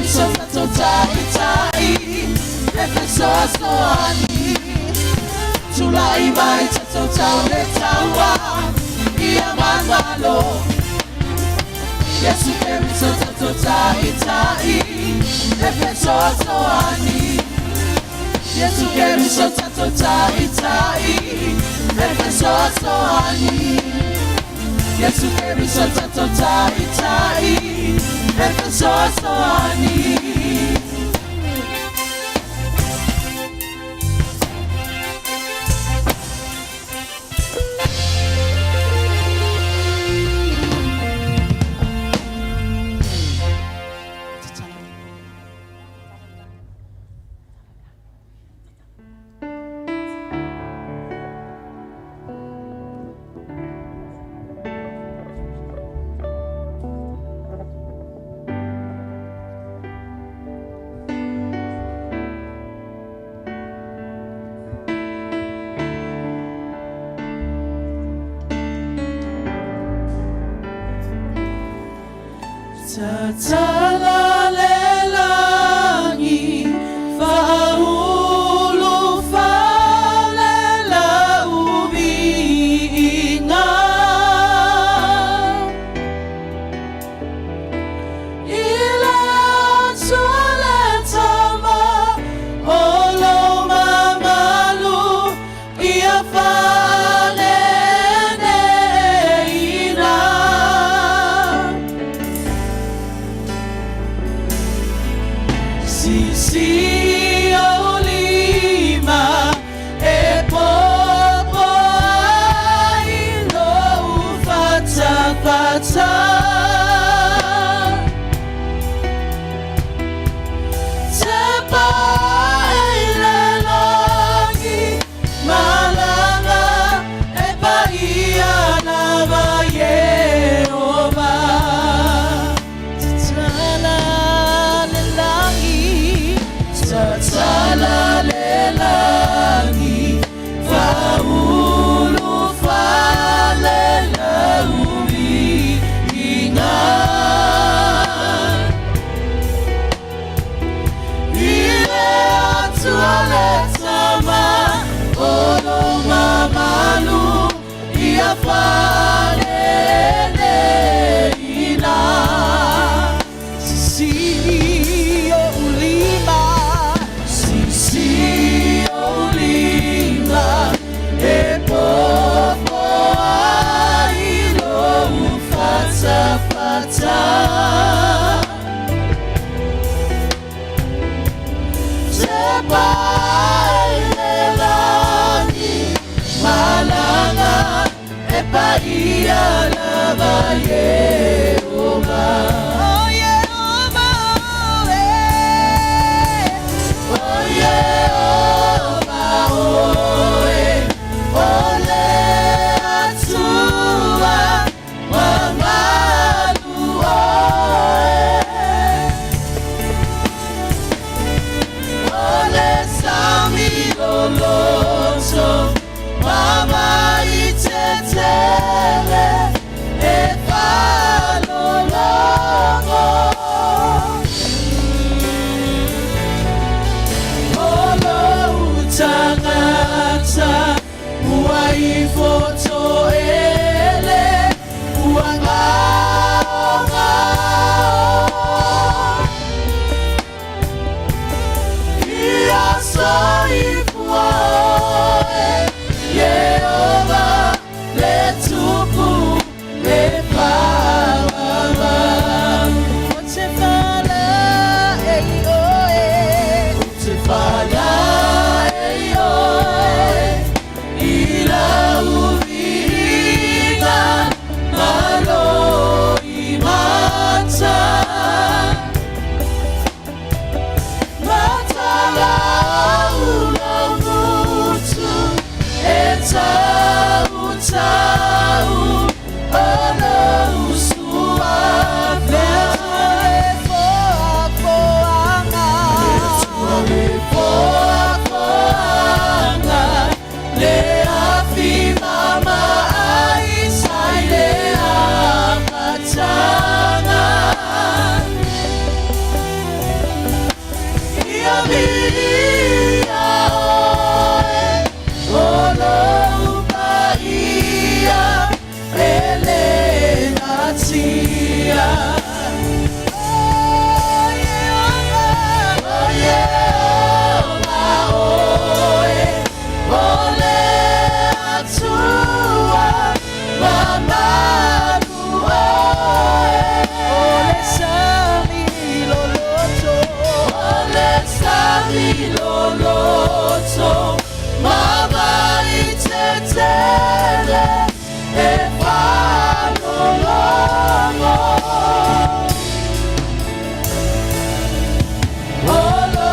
Keriso tatou taitai e fesoasoani. Tulai mai tatou tau le taua ia manumalo. Iesu Keriso tatou taitai e fesoasoani. Iesu Keriso tatou taitai e fesoasoani. Iesu Keriso tatou taitai e fesoasoani. Tatala le lagi, faaulu fale lau viiga. I le Atua le Tama o lo mamalu ia faaneneina. Sisi ou lima e popo ai lou fatafata. Tepa ai le lagi malaga e paia lava Ieova. Tatala le lagi, tatala le lagi, faaulu fale lau viiga. I le Atua le Tama o lo mamalu ia faaneneina. Sisi ou lima, sisi ou lima, e popo ai lou fatafata. Tepa ai le lagi malaga e paia lava Ieova. Oh Ieova, eh. Oh Ieova, oe, o le Atua mamalu oe. O le sami loloto, mama'i tetele e faalologo. O lou tagata ua i fotoele ua gaogao. Ia soifua oe, Ieova, le Tupu le faavavau. Ou te faalaei oe, ou te faalaei oe, i lau viiga ma loimata. Matalau lau gutu e tautau o lou suafa. Foafoaga. Le foafoaga, le afi mama'i sa i le amataga. Ifoto mavali tetele e whanolongo. Olo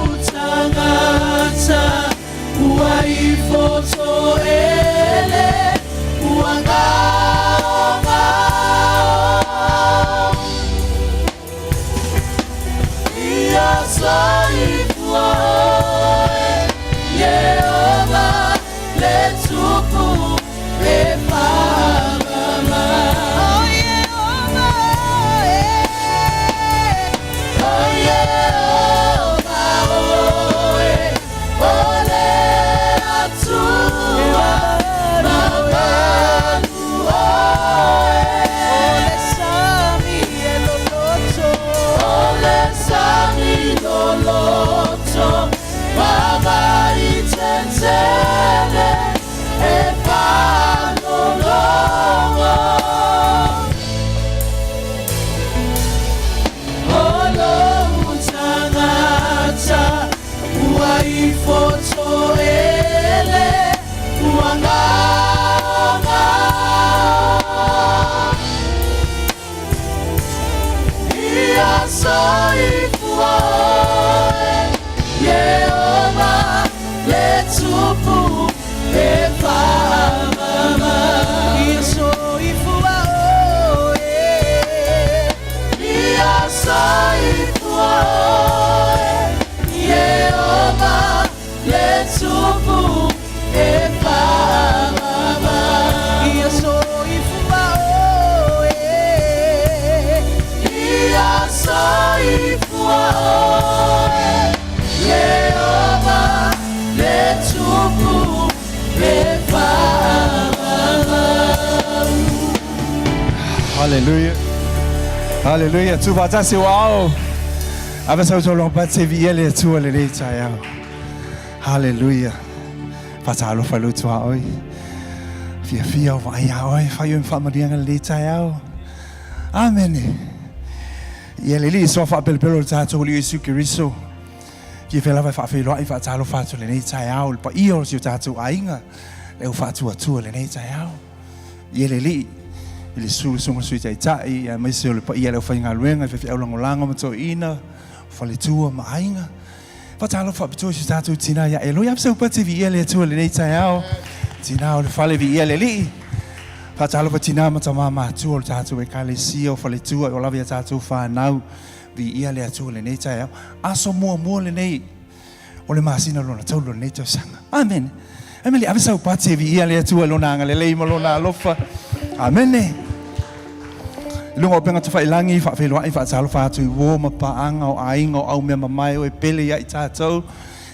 utangata ua ifoto ele ua ngao ngao. Ia soifua oe, Yehova le tupu e whamama. Oh Yehova, eh. Oh Yehova, oe, o le Atua, mamalu oe. O le sami e loloto. O le sami loloto, mavai tetele e whanolongo. Olo utangata, ua ifoto ele, ua ngao ngao. Ia soifua oe, Yehova le tupu e whamama. Ia soifua oe. Ia soifua oe, Yehova le tupu e whamama. Ia soifua oe. Ia soifua oe, Yehova le tupu e whamama. Hallelujah. Hallelujah. Tu whatasi wao. Ava sau tau long pate vi ele tua le nei tai au. Hallelujah. Whatalofa lo tua oi. Fia fia o vai a oi. Whai o whamarianga le nei tai au. Amen. Ia le li so whaapelopelo le tātou li Isu Keriso. Fia fia lava whaawheloa i whaatalofa atu le nei tai au. Le paia o si o tātou aiga. Le au whaatuatua le nei tai au. Ia le alii i le susu susuga Sui Taitai, aemaise o le paia o le aufaigaluega i faifeau lagolago ma toeaiina, o faletua ma aiga. Faatalofa faapitoa i si o tatou tina ia Eloi. Ape sau pati viia le Atua i lenei taeao. Tina o le fale viia le Alii. Faatalofa tina ma tama matua o le tatou Ekalesia o faletua o lava i a tatou fanau. Viia le Atua i lenei taeao. Aso muamua lenei o le masina lona taulu o lenei tausaga. Amene. Ae le ave sau pati e viia le Atua i lona agalelei ma lona alofa. Amene. I luga o upega tafailangi, faafeiloai, faatalofa atu i uo ma paaga o aiga o aumea mamae o e pele ia i tatou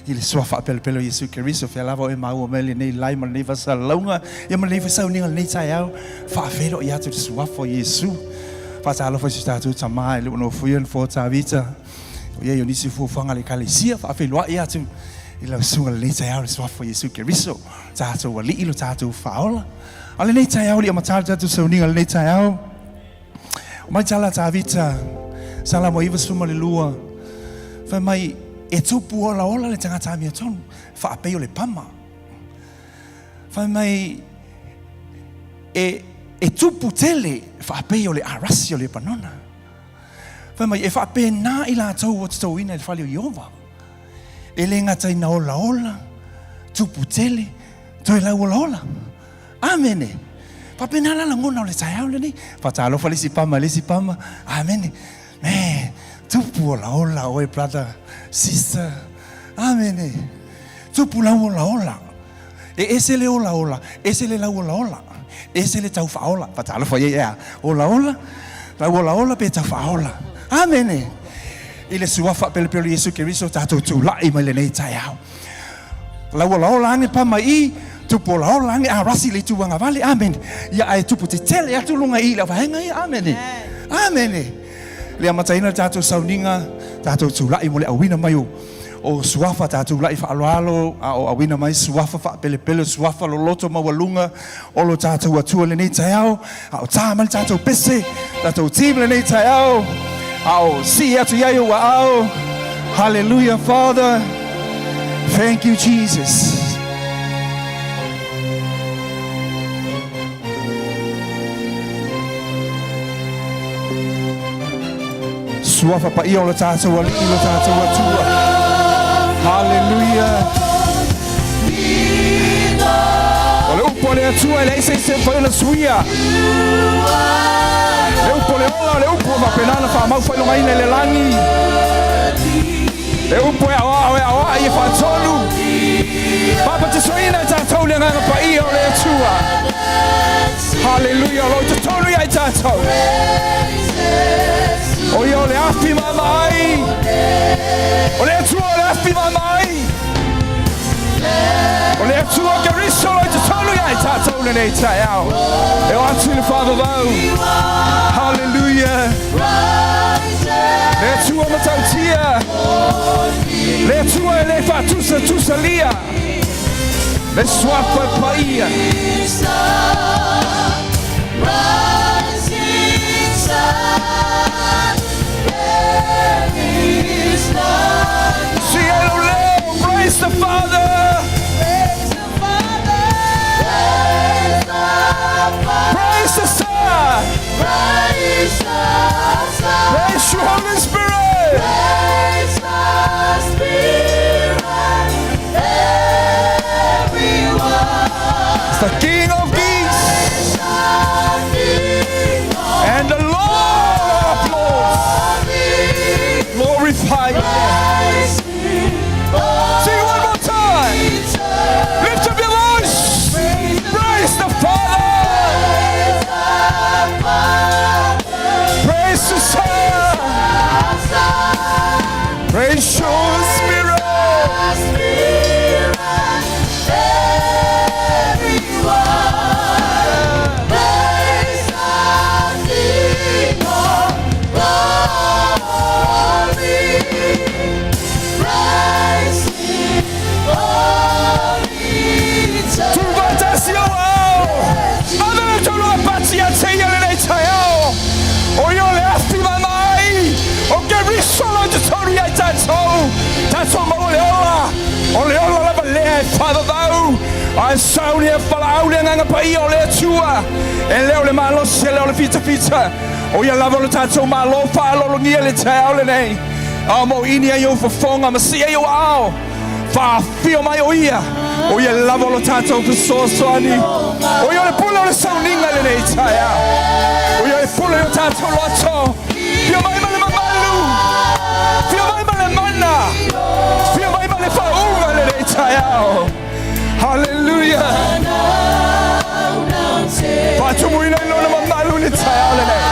i le suafa faapelepele o Iesu Keriso. Fea lava o e maua mai lenei lai ma lenei fasalauga, ia ma lenei fesauniga lenei taeao, faafeiloai atu i le suafa o Iesu. Faatalofa i si o tatou tama e le o nofoia le nofoa o Tavita. O ia i o nisi fuafuaga a le Ekalesia, faafeiloai atu i lau susuga lenei taeao le suafa o Iesu Keriso, tatou Alii lo tatou Faaola. A lenei taeao lia matā le tatou sauniga lenei taeao. O mai tala Tavita, Salamo 92, fai mai, e tupu olaola le tagata amiotonu, faapei o le pama. Fai mai, e, e tupu tele, faapei o le arasi o Lepanona. Fai mai, e faapena i latou ua totouina i le fale o Ieova, e le gata ina olaola, tupu tele, toe lauolaola. Amene. Faapena la lagona o le taeao lenei. Faatalofa le isi pama i le isi pama. Amene. Me, tupu olaola oe brother, sister. Amene. Tupu lauolaola. E ese le olaola, ese le lauolaola, ese le taufaaola. Faatalofa i ai ea. Olaola, lauolaola pe taufaaola. Amene. I le suafa pelepele o Iesu Keriso tatou tulai mai lenei taeao. Lauolaola ane pa mai i, tupu olaola ane a rasi le itu agavale. Amene. Ia ae tupu tetele atu luga i le vaega ia. Amene. Amene. Le amataina le tatou sauniga, tatou tulai mo le auina mai o O suafa tatou laʻi faaaloalo, a o auina mai suafa faapelepele, suafa loloto maualuga o lo tatou Atua i lenei taeao, a o tā mai le tatou pese, tatou team i lenei taeao, a o sii atu i ai ou aao. Hallelujah, Father. Thank you, Jesus. Suafa paia o le tātou alii lo tātou atua. Hallelujah. O le upu a le Atua e leai se isi e mafai ona suia. Le upu o le ola, o le upu e faapena ona faamau faailogaina i le lagi. Le upu e aoao e aoai e faatonu. Papatisoina e tatou le agaga paia o le Atua. Haleluia, o lo o i totonu ia i tatou. O ia o le afi maamaai. O le Atua o le afi maamaai. O le Atua Keriso o lo o i totonu ia i tatou lenei taeao. E o atu i le faavavau. Haleluia. Le Atua matautia. Le Atua e le faatusatusalia. Le suafa paia. Sii lou leo, praise the Father. Praise the Son. Praise you, Holy Spirit. Praise the Spirit, everyone. It's the King of Kings and the Lord of Lords. Glorify your name. Sing one more time. Lift up your voice. Praise the Father. Praise the Son. Praise your Spirit. Praise the King of glory. Praise Him, holy Tuufaatasi ou Ao. Ave le tou pati ia te ia lenei taeao. O ia o le afi maamaai. O Keriso o lo o i totonu ia i tatou. Tatou maua le ola. O le ola lava lea e faavavau. Ae sauni e falaau le agaga paia o le Atua. E le o le malosi e le o le fitafita. O ia lava o le tatou malo faalologia le taeao lenei. Ao mo ini ai ou fofoga ma sii ai ou aao. Faafio mai o ia. O ia lava o lo tatou fesoasoani. O ia o le pule o le sauniga lenei taeao. O ia e pule o tatou loto. Fia mai ma le mamalu. Fia mai ma le mana. Fia mai ma le faauga lenei taeao. Hallelujah. Faatumuina i lona mamalu le taeao lenei.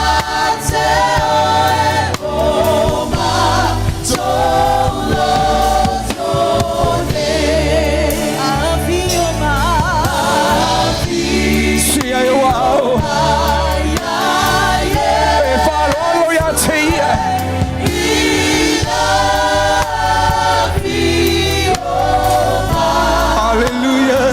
Sii ai ou aao. E faaaloalo ia te ia. Hallelujah.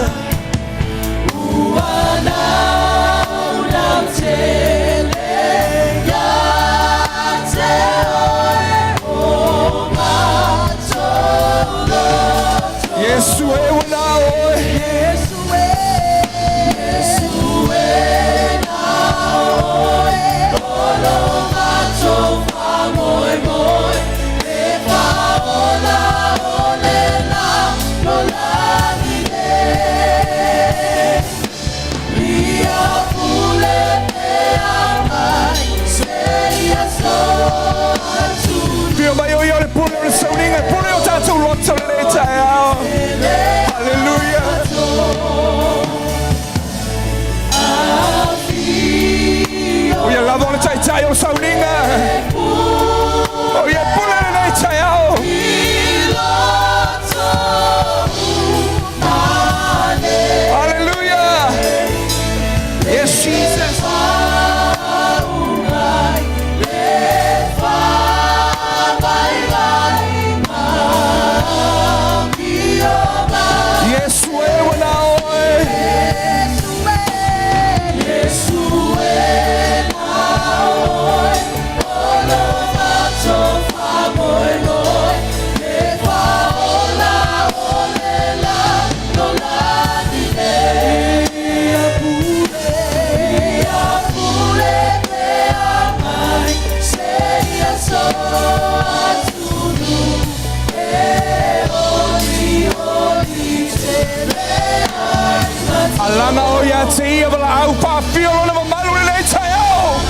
ia te ia valaau faafio lona mamalu i lenei taeao.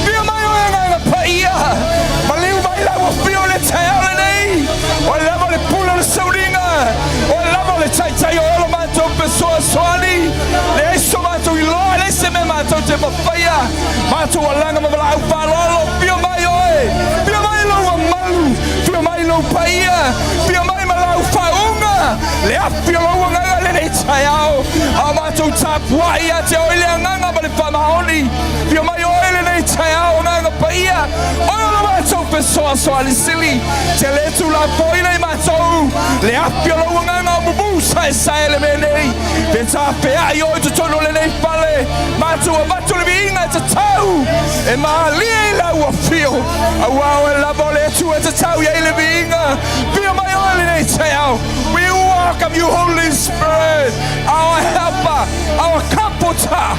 Afio mai oe Agaga Paia, maliu mai lau afio i le taeao lenei. Oe lava o le pule o le sauniga, oe lava o le taitai o ola matou fesoasoani. Leai so matou iloa, leai se mea matou te mafaia. Matou alaga ma valaau faaaloalo, afio mai oe, afio mai lou mamalu, afio mai lou paia, afio mai ma lau faauuga, le afi o lou agaga i lenei taeao. A o matou tapuai ia te oe i le agaga ma le faamaoni, afio mai oe i lenei taeao, Agaga Paia, oe o lo matou fesoasoani sili, te le tulafoina i matou le afi o lou agaga o mumu saesae le mea nei, pe tafeai oe i totonu o lenei fale, matou avatu le viiga e tatau e malie i lau afio, auā oe lava o le Atua e tatau i ai le viiga. Afio mai oe i lenei taeao. We welcome you, Holy Spirit, our helper, our comforter.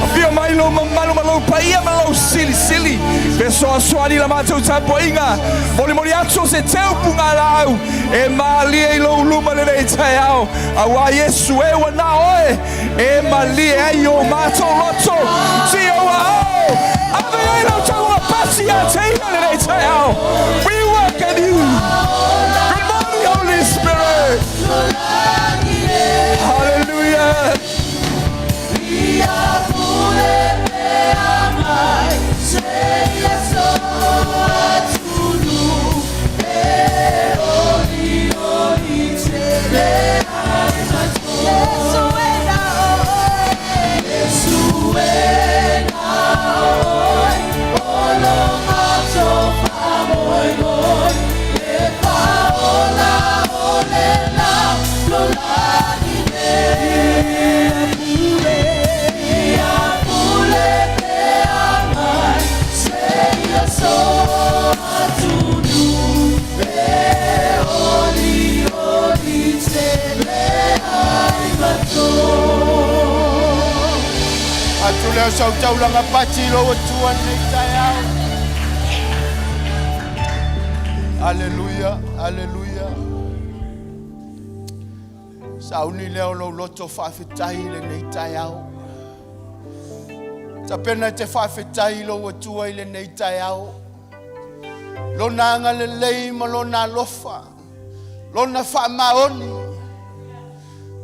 Afio mai lou mamalu ma lou paia ma lou silisili. Fesoasoani i la matou tapuaiga. Molimoli atu o se teu pugalaau e malie i lou luma lenei taeao. Auā Iesu e ua na oe e malie ai o matou loto. Si ou aao, ave ai lau tauga pasi ia te ia lenei taeao. We welcome you. Good morning, Holy Spirit. Hallelujah. Atu lea o sau taulaga pati i lou Atua i lenei taeao. Aleluia, aleluia. Sauni lea o lou loto faafetai i lenei taeao. Tapena e te faafetai i lou Atua i lenei taeao. Lona agalelei ma lona alofa, lona faamaoni,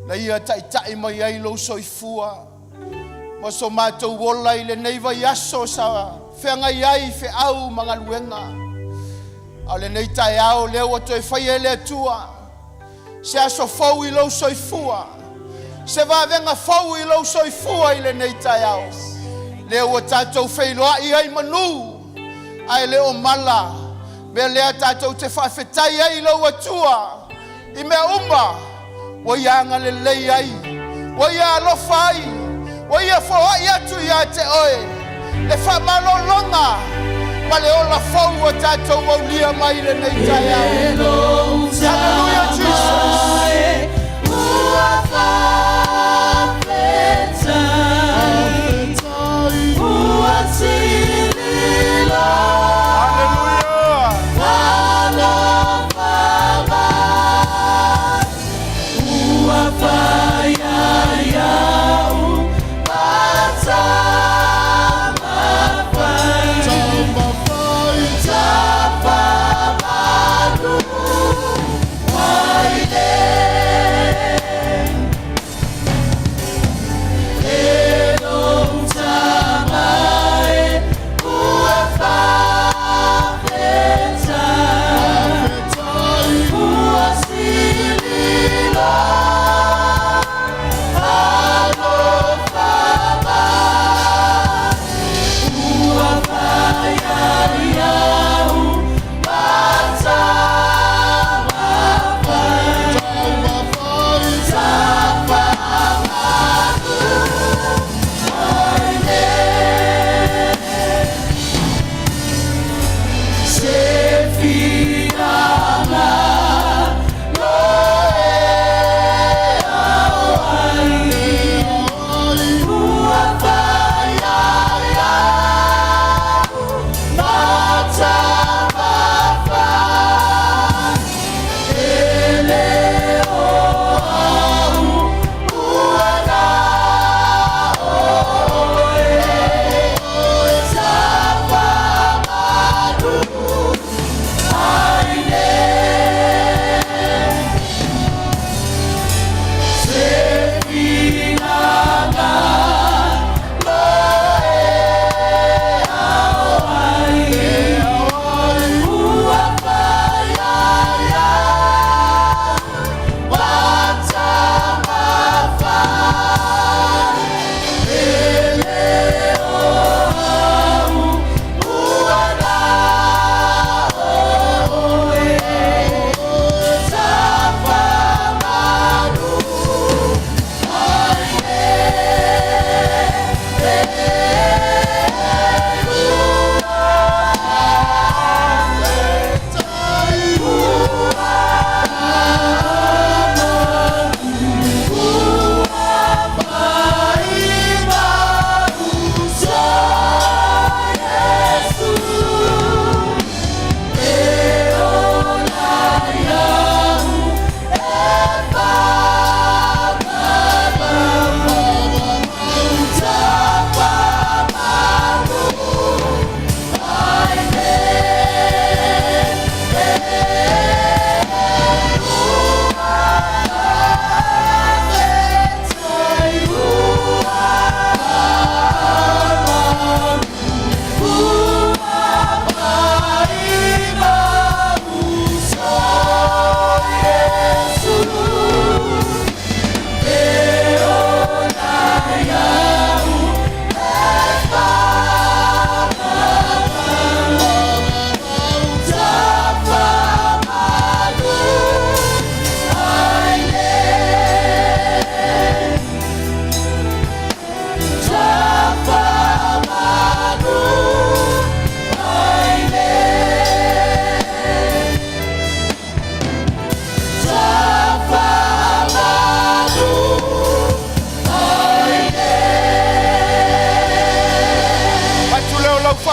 na ia taitai mai ai lou soifua ma so matou ola i lenei vaiaso sa feagai ai feau ma galuega. A o lenei taeao lea ua toe faia e le Atua se aso fou i lou soifua, se vavega fou i lou soifua i lenei taeao. Lea ua tatou feiloai ai manu, ae le o mala. Mea lea tatou te faafetai ai i lou Atua i mea uma ua ia agalelei ai, ua ia alofa ai, ua ia foai atu ia te oe le faamalologa ma le ola fou ua tatou aulia mai i lenei taeao. Hallelujah, Jesus. Hallelujah.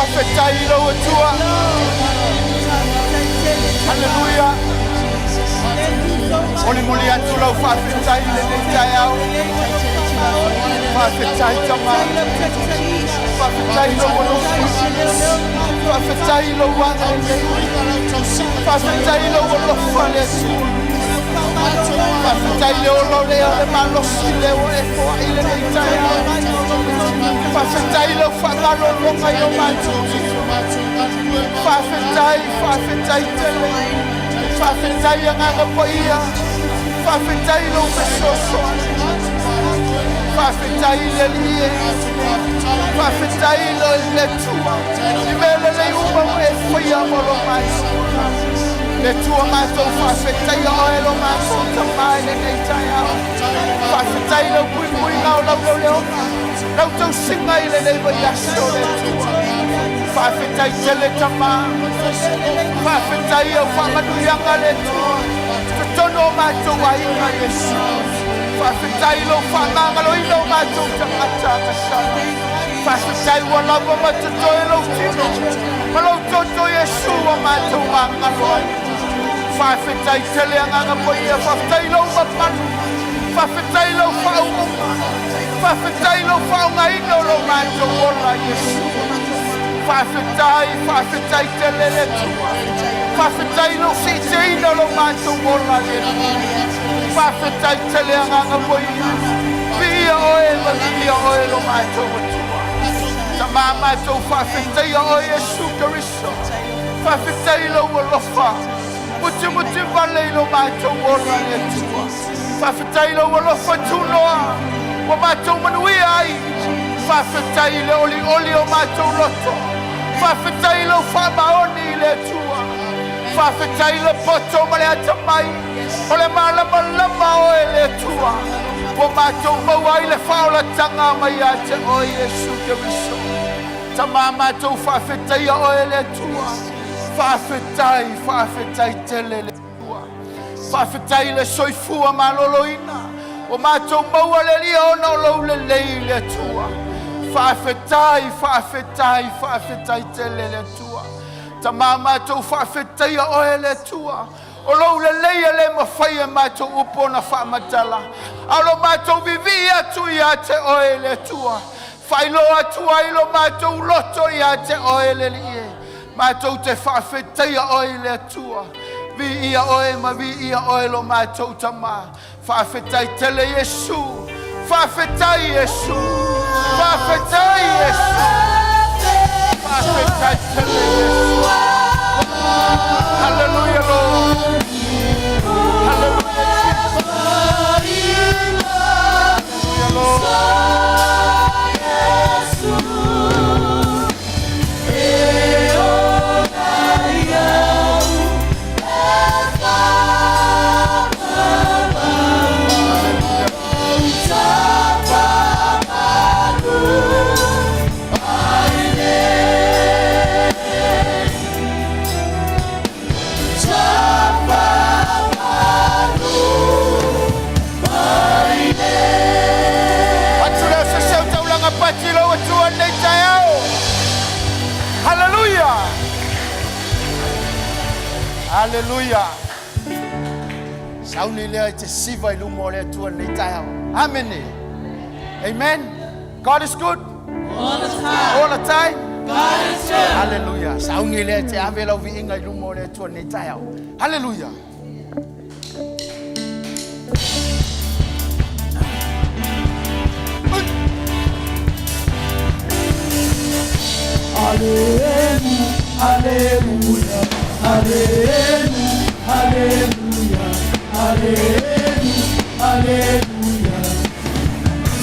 Faafetai i lou Atua. Haleluia. Molimoli atu lau faafetai i lenei taeao. Faafetai Tama. Faafetai i lou alofa. Faafetai i lou agalelei. Faafetai i lou alofa le Atua. Faafetai le ola o lea o le malosi lea ua e foai lenei taeao. Faafetai lau faamalologa i o matou tino. Faafetai, faafetai tele. Faafetai Agaga Paia. Faafetai lou fesoasoani. Faafetai i le Alii e. Faafetai le Atua. I mea lelei uma ua e faia mo lo matou. Le Atua matou faafetaia oe lo matou Tamā i lenei taeao. Faafetai lau puipuiga o lau leoleoga. Lau tausiga i lenei vaiaso le Atua. Faafetai tele Tamā. Faafetai au faamanuiaga le Atua. Totonu o matou aiga Iesu. Faafetai lou faamagaloina o matou tagata agasala. Faafetai ua lava ma totoe lou tino. Ma lou toto Iesu ua matou magalo ai. Faafetai tele Agaga Paia. Faafetai lou mamalu. Faafetai lou faauuga. Faafetai lou faaaogaina o lo matou ola Iesu. Faafetai, faafetai tele le Atua. Faafetai lou siitiaina o lo matou ola le Atua. Faafetai tele Agaga Paia. Viia oe ma viia oe lo matou Atua. Tamā matou faafetaia oe Iesu Keriso. Faafetai lou alofa. Mutimuti vale i lo matou ola le Atua. Faafetai lou alofa tunoa. Ua matou manuia ai. Faafetai le olioli o matou loto. Faafetai lou faamaoni i le Atua. Faafetai le poto ma le atamai. O le malamalama oe le Atua. Ua matou maua ai le faaolataga mai ia te oe Iesu Keriso. Tamā matou faafetaia oe le Atua. Faafetai, faafetai tele le Atua. Faafetai le soifua maloloina. Ua matou maua le Alii ona o lou lelei le Atua. Faafetai, faafetai, faafetai tele le Atua. Tamā matou faafetaia oe le Atua. O lou lelei e le mafai e matou upu ona faamatala. A o lo matou vivii atu ia te oe le Atua. Faailoa atu ai lo matou loto ia te oe le Alii e. Matou te faafetaia oe i le Atua. Viia oe ma viia oe lo matou Tamā. Faafetai tele Iesu. Faafetai Iesu. Faafetai Iesu. Faafetai tele Iesu. Hallelujah, Lord. Hallelujah, Jesus. Hallelujah, Lord. Atu leo se seu taulaga pati lou Atua lenei taeao. Hallelujah. Hallelujah. Sauni lea i te siva i luma o le Atua lenei taeao. Amen. Amen. God is good. All the time. All the time. God is good. Hallelujah. Sauni lea te ave lau viiga i luma o le Atua lenei taeao. Hallelujah. Hallelujah, hallelujah, hallelujah, hallelujah, hallelujah.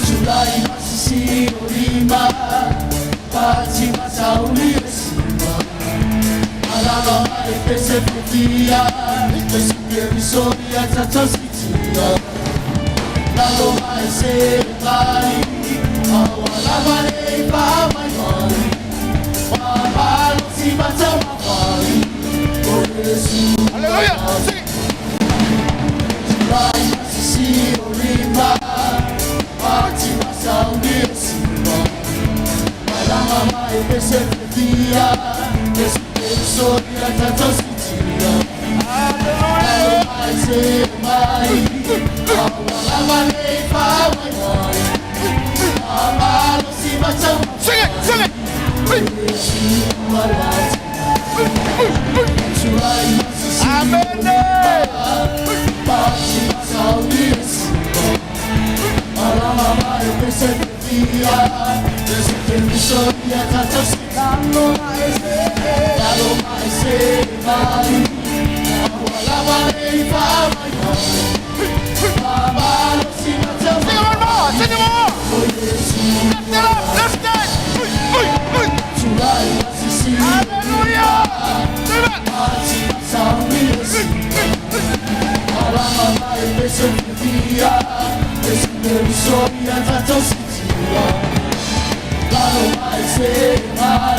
Julai masisi olima, pati masauli esima. Alala mai pese futia, pese kerisoria tatasitia. Lalo mai se mai, awala male pa mai mai. Mama si mata mai, o Yesu. Hallelujah. Sing. Julai masisi olima, pati masauli esima. Malama Sing it, sing it. Amen. Sing it one more, sing it one more. Lift it up, lift it. Hey, hey, hey. Hallelujah. Sing it.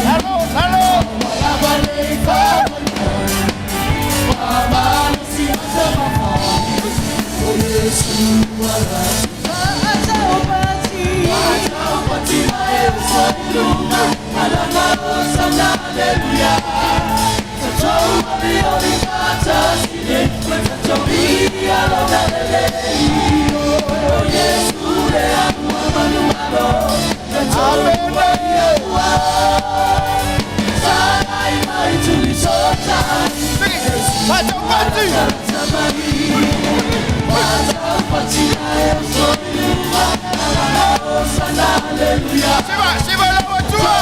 Lalo, lalo. Sing it. Pacha pati. Shiva, shiva la watua.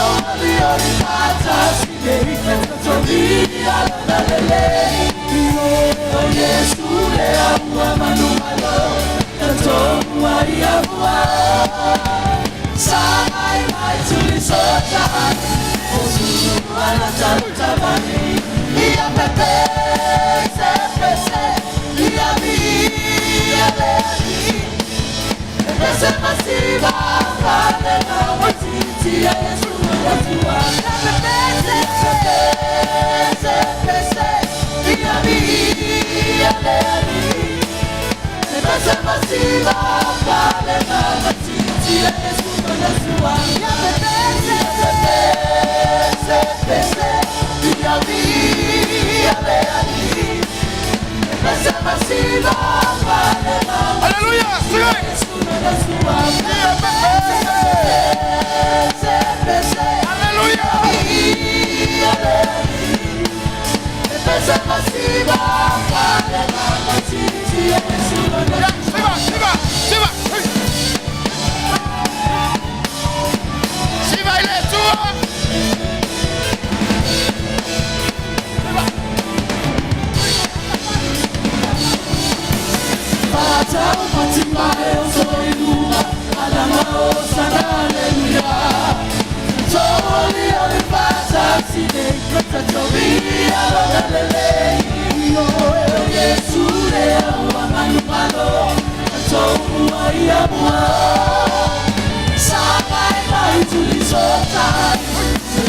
Hallelujah. Sing it. Hallelujah. Shiva, shiva, shiva. Hey. Shiva ile tua.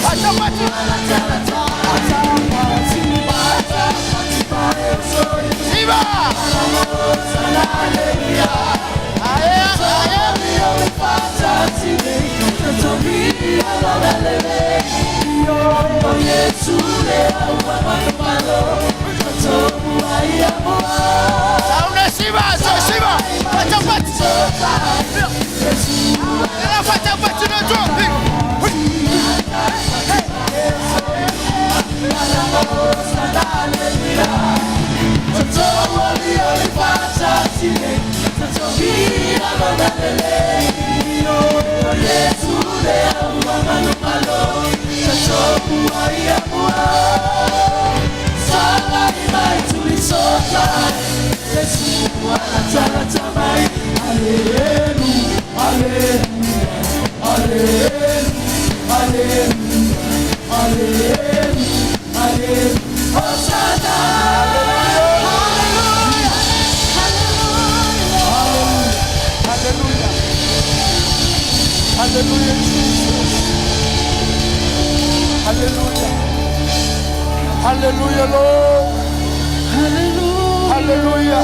Pacha pati. Shiva. Aye, aye. Sauna Shiva, so Shiva. Pacha pati. Ela pacha pati no tua. Hey. Hallelujah. Hallelujah, Jesus. Hallelujah. Hallelujah, Lord. Hallelujah. Hallelujah.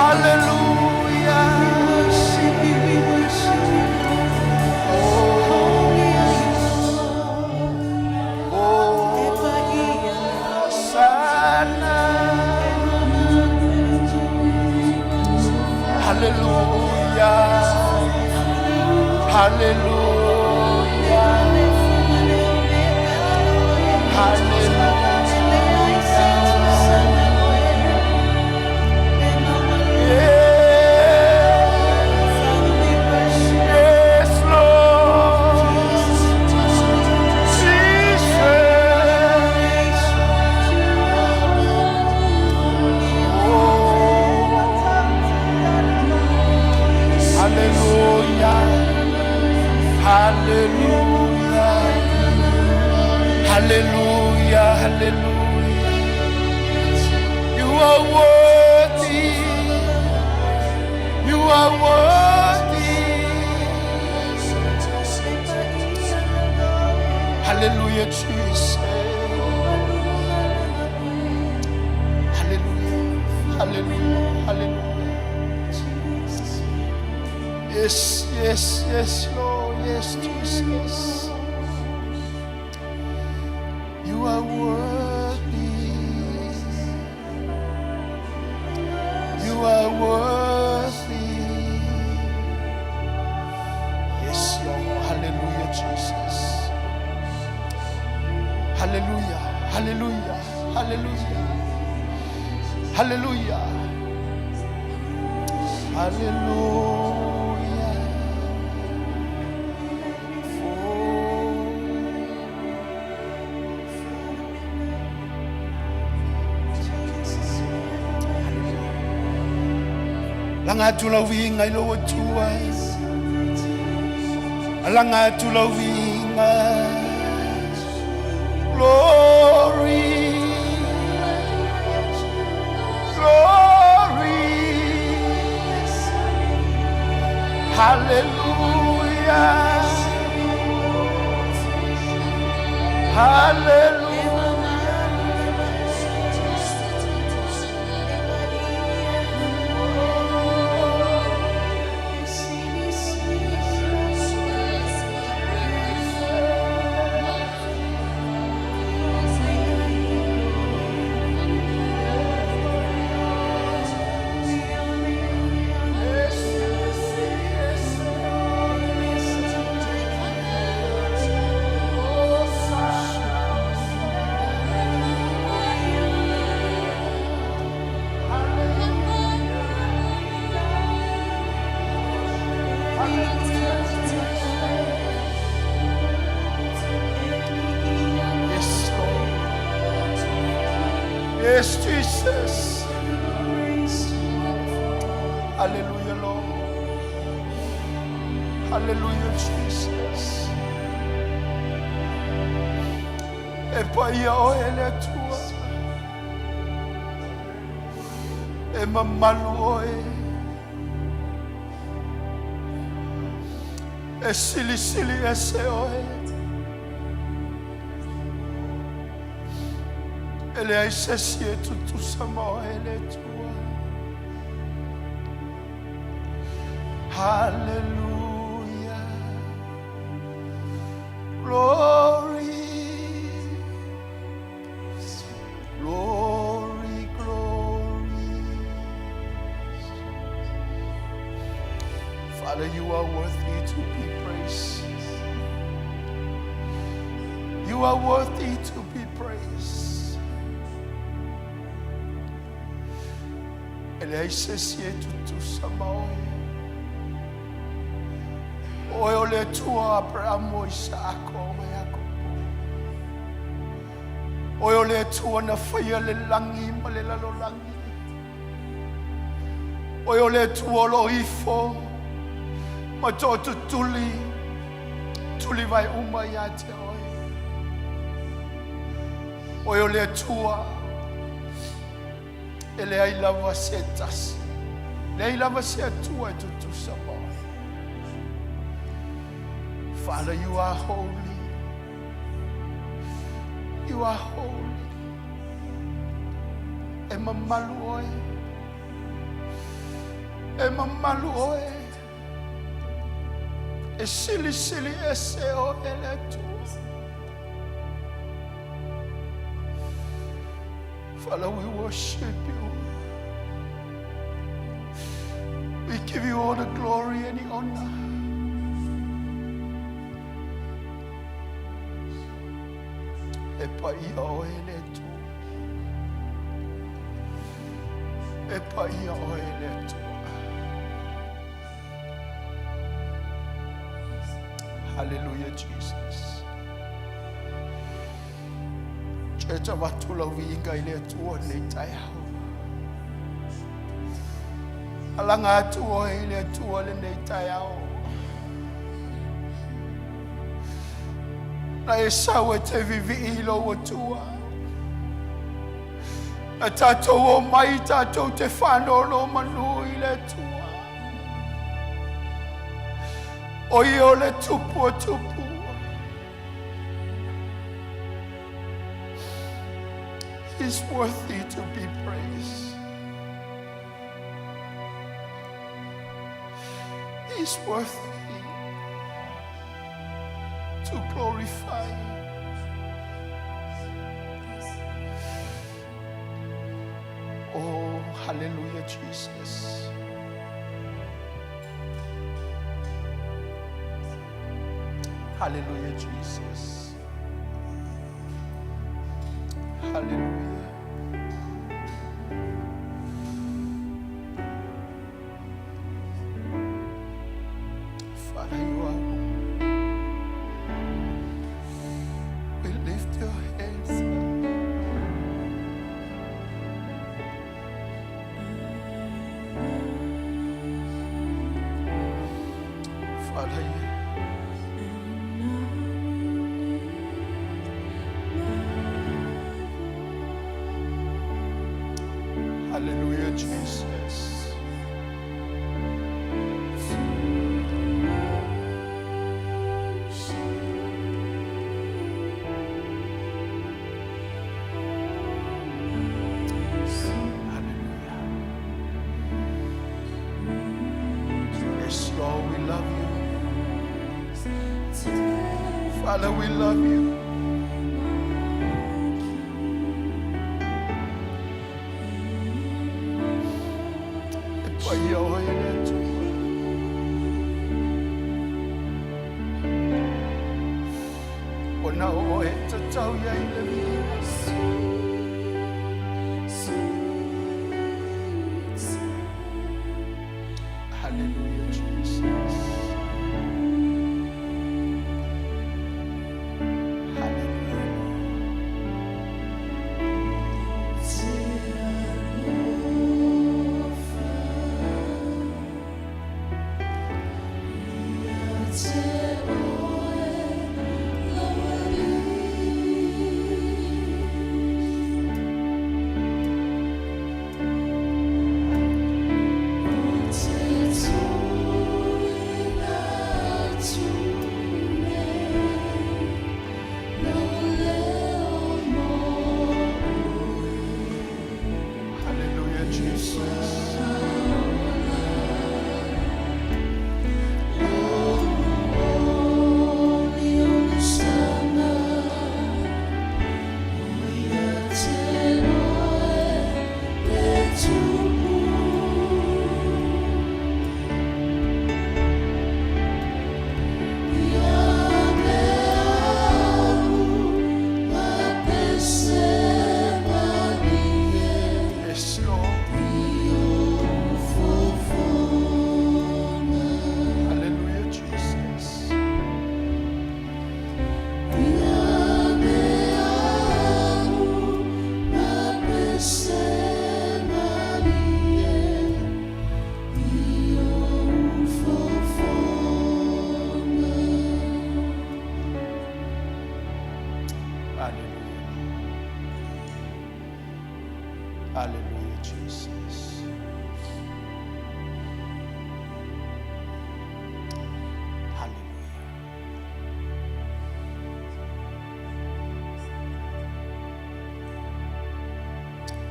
Hallelujah. Worship you, we worship you. Holy are you, Lord. Oh, E paia. Hosanna. Hallelujah. Hallelujah. Hallelujah. Yes, Lord. Jesus. Oh. Hallelujah. Hallelujah. Hallelujah. Hallelujah. You are worthy. You are worthy. Hallelujah, Jesus. Hallelujah. Hallelujah. Hallelujah. Yes, yes, yes, Lord. Yes, Jesus. You are worthy. You are worthy. Yes, Lord. Hallelujah, Jesus. Hallelujah. Hallelujah. Hallelujah. Hallelujah. Hallelujah. Oh. Laga atu lau viiga i lou Atua. Laga atu lau viiga. Glory. Glory. Hallelujah. Hallelujah. Yes, yes. Yes, Lord. Yes, Jesus. Hallelujah, Lord. Hallelujah, Jesus. E paia oe le Atua. E mamalu oe. E silisili ese oe. E leai se isi e tutusa ma oe le Atua. Hallelujah. Glory. Glory, glory. Father, you are worthy to be praised. You are worthy to be praised. E leai se isi e tutusa ma oe. Oe o le Atua Aperamo Isaako ma Iakopo. Oe o le Atua na faia le lagi ma le lalolagi. Oe o le Atua o lo ifo. Ma tootutuli. Tulivae uma ia te oe. Oe o le Atua. E leai lava se tasi. Leai lava se Atua e tutusa ma oe. Father, you are holy. You are holy. E mamalu oe. E mamalu oe. E silisili ese oe e le Atua. Father, we worship you. We give you all the glory and the honor. E paia oe e le Atua. E paia oe e le Atua. Hallelujah, Jesus. Church avatu lau viiga i le Atua nei taeao. Alaga atu oe i le Atua lenei taeao. Na e sau e te vivii i lou Atua. Na tatou omai tatou te faanonomanu i le Atua. O ia o le Tupu o tupu. He's worthy to be praised. He's worthy to glorify. Oh, hallelujah, Jesus. Hallelujah, Jesus. Hallelujah. Father, you are. We lift your hands up. Father, you. Hallelujah, Jesus. Hallelujah. Yes, Lord, we love you. Father, we love you. E paia oe e le Atua. O na oe e tatau i ai le viiga. Hallelujah, Jesus. Hallelujah. Hallelujah, Jesus. Yes, Lord. Hallelujah, Jesus. Hallelujah. Hallelujah, Jesus. Hallelujah.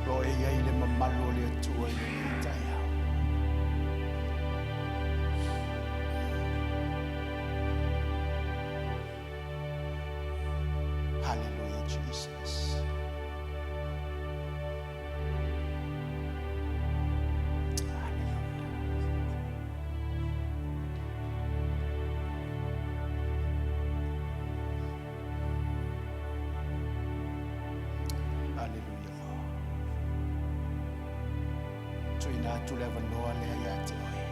Lo e iai le mamalu o le Atua i lenei taeao. atu le avanoa lea ia te oe.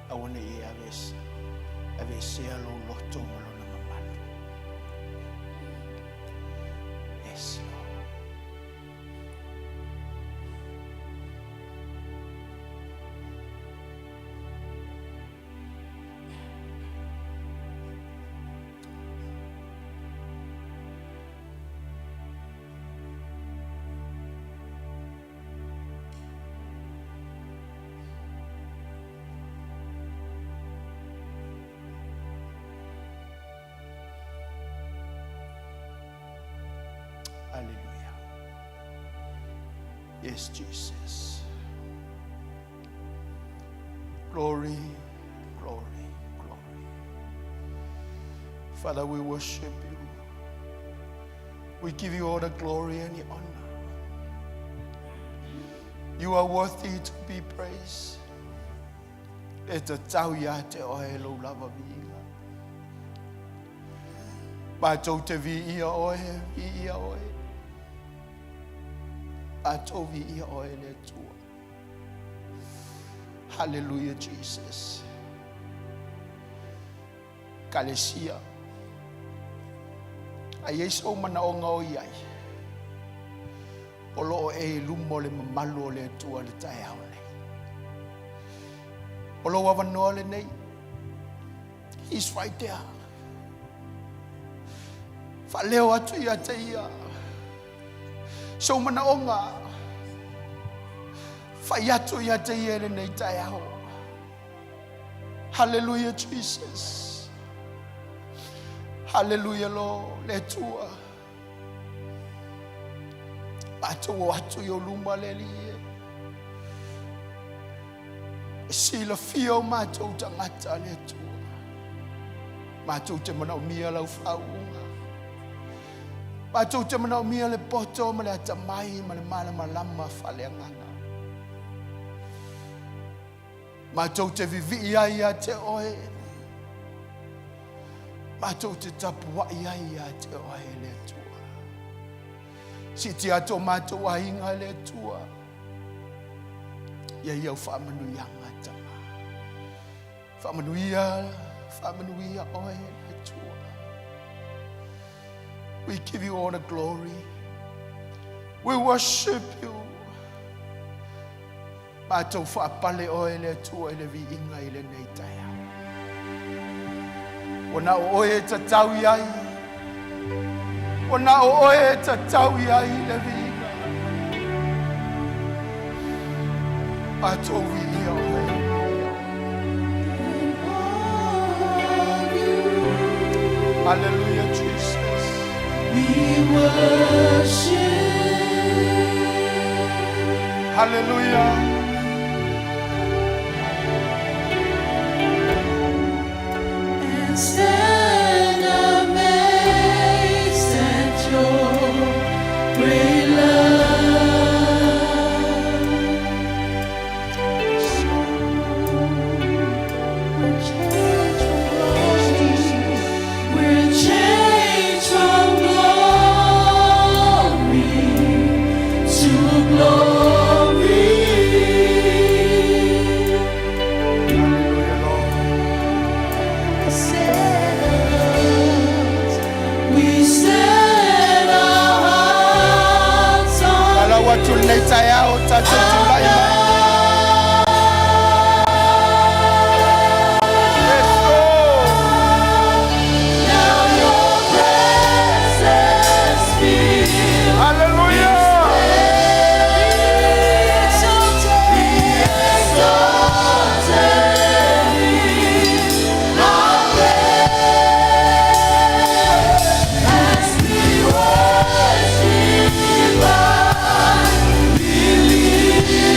Aua ne i e aveesea lou loto ma lona mamalu. Yes, Lord. Hallelujah. Yes, Jesus. Glory, glory, glory. Father, we worship you. We give you all the glory and the honor. You are worthy to be praised. E tatau ia te oe lou lava viiga. Matou te viia oe, viia oe. Matou viia oe le Atua. Hallelujah, Jesus. Kalesia. A i ai sou manaoga o i ai, o lo o e i luma o le mamalu o le Atua i le taeao nei. O lou avanoa lenei. He's right there. Faaleo atu ia te ia. Sou manaoga. Fai atu ia te ia i lenei taeao. Hallelujah, Jesus. Hallelujah, Lord. Le Atua. Matou o atu i o luma le Alii e. E silafia o matou tagata le Atua. Matou te manaomia lau faauuga. Matou te manaomia le poto ma le atamai ma le malamalama faaleagaga. Matou te vivii ai ia te oe. Matou te tapuai ai ia te oe e le Atua. Siitia atu o matou aiga e le Atua. Ia i au faamanuiaga Tama. Faamanuia, faamanuia oe e le Atua. We give you all the glory. We worship you. Matou faapale oe le Atua i le viiga i lenei taeao. Ua na o oe e tatau i ai. Ua na o oe e tatau i ai le viiga. Matou viia oe. Hallelujah, Jesus. We worship. Hallelujah. And stand amazed at your great love. We're changed from glory. We're changed from glory to glory. Hallelujah, Lord. We set our hearts on Ala atu lenei taeao tatou tulai mai. Yes, Lord. Now your presence fills Hallelujah. Be exalted in our as we worship and believe.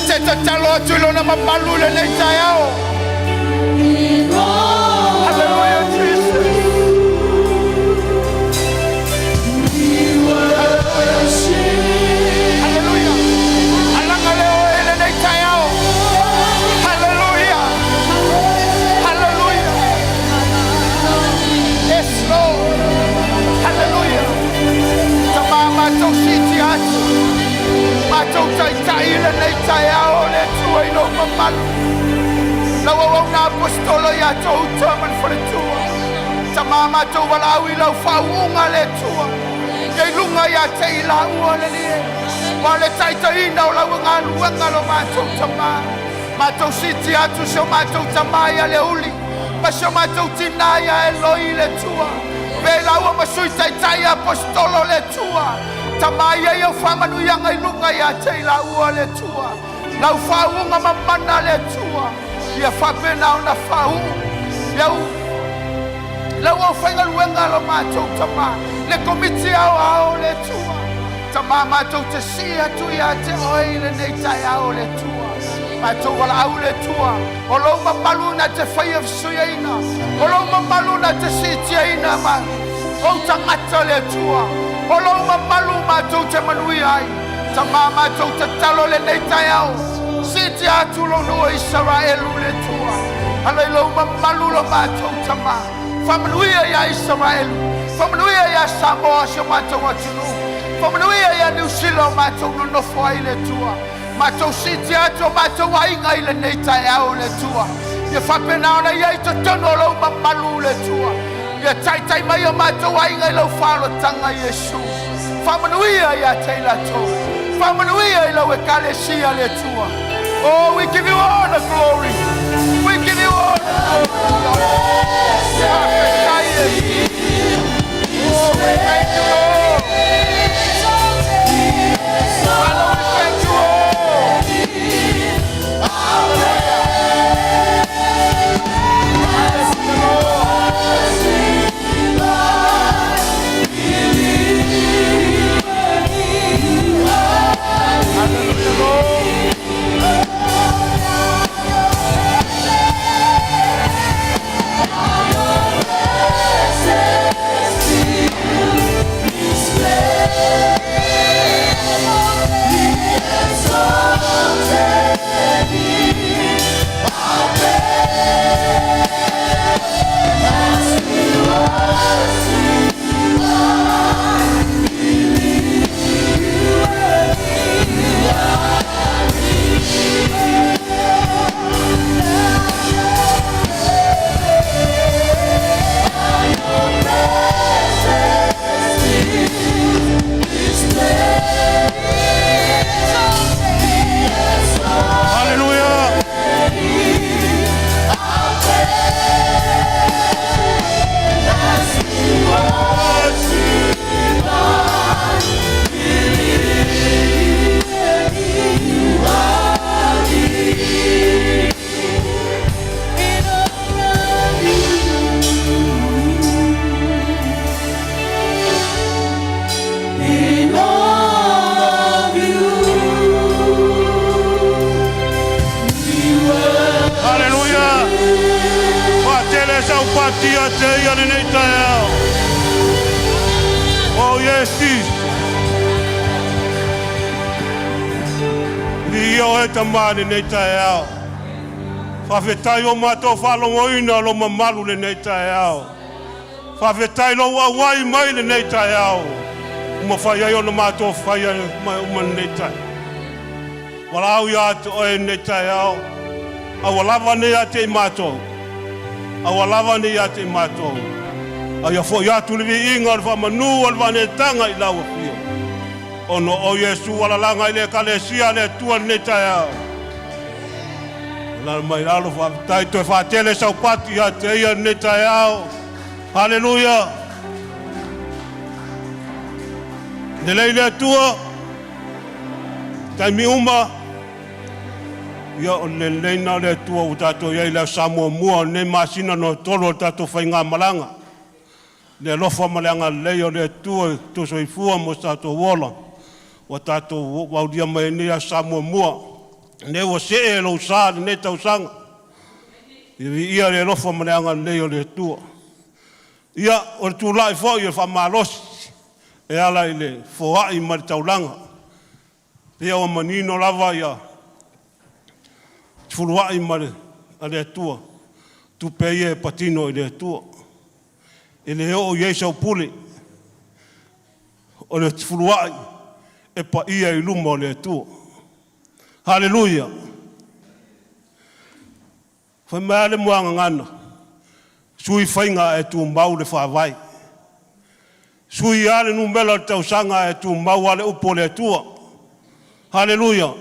E te tatalo atu i lona mamalu i lenei taeao. Hallelujah, Jesus. Hallelujah. Alaga le oe i lenei taeao. Hallelujah. Hallelujah. Yes, Lord. Hallelujah. Tama matou siti atu. Matou taitai i lenei taeao o le Atua i lou mamalu. Lau auauna apostolo ia tou uta ma le faletua. Tama matou valaau i lau faauuga le Atua. Ia i luga ia te i laua le lie. Ua le taitaiina o lau galuega lo matou tama. Matou siti atu si o matou tama ia Leuli. Ma si o matou tina ia Eloi le Atua. Pe laua ma sui taitai apostolo le Atua. Tama ia i au faamanuiaga i luga ia te i laua le Atua. Lau faauuga mamana le Atua. Ia faapena ona faauu. Ia u lau au faigaluega lo matou tama. Le komiti aoao le Atua. Tama matou te sii atu ia te oe i lenei taeao le Atua. Matou valaau le Atua. O lou mamalu na te faia fesuiaina. O lou mamalu na te siitiaina ma ou tagata le Atua. O lou mamalu matou te manuia ai. Tama matou tatalo lenei taeao. Siitia atu lou nuu o Isaraelu le Atua. Ala i lou mamalu lo matou tama. Faamanuia ia Isaraelu. Faamanuia ia Samoa si o matou atunuu. Faamanuia ia Niu Sila o matou nonofo ai le Atua. Matou siitia atu o matou aiga i lenei taeao le Atua. Ia faapena ona ia i totonu o lou mamalu le Atua. Ia taitai mai o matou aiga i lau faaolataga Iesu. Faamanuia ia te i latou. Faamanuia i lau ekalesia le Atua. Oh, we give you all the glory. We give you all the glory, Lord. Faafetai Iesu. Oh, we thank you, Lord. Father, we thank you all. Hallelujah, Lord. Hallelujah, Lord. Hallelujah. In all of you, Hallelujah. Faatele sau pati a te ia lenei taeao. Oh yes, Jesus. Viia oe tama lenei taeao. Faafetai o matou faalogoina lo mamalu lenei taeao. Faafetai lou auai mai lenei taeao. Ua mafai ai ona matou faia mai uma lenei taeao. Valaau ia te oe lenei taeao. Aua lava nei ia te i matou. Aua lava nei ia te i matou. A ia foi atu le viiga o le faamanu o le faaneetaga i lau afio. Ona o Iesu alalaga i le ekalesia a le Atua lenei taeao. Lalo mai lalo faafetai toe faatele sau pati ia te ia lenei taeao. Haleluia. Lelei le Atua. Taimi uma. Ia o le lelei na o le Atua ua tatou i ai i le aso Sa muamua o lenei masina no tolu o le tatou faigamalaga. Le alofa ma le agalelei o le Atua i tou soifua mo so tatou ola. Ua tatou aulia mai ai nei aso Sa muamua. Lenei ua see lou sa i lenei tausaga. Ia viia le alofa ma le agalelei o le Atua. Ia, o le tulai foi e faamalosi e ala i le foai mai le taulaga. Ia ua manino lava ia fuluai ma le, a le Atua, tupe ia e patino i le Atua. E le oo i ai sau pule, o le fuluai e paia i luma o le Atua. Haleluia! Fai mai lava le muagagana, sui faiga ae tumau le faavae. Sui lava le numera o le tausaga ae tumau lava le upu a le Atua. Haleluia!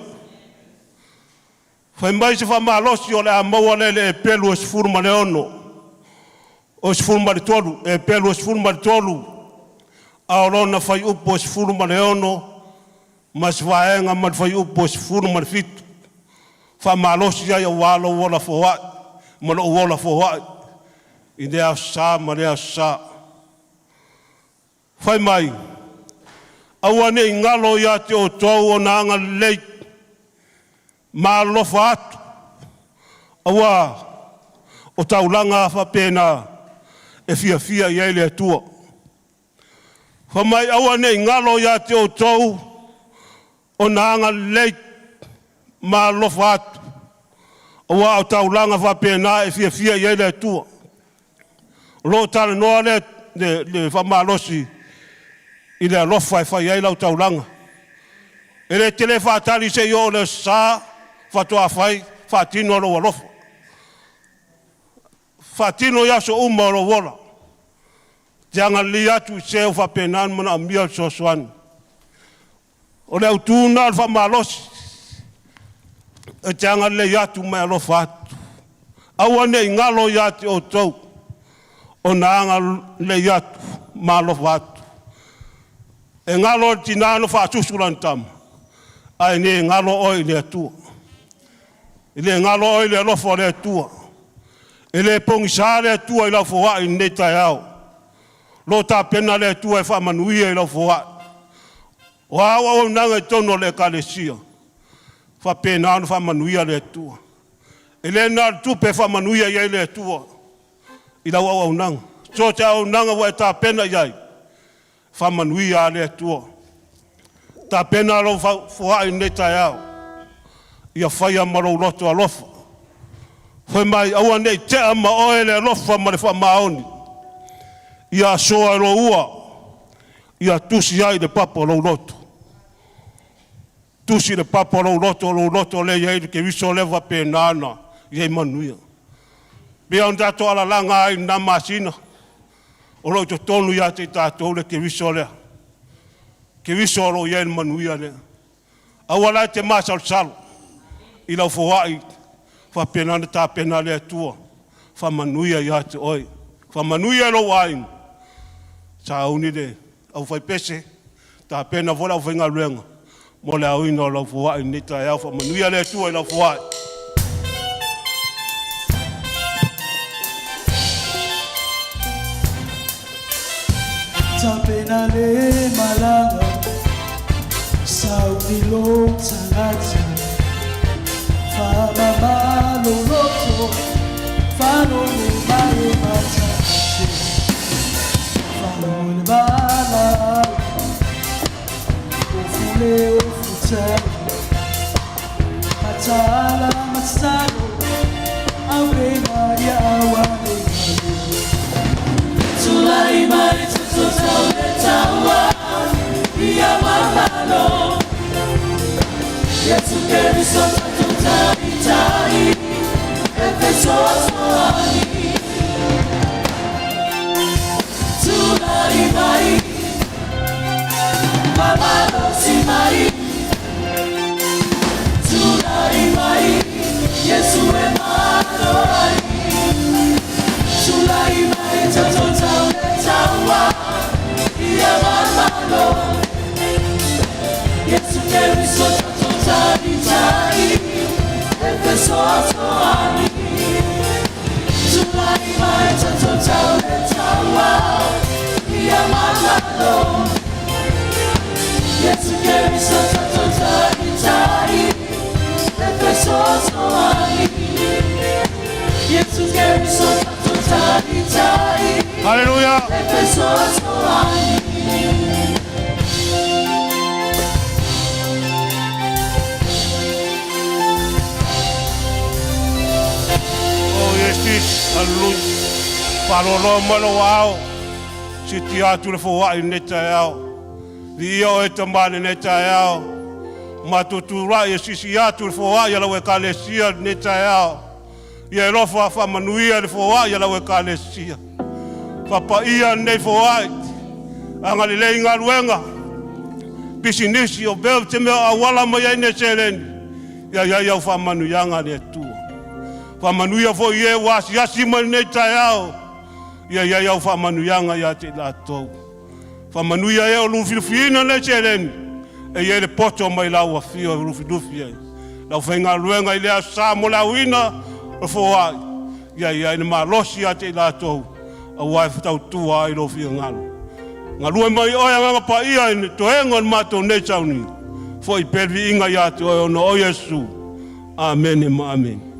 Fai mai se faamalosi o le a maua lea i le Eperu e 16, o 13, Eperu e 13, a o lona fuaiupu e 16 ma se vaega ma le fuaiupu e 17. Faamalosi ai aua lou ola foai ma lou ola foai i lea aso Sa ma lea aso Sa. Fai mai, aua ne i galo ia te outou ona agalelei ma alofa atu, aua o taulaga faapena e fiafia i ai le Atua. Fai mai, aua ne i galo ia te outou ona agalelei ma alofa atu, aua o taulaga faapena e fiafia i ai le Atua. O lo o talanoa le faamalosi i le alofa e fai ai lau taulaga. E le tele faatali se i oo i le Aso Sa faatoa fai faatino lou alofa. Faatino i aso uma o lou ola. Te agalelei atu i se ua faapena ona manaomia le fesoasoani. O le autu lena o le faamalosi, e te agalelei atu ma e alofa atu. Aua ne i galo ia te outou ona agalelei atu ma alofa atu. E galo i le tina ona faasusu lana tama, ae le galo oe i le Atua. E le galo oe i le alofa o le Atua. E le pogisa le Atua i lau foai i lenei taeao. O lo o tapena le Atua e faamanuia i lau foai. O a au auaunaga i totonu o le Ekalesia, faapena ona faamanuia le Atua. E le na o le tupe e faamanuia i ai le Atua i lau auaunaga. So o se auaunaga ua e tapena i ai, faamanuia a le Atua. Tapena lou foai i lenei taeao, ia faia ma lou loto alofa. Fai mai, aua ne i tea ma oe le alofa ma le faamaoni, ia asoa e lou ua, ia tusi ai i le papa o lou loto. Tusi i le papa o lou loto, o lou loto lea e i ai le Keriso lea faapena ona i ai manuia. Pei ona tatou alalaga ai i lena masina, o lo o i totonu ia te i tatou le Keriso lea. Keriso o lo o i ai le manuia lea. Aua la e te masalosalo i lau foai, faapena ona tapena le Atua, faamanuia ia te oe, faamanuia i lou aiga, sauni le aufaipese, tapena foi le aufaigaluega mo le aoina o lau foai i lenei taeao. Faamanuia le Atua i lau foai. Tapena le malaga sauni lo tagata faamamalo loto fanogo mai matate fanogo le valaau ofule ofutai mataala matatalo aurena ia auale Tulai mai tututau le taua ia mamalo Yesu Keriso tatutaitai e fesoasoani Tulai mai mamalosi mai Tulai mai Yesu e malo ai Tulai mai tatutau le taua ia mamalo Yesu Keriso tatutaitai e fesoasoani Tulai mai tatutau le taua ia mamalo Yesu Keriso tatutaitai e Haleluia. O Iesus, haleluia. Faaloloa mai lou aao, siitia atu le foai i lenei taeao. Viia oe Tama i lenei taeao. Matou tulai e siisia atu le foai a lau Ekalesia i lenei taeao. Ia e alofa faamanuia i le foai a lau Ekalesia. Faapaia lenei foai, agalelei i galuega, pisinisi, o mea te mea o auala mai ai nei seleni, ia i ai au faamanuiaga le Atua. Faamanuia foi i e ua asiasi mai lenei taeao, ia i ai au faamanuiaga ia te i latou. Faamanuia e o lufilufiina nei seleni, e i ai le poto mai lau afio e lufilufi ai. Lau faigaluega i le aso sa mo le auina o le foai, ia i ai le malosi ia te i latou, aua e tautua ai lou finagalo. Galue mai oe Agaga Paia i le toega o le matou nei sauniga, foi pea le viiga ia te oe ona o Iesu. Amene ma amene.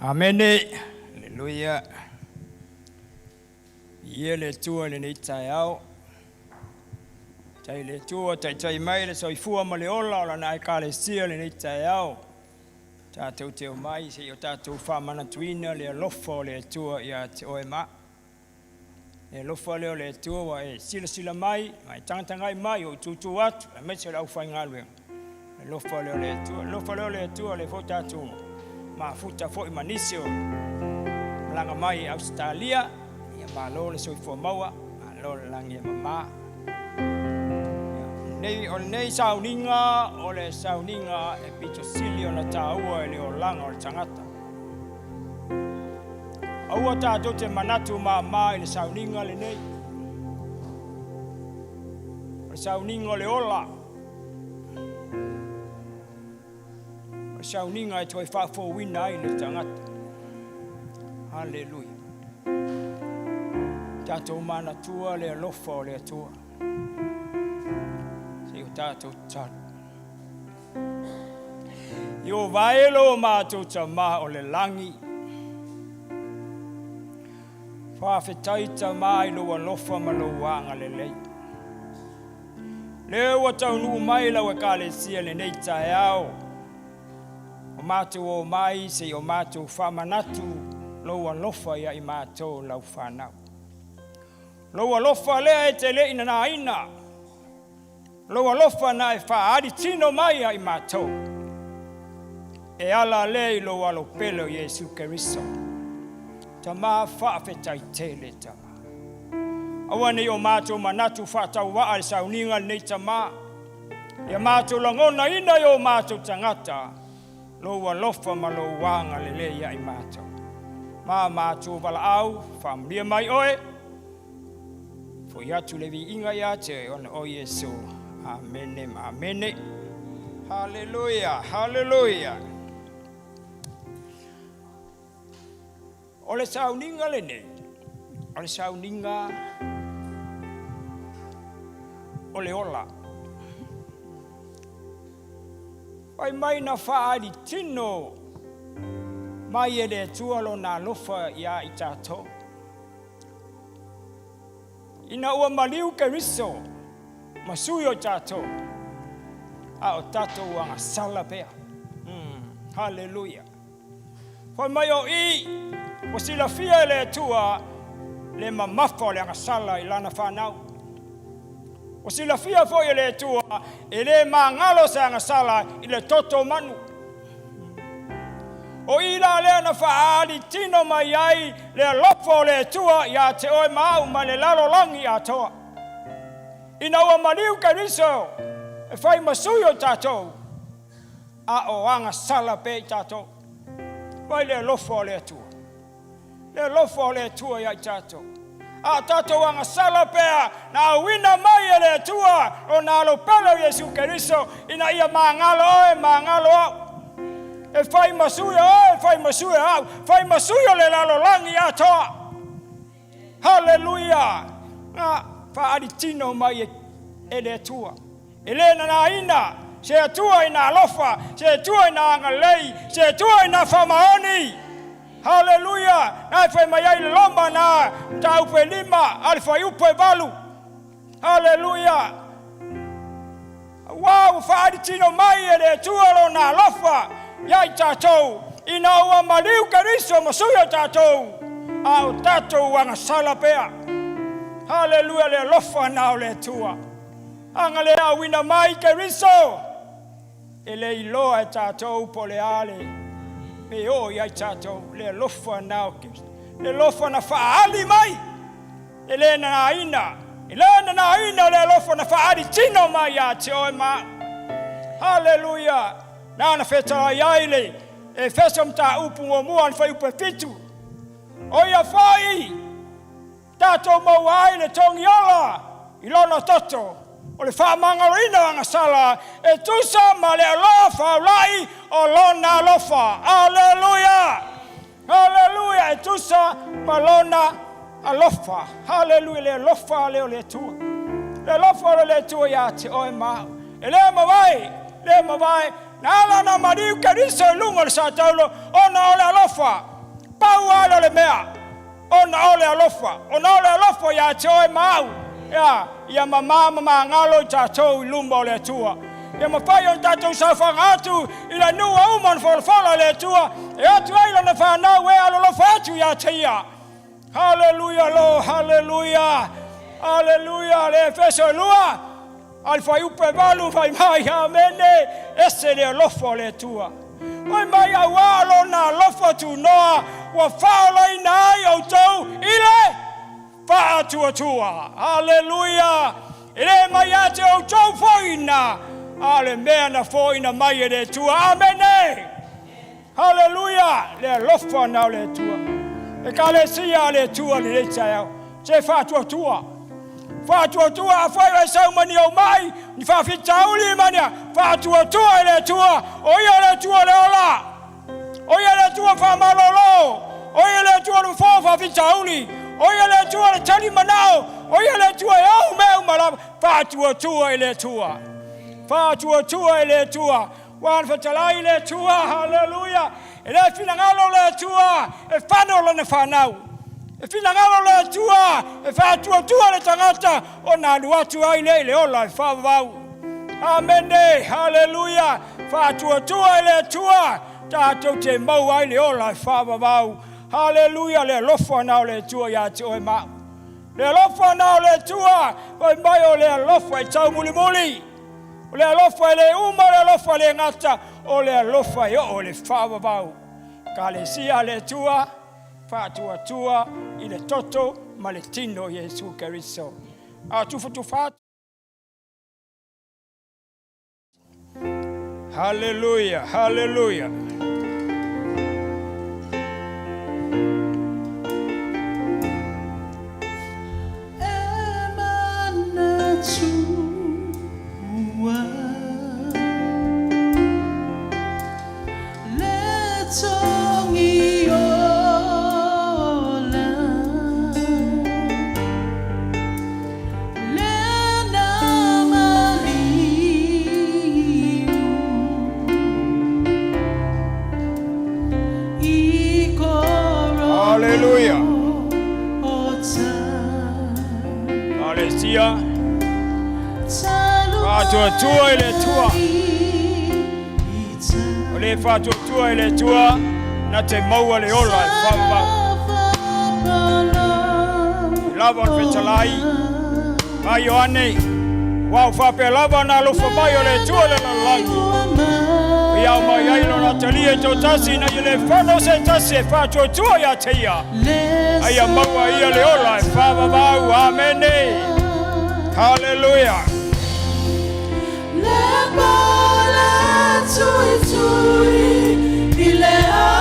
Amene. Aleluia. Viia le Atua i lenei taeao. Tai le Atua taitai mai le soifua ma le ola o lana Ekalesia i lenei taeao. Tatou te omai se i o tatou faamanatuina le alofa o le Atua ia te oe ma. Le alofa lea o le Atua ua e silasila mai, ma e tagatagai mai o tutu atu, aemaise o le aufaigaluega. Le alofa lea o le Atua, le alofa lea o le Atua, lea foi tatou mafuta foi ma nisi o malaga mai i Ausetalia. Ia malo le soifua maua, malo le lagi e mama. Nei, o lenei sauniga, o le sauniga e pito sili ona taua i le olaga o le tagata. Aua tatou te manatu māmā i le sauniga lenei. O le sauniga o le ola. O le sauniga e toe faafouina ai le tagata. Haleluia. Tatou manatua le alofa o le Atua. Se i o tatou tatalo. Ieova e lo matou Tamā o le lagi, faafetai Tamā i lou alofa ma lou agalelei. Lea ua taunuu mai lau Ekalesia i lenei taeao, o matou o mai se i o matou faamanatu lou alofa ia i matou lau fanau. Lou alofa lea e te le i nanaina, Lou alofa na e faaali tino mai ia i matou, e ala lea i lou alo pele o Iesu Keriso. Tama faafetai tele, Tama. Aua ne i o matou manatu faatauvaa i le sauniga lenei, Tama. Ia matou lagonaina i o matou tagata lou alofa ma lou agalelei ia i matou. Ma matou valaau, faamanuia mai oe. Foi atu le viiga ia te oe ona o Iesu. Amene ma amene. Haleluia, haleluia. O le sauniga lenei, o le sauniga o le ola. Fai mai na faaali tino mai e le Atua lona alofa iā i tatou. Ina ua maliu Keriso ma sui o tatou, a o tatou agasala pea. Haleluia. Fai mai o i, ua silafia e le Atua le mamafa o le agasala i lana fanau. Ua silafia foi e le Atua e le magalo se agasala i le toto manu. O i la lea na faaali tino mai ai le alofa o le Atua iā te oe ma au ma le lalolagi atoa. Ina ua maliu Keriso e fai ma sui o tatou, a o agasala pea i tatou. Vai le alofa o le Atua. Le alofa o le Atua iā i tatou. A o tatou agasala pea na auina mai e le Atua Lona Alo pele o Iesu Keriso ina ia magalo oe, magalo au. E fai ma sui o oe, fai ma sui o au, fai ma sui o le lalolagi atoa. Haleluia! Na faaali tino mai e le Atua. E le nanaina se Atua ina alofa, se Atua ina agalelei, se Atua ina faamaoni. Haleluia! Na e fai mai ai le Roma na mataupu e 5 a le fuaiupu e 8. Haleluia! Aua ua faaali tino mai e le Atua Lona alofa ia i tatou, ina ua maliu Keriso ma sui o tatou, a o tatou agasala pea. Haleluia! Le alofa na o le Atua. Aga le auina mai Keriso, e le iloa e tatou po o le a le mea e oo i ai tatou. Le alofa na o Keriso, le alofa na faaali mai, e le nanaina, e le nanaina le alofa na faaali tino mai ia te oe ma au. Haleluia! Na na fetalai ai le Efeso mataupu muamua a le fuaiupu e 7. O ia foi tatou maua ai le togi ola i lona toto, o le faamagaloina o agasala e tusa ma le aloa faulai o lona alofa. Aleluia! Aleluia! E tusa ma lona alofa. Aleluia! Le alofa lea o le Atua. Le alofa o le Atua ia te oe ma au. E le mavae, le mavae, na ala na maliu Keriso i luga o le sataulo, ona o le alofa. Pau lava lea o le mea. Ona o le alofa, ona o le alofa ia te oe ma au, ea, ia mamā ma magalo i tatou i luma o le Atua. Ia mafai ona tatou saofaga atu i le nuu ua uma ona folafola e le Atua, e atu ai Lana fanau e alolofa atu ia te Ia. Haleluia lo, haleluia, haleluia, le Efeso e 2, a le fuaiupu e 8, fai mai, Amene, ese le alofa o le Atua. Fai mai, auā Lona alofa tunoa ua faaolaina ai outou i le faatuatua. Aleluia! E le mai ia te outou foina, a o le mea na foina mai e le Atua. Amene! Haleluia! Le alofa na o le Atua. Ekalesia a le Atua lenei taeao. Se faatuatua. Faatuatua afai o e sau ma ni ou mai, ni faafitauli ma ni faatuatua i le Atua. O ia le Atua le ola. O ia le Atua faamalolo. O ia le Atua le fofo faafitauli. O ia le Atua le tali manao. O ia le Atua e ou mea uma lava. Faatuatua i le Atua. Faatuatua i le Atua. Ua fetalai le Atua, haleluia. E le finagalo le Atua e fano lana fanau. E finagalo le Atua e faatuatua le tagata ona alu atu ai lea i le ola e faavavau. Amene, haleluia. Faatuatua i le Atua tatou te maua ai le ola e faavavau. Haleluia, le alofa na o le Atua ia te oe ma au. Le alofa na o le Atua, fai mai o le alofa e taumulimuli. O le alofa e le uma, o le alofa e le gata, o le alofa e oo i le faavavau. Ekalesia a le Atua, faatuatua i le toto ma le tino o Iesu Keriso. A tufatufa atu. Haleluia, haleluia. Haleluia. Ekalesia, faatuatua i le Atua. O le faatuatua i le Atua, na te maua le ola e faavavau. I lava o le fetalai, ma Ioane, ua au faapea lava na alofa mai o le Atua i le lalolagi. Ia au mai ai lona Atalii e toatasi ina ia le fano se tasi e faatuatua ia te ia. A ia maua ia le ola e faavavau. Amene. Haleluia. Le pole tui tui i le ao.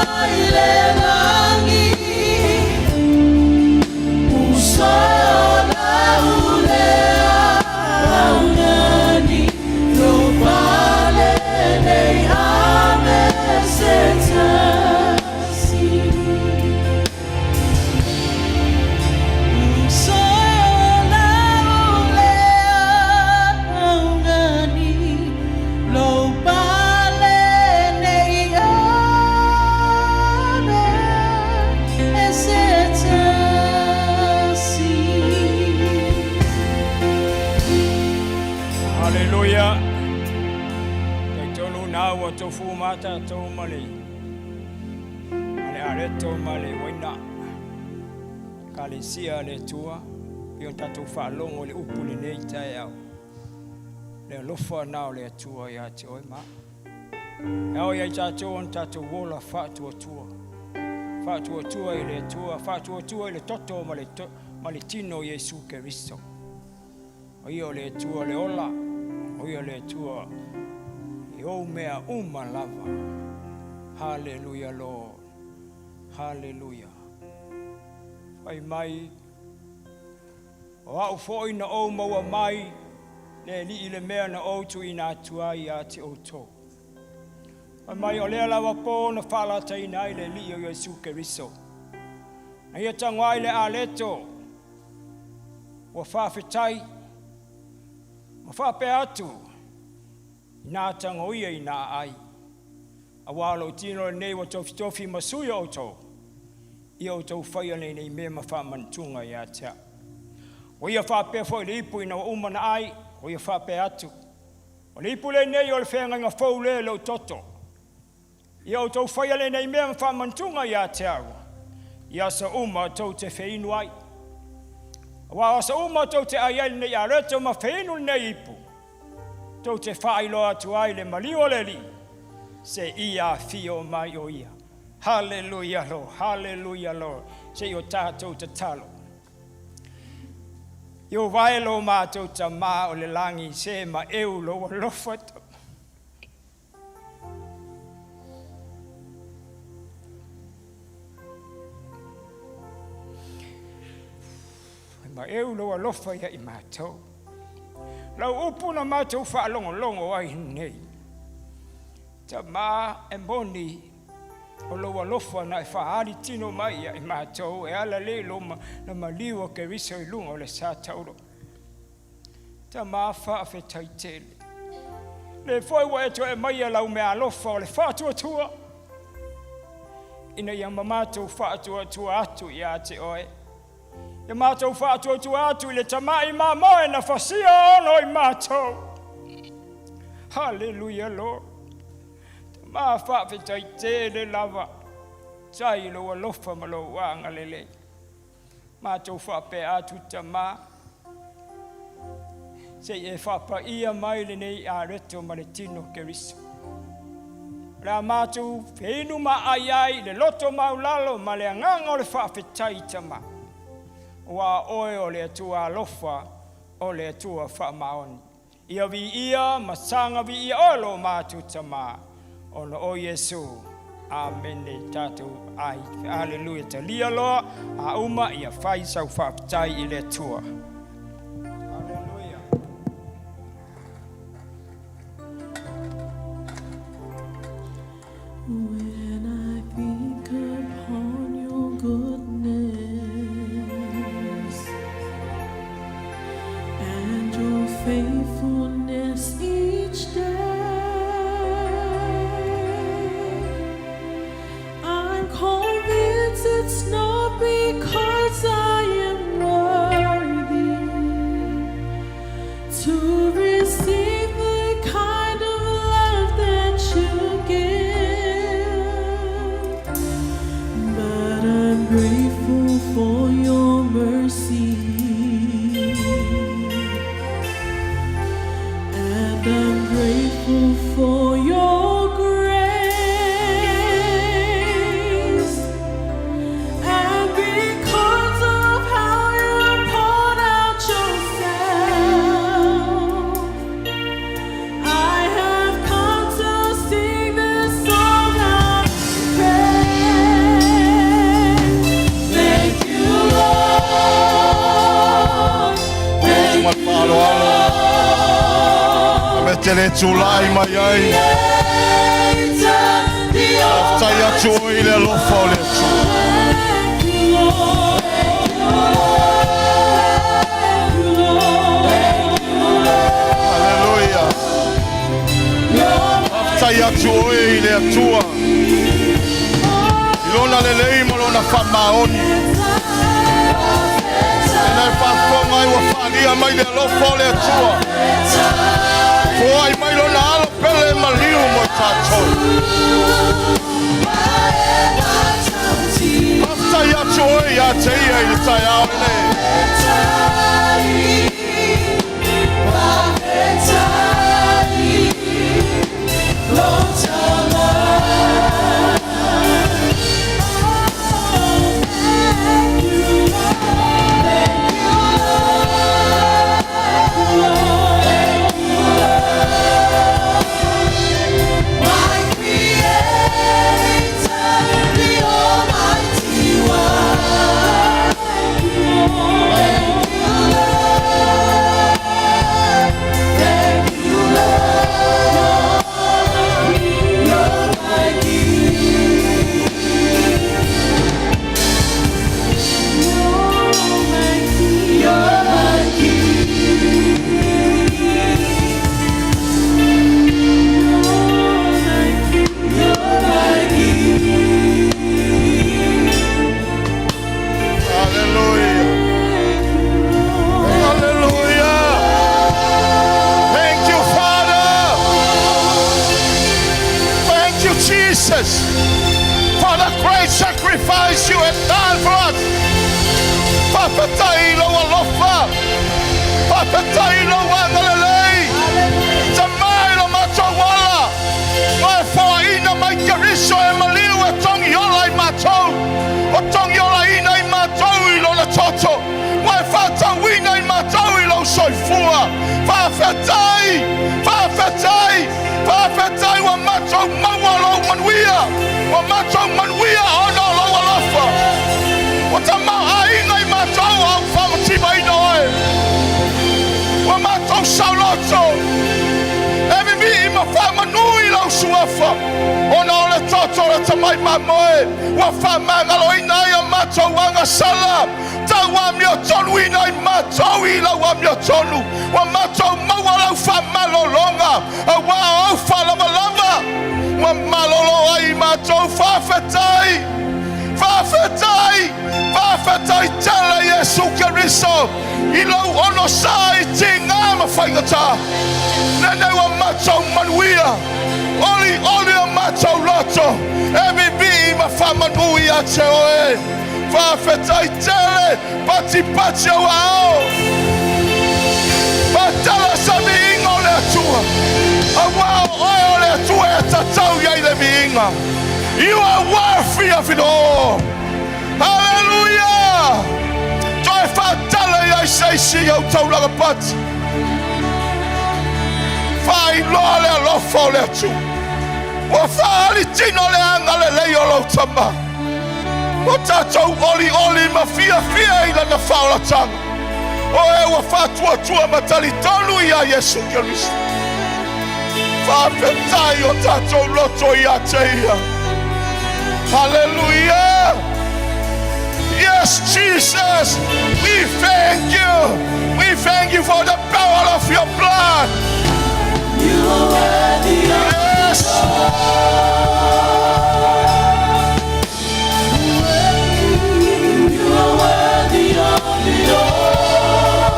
mai le lagi. Usola ulea aungani lo pale nei ame se tasi. Usola ulea aungani lo pale nei ame se tasi. Haleluya. Taitolu na ua tofu mata tau male. Ale areto male waina. Kalesia le tua. Pio tatou whaalongo le upu le nei tae au. Le alofa nao le atua ia te oe ma. E ao ia tātou on tātou wola whaatuatua. Whaatuatua i le atua, whaatuatua i le toto ma le, to, ma le tino Iesu Keriso. O ia o le Atua le ola, o ia le Atua i ou mea uma lava. Hallelujah, Lord. Hallelujah. Fai mai, o au foi na ou maua mai, le li i le mea na ou tu ina atu ai ia te outou. Fai mai o lea lava po na whaalataina ai le li o Iesu Keriso. Na ia tango ai le aleto, ua whaafetai, ma whaapea atu, i nā tango ia i nā ai. A wā lo tino le nei wa tofi tofi ma suia o tau. Ia o tau whaia nei nei mea ma whaamantunga ia te au. O ia whaapea fo i le ipu ina wa uma na ai, o ia whaapea atu. O le ipu le nei o le whenga ngā fau le lo toto. Ia o tau whaia le nei mea ma whaamantunga ia te au. Ia sa uma tau te wheinu ai. Wa o sa uma tau te ai ai nei a reto ma wheinu nei ipu. Tau te whailo atu ai le malio le li. Se ia fio mai o ia. Hallelujah, Lord. Hallelujah, Lord. Se o tātou te talo. Io vai lo mātou ta mā o le langi se ma eu lo alofa ta. Ma eu lo alofa ia i mātou. Lau upu na mātou whaalongolongo ai nei. Ta mā e moni o lo alofa na e whaali tino mai ia i mātou e ala le lo ma, na maliwa ke riso i lunga o le sa tauro. Ta mā whaafetai tele. Le foi wa e e mai a lau mea alofa o le whaatuatua. Ina ia mamatou whaatuatua atu ia te oe. Ia mātou whaatuatua atu i le tamai mā moe na whasia ono i mātou. Hallelujah, Lord. Ta mā whaafetai tele lava. Tai lo alofa ma lo wanga lele. Mātou whaapea atu ta mā. Se e whapa ia mai le nei a reto ma le tino Keriso. La mātou whenu ma ai ai le loto maulalo ma le anganga o le whaafetai tama. Wa oe o le atua alofa o le atua whaamaoni. Ia vi ia masanga vi ia o lo mātou tama. Ona o Yesu. Amen tātou ai. Hallelujah. Talia loa a uma ia whai sau whaafetai i le atua. Hallelujah. When I think upon your goodness and your faithfulness each day, I'm convinced it's not because I am worthy to receive the kind of love that you give, but I'm grateful for your mercy, and I'm grateful for your grace. And because of how you poured out yourself, I have come to sing this song of praise. te le tulai mai ai. Faafetai atu oe i le alofa o le Atua. Haleluia. Faafetai atu oe i le Atua i lona lelei ma lona faamaoni. Lena e faafofoga ai ua faaalia mai le alofa o le Atua. Foai mai lona alo pele maliu mo tatou. Faafetai atu oe ia te ia i le taeao lenei. Hallelujah. Hallelujah. Thank you, Father. Thank you, Jesus, for the great sacrifice you have done for us. Faafetai i lou alofa. Faafetai i lou agalelei. Tamai lo matou ala. Ma e foaina mai Keriso e maliu e togi ola i matou. O togi olaina i matou i lona toto. Ma e faatauina i matou i lou soifua. Faafetai, faafetai, faafetai ua matou maua lou manuia. Ua matou manuia ona o lou alofa. Ua tamaoaiga i matou au faamativaina oe. Ua matou sauloto. E vivii ma faamanu i lau suafa. Ona o le toto o le tamai mamoe. Ua faamagaloina ai a matou agasala. Tau amiotonuina i matou i lau amiotonu. Ua matou maua lau faamalologa. Auā o au faalavalava. Ua malolo ai i matou faafetai. Faafetai. Faafetai tele Iesu Keriso. I lou onosai i tigā ma faigatā. Lenei ua matou manuia. Olioli o matou loto. E vivii ma faamanu ia te oe. Faafetai tele. Patipati ou aao. Faatala se viiga o le Atua. Auā o oe o le Atua e tatau i ai le viiga. You are worthy of it all. Hallelujah! Toe faatala i ai se isi au taulaga pati. Faailoa le alofa o le Atua. Ua faali tino le agalelei o lou tama. O tatou olioli ma fiafia i lana faaolataga. O e ua faatuatua ma talitonu ia Iesu Keriso. Faafetai o tatou loto ia te ia. Hallelujah! Yes, Jesus, we thank you. We thank you for the power of your blood. You are worthy of Yes. You are worthy of it all.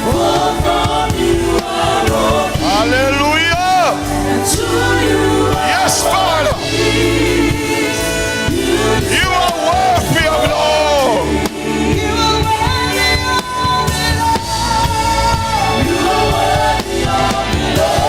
For from you are all Hallelujah. and to you are Yes, Father. things. You are worthy of it all. You are worthy of it all. You are worthy of it all.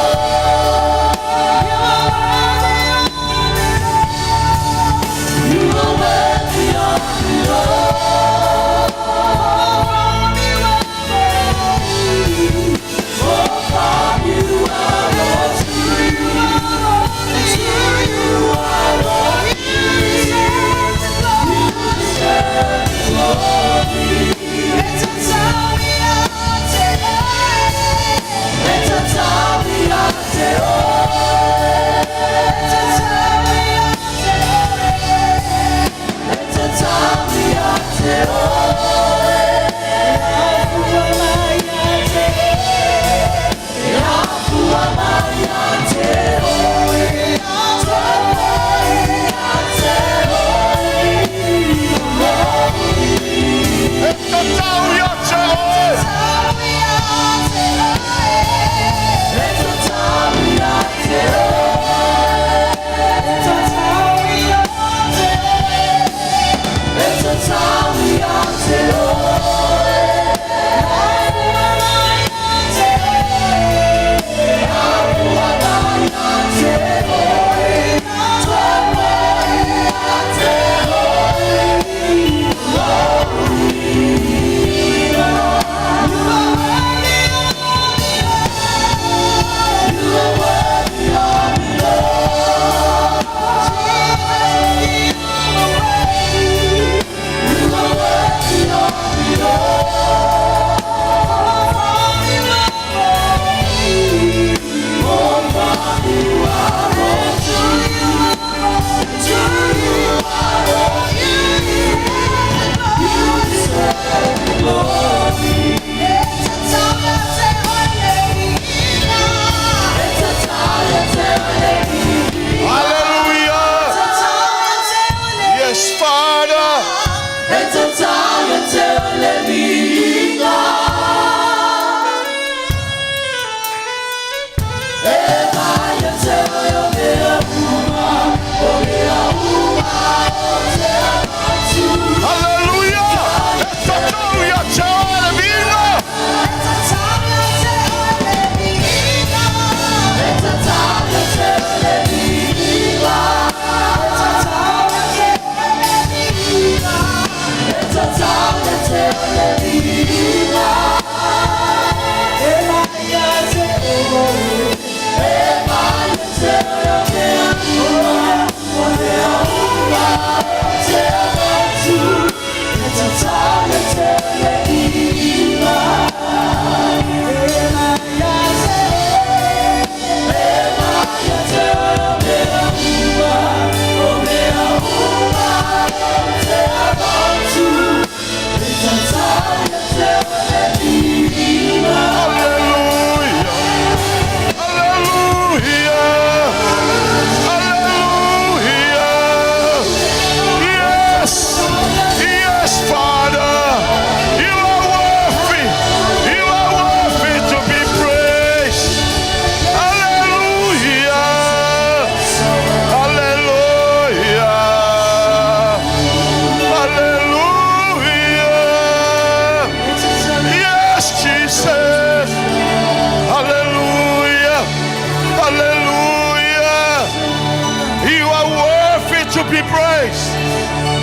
to be praised.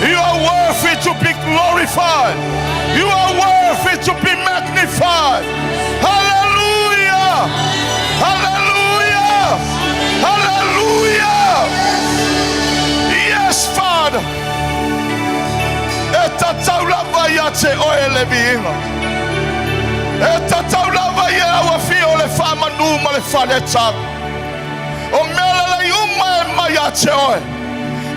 You are worthy to be glorified. You are worthy to be magnified. Hallelujah! Hallelujah! Hallelujah! Yes, Father. E tatau lava ia te oe le viiga. E tatau lava ia au afio le whamanu ma le whaletaga. O mea lelei uma e mai ia te oe.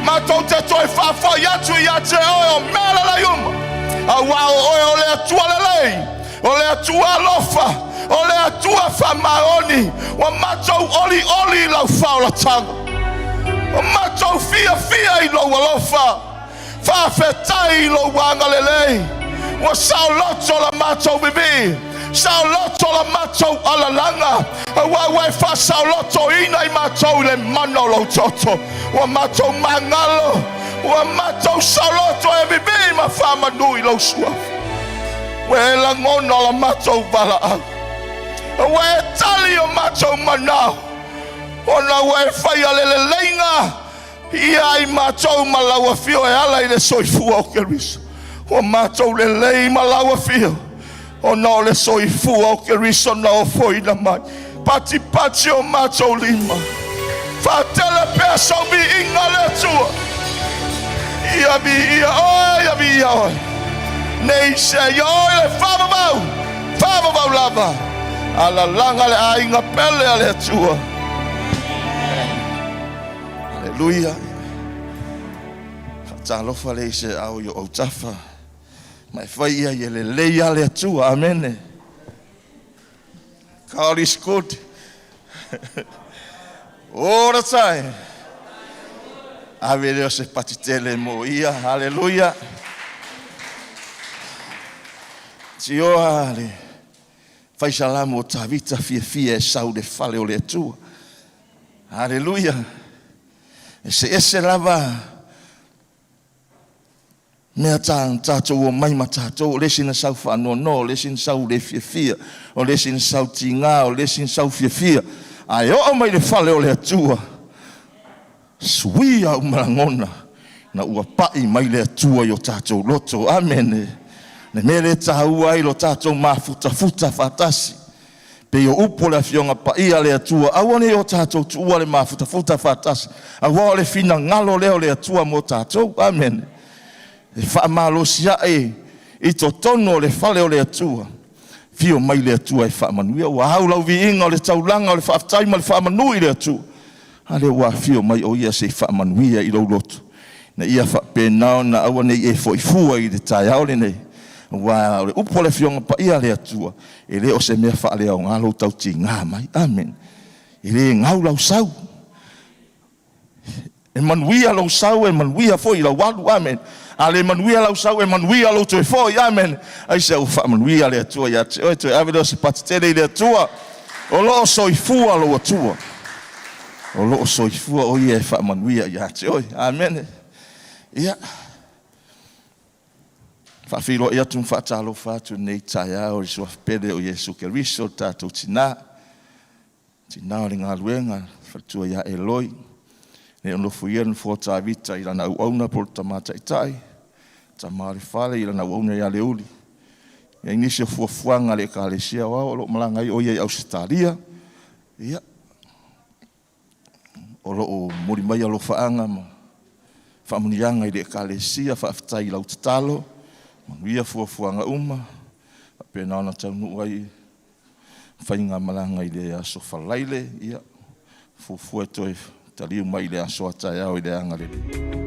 Matou te toe faafoi atu ia te oe o mea lelei uma. Auā o oe o le Atua lelei, o le Atua alofa, o le Atua faamaoni. Ua matou olioli i lau faaolataga. Ua matou fiafia i lou alofa. Faafetai i lou agalelei. Ua saoloto la matou vivii, saoloto la matou alalaga, auā ua e faasaolotoina i matou i le mana o lou toto. Ua matou magalo, ua matou saoloto e vivii ma faamanu i lou suafa. Ua e lagona la matou valaau, ua e tali o matou manao, ona ua e faia le leleiga ia i matou ma lau afio e ala i le soifua o Keriso. Ua matou lelei ma lau afio, ona o le soifua o Keriso na ofoina mai. Patipati o matou lima. Faatele pea sau viiga le Atua. Ia viia oe, ia viia oe. Nei se ia oe le faavavau, faavavau lava. Alalaga le aiga pele a le Atua. Aleluia. Faatalofa le i se au i o autafa. Ma e fai ia i e lelei a le Atua. Amene. God is good all the time. Ave leo se pati tele mo ia. Haleluia. Tioa le faisalamo o Tavita fiafia e sau le fale o le Atua. Haleluia. E se ese lava mea tatou omai ma tatou, o le isi na sau faanoanoa, o le isi na sau le fiafia, o le isi na sau tigā, o le isi na sau fiafia, ae oo mai le fale o le Atua, suia uma lagona, na ua pai mai le Atua i o tatou loto. Amene. Le mea lea e taua ai lo tatou mafutafuta faatasi. Pei o upu o le Afioga Paia a le Atua, aua ne i o tatou tuua le mafutafuta faatasi, auā o le finagalo lea o le Atua mo tatou. Amene. E faamalosiai i totonu o le fale o le Atua. Afio mai le Atua e faamanuia. Ua au lau viiga o le taulaga o le faafetai ma le faamanu i le Atua. A lea ua afio mai o ia se i faamanuia i lou loto, ina ia faapena ona aua ne i e foi fua i le taeao lenei. Aua o le upu a le Afioga Paia a le Atua, e le o se mea faaleaoga lou tautiga mai. Amene. E le gau lau sau. E manuia lou sau, e manuia foi lau alu. Amene. A le manuia lau sau, e manuia lou toe foi. Amene. Aisea ua faamanuia le Atua ia te oe, toe ave lea o se pati tele i le Atua. O lo o soifua lou Atua. O lo o soifua o ia e faamanuia ia te oe. Amene. Ia. Faafeiloai atu ma faatalofa atu lenei taeao i le suafa pele o Iesu Keriso, le tatou Tina. Tina o le galuega, faletua ia Eloi. Le nofoia le nofoa o Tavita i lana auauna po o le tama taitai, tama o le fale i lana auauna ia Leuli. Ia i nisi o fuafuaga a le Ekalesia Aoao o lo o malaga ai o ia i Ausetalia. Ia, o lo o momoli mai alofaaga ma faamanuiaga i le Ekalesia, faafetai i lau tatalo, manuia fuafuaga uma, faapena ona taunuu ai faigamalaga i le aso Faraile, ia, fuafua e toe taliu mai i le aso a taeao i le agalelei.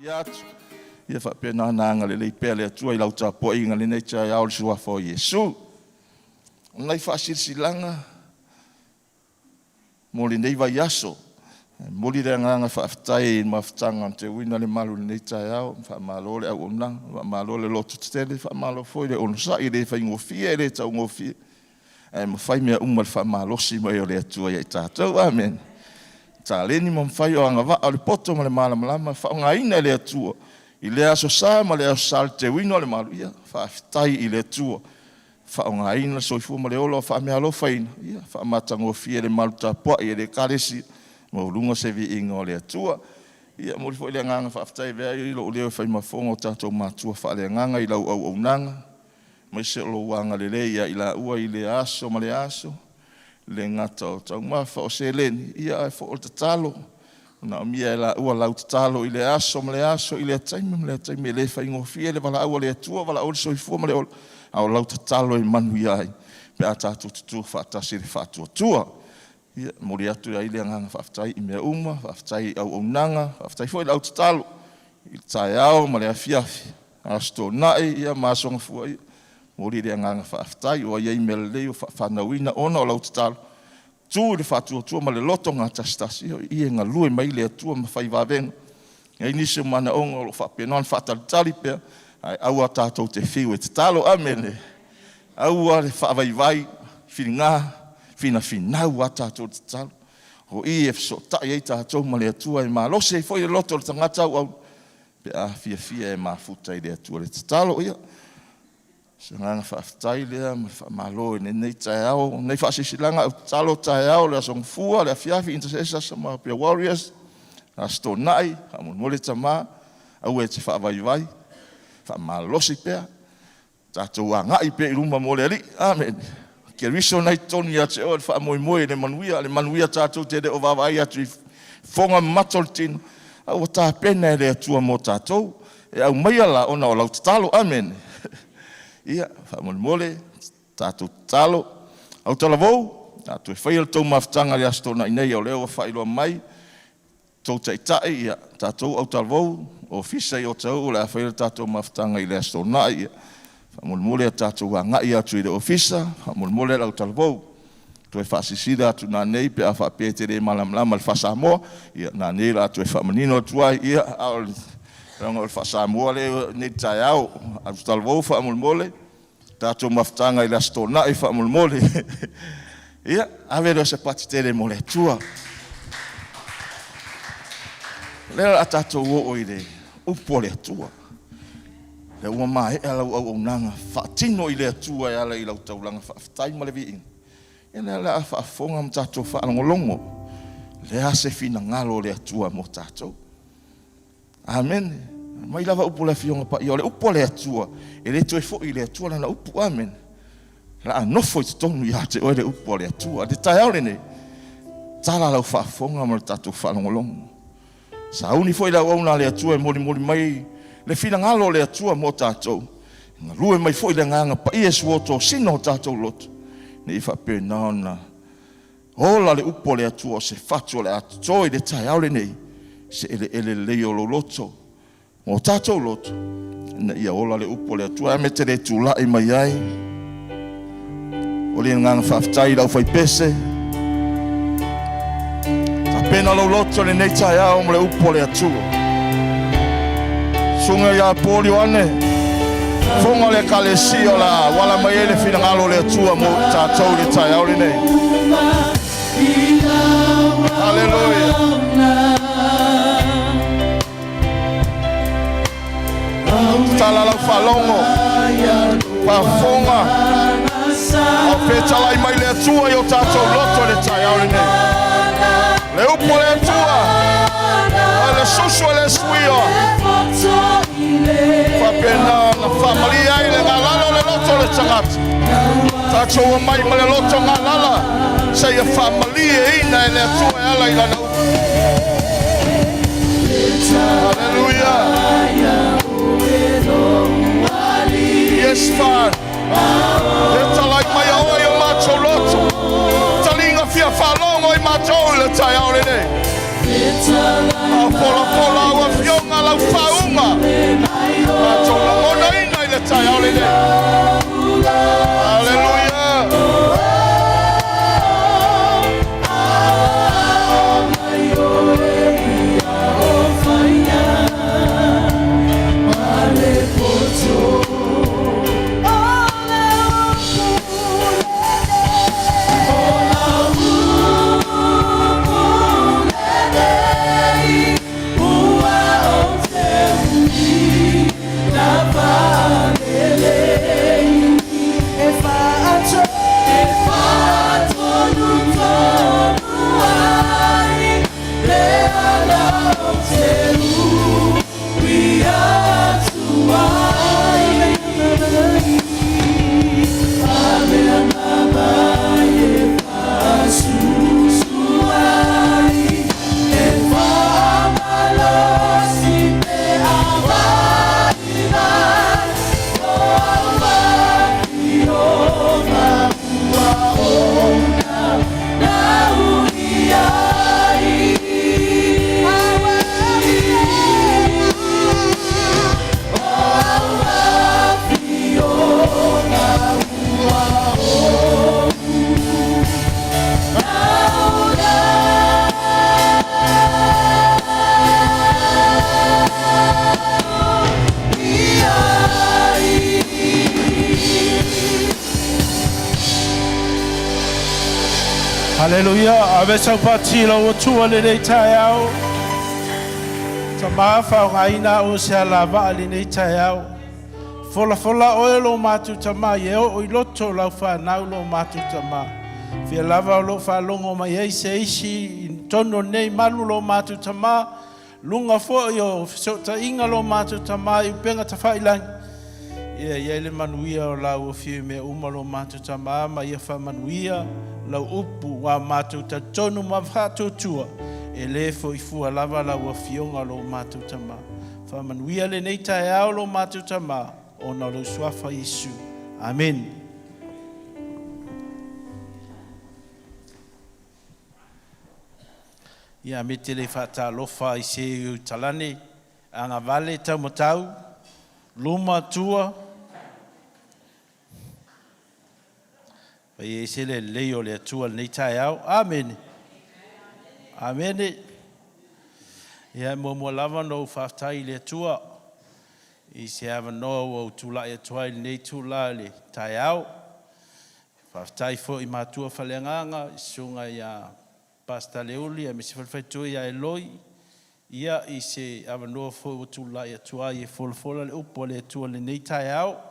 Ia atu, ia faapena ona agalelei pea le Atua i lau tapuaiga i lenei taeao i le Suafa o Iesu. O nai faasilasilaga mo lenei vaiaso, e momoli le agaga faafetai i le mafutaga na teuina le malu i lenei taeao, faamalo le auaunaga, faamalo le lototetele, faamalo foi le onosai, e le faigofie, e le taugofie, ae mafai mea uma i le faamalosi mai o le Atua ia i tatou. Amene. Taleni ma mafai o agavaa o le poto ma le malamalama e faaaogaina e le Atua i lea Aso Sa ma lea Aso Sa i le teuina o le malu. Ia faafetai i le Atua, faaaogaina le soifua ma le ola o faameaalofaina, ia faamatagofie le malu tapuai a le Ekalesia, maualuga se viiga o le Atua. Ia momoli foi le agaga faafetai e avea ai lou leo e fai ma fofoga o tatou matua faaleagaga i lau auaunaga, aemaise o lou agalelei ia i laua i lea aso ma lea aso, e le gata o taumafa, o seleni, ia ae foi o le tatalo. Manaomia e laua lau tatalo i lea aso ma lea aso, i lea taimi ma lea taimi. E le faigofie le valaau a le Atua, valaau le soifua ma le ola, a o lau tatalo e manuia ai pe a tatou tutu faatasi i le faatuatua. Ia, momoli atu ai le agaga faafetai i mea uma, faafetai i auaunaga, faafetai foi i le au tatalo i le taeao ma le afiafi, Aso Toonai ia ma Aso Gafua, ia momoli le agaga faafetai ua i ai mea lelei ua faafanauina ona o lau tatalo, tu i le faatuatua ma le loto gatasitasi, o i e galue mai ai le Atua ma fai vavega. E i ai nisi o manaoga o lo o faapena ona faatalitali pea, ae aua tatou te fiu e tatalo. Amene. Aua le faavaivai, filiga, finafinau a tatou tatalo. O i e fesootai ai tatou ma le Atua e malosi ai foi le loto o le tagata auauna pe a fiafia e mafuta i le Atua i le tatalo. Ia, o se agaga faafetai lea ma le faamalo i lenei taeao. O nei faasilasilaga au tatalo taeao, le Aso Gafua, le afiafi Intercessors ma Prayer Warriors, Aso Toonai, faamolemole tama, aua e te faavaivai, faamalosi pea, tatou agai pea i luma mo le Alii. Amene. Keriso na i totonu ia te oe le faamoemoe i le manuia, le manuia tatou te le o vaavaai atu i fofoga mamafa o le tino, a ua tapena e le Atua mo tatou. E aumaia la ona o lau tatalo. Amene. Ia, faamolemole, tatou tatalo. Autalavou, a toe faia le tou mafutaga i le Aso Toonai nei, o lea ua faailoa mai tou taitai, ia tatou autalavou, ofisa i Otahuhu o le a faia le tatou mafutaga i le Aso Toonai. Ia, faamolemole a tatou agai atu i le ofisa, faamolemole le autalavou. Toe faasilasila atu nanei pe a faapea e te le malamalama i le faa-Samoa, ia nanei o le a toe faamanino atu ai, ia a o le leaga o le faa-Samoa lea i nei taeao. Autalavou faamolemole, tatou mafutaga i le Aso Toonai faamolemole. Ia, ave lea o se pati tele mo le Atua. O lea o le a tatou oo i le upu a le Atua. Lea ua maea lau auaunaga faatino i le Atua e ala i lau taulaga faafetai ma le viiga. Ia lea o le a faafofoga ma tatou faalogologo, le a se finagalo o le Atua mo tatou. Amene. Mai lava upu o le Afioga Paia, o le upu a le Atua, e le toe foi i le Atua lana upu. Amene. La a nofo i totonu ia te oe le upu a le Atua. Le taeao lenei, tala lau faafofoga ma le tatou faalogologo. Sauni foi le auauna a le Atua e molimoli mai le finagalo o le Atua mo tatou. Galue mai foi le agaga paia e suotosina o tatou loto, ina ia faapena ona ola le upu a le Atua o se fatu o le a toto i le taeao lenei, se eleele lelei o lou loto, o tatou loto, ina ia ola le upu a le Atua. E a mea e te le tulai mai ai? O le agaga faafetai i le aufaipese. Tapena lou loto i lenei taeao mo le upu a le Atua. Susuga ia Paul Ioane, fofoga o le Ekalesia o le a uala mai ai le finagalo o le Atua mo i tatou i le taeao lenei. Haleluia. Tala lau faalogo, faafofoga, a o fetalai mai le Atua i o tatou loto i le taeao lenei. Le upu a le Atua, a le susu e le suia, faapena ona faamalie ai le galala o le loto o le tagata. Tatou omai ma le loto galala, seia faamalieina e le Atua e ala i lana upu. Hallelujah. Yes, Father. Fetalai mai a oe i o matou loto. Taliga fia faalogo i matou i le taeao lenei. Folafola au afioga lau faauuga. Matou lagonaina i le taeao lenei. Haleluia. Haleluia, ave sau pati lau Atua lenei taeao. Tama faaaogaina au se alavaa lenei taeao. Folafola oe lo matou Tama ia oo i loto o lau fanau lo matou Tama. Fia lava o loo faalogo mai ai se isi i totonu o lenei malu lo matou Tama, luga foi o fesootaiga lo matou Tama i upega tafailagi. Ia i ai le manuia o lau afio i mea uma lo matou Tama ma ia faamanuia lau upu ua matou talitonu ma faatuatua e le foi fua lava lau afioga lo matou Tama. Faamanuia lenei taeao lo matou Tama ona o lou suafa Iesu. Amen. Ia me te le faatalofa i se i talane agavale taumatau luma tua Fai e se lelei o le Atua lenei taeao. Amene. Amene. Ia e muamua lava ona ou faafetai i le Atua i se avanoa ua ou tulai atu ai i lenei itula i le taeao. Faafetai foi i matua faaleagaga, i susuga ia Pastor Leuli aemaise foi le faletua ia Eloi, ia i se avanoa foi ua tulai atu ai e folafola le upu a le Atua i lenei taeao.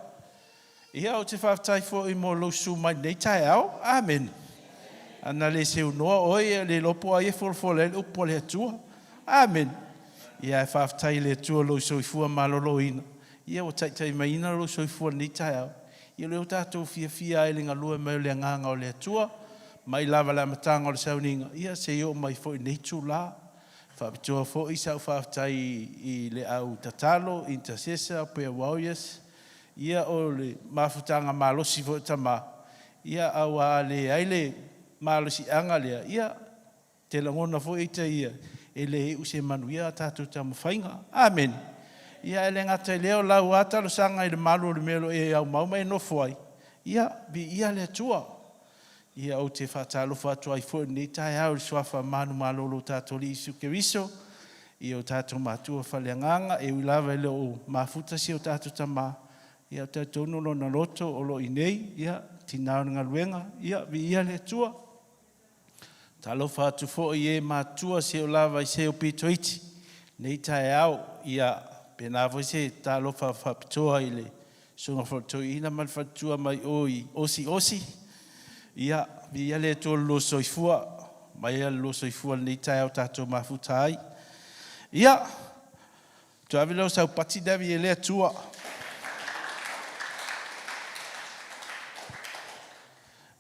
Ia ou te faafetai foi mo lou susu mai i lenei taeao. Amene. Ana le seunoa oe, e le iloa po o ai e folafola ai le upu a le Atua. Amene. Ia ae faafetai i le Atua i lou soifua maloloina. Ia ua taitaimaiina lou soifua i lenei taeao. Ia o lea ua tatou fiafia ai i le galue mai o le Agaga o le Atua, mai lava i le amataga o le sauniga, ia seia oo mai foi i lenei itula. Faapitoa foi sau faafetai i le au tatalo, intercessor, prayer warriors, ia o le mafutaga malosi foi o tama, ia aua a leai le malosiaga lea, ia te lagona foi ita ia e le iu se manuia a tatou taumafaiga. Amene. Ia ae le gata i lea o lau lava talosaga i le malu o le mea o lo o e aumau ma e nofo ai, ia viia le Atua. Ia ou te faatalofa atu ai foi i lenei taeao i le Suafa manumalo o tatou Alii Iesu Keriso, i o tatou matua faaleagaga, e ui lava e le o mafuta si o tatou Tama, ia ou te talitonu lona loto o lo o i inei, ia, tina o le galuega, ia, viia le Atua. Talofa atu foi i e matua seia oo lava i se o pito iti lenei taeao, ia pena foi se talofa faapitoa i le susuga foi i le toeaina ma le faletua mai o i Osi Osi. Ia, viia le Atua i lo lua soifua, mai le lua soifua i lenei taeao tatou mafuta ai. Ia, toe ave lea o sau pati lea i le Atua.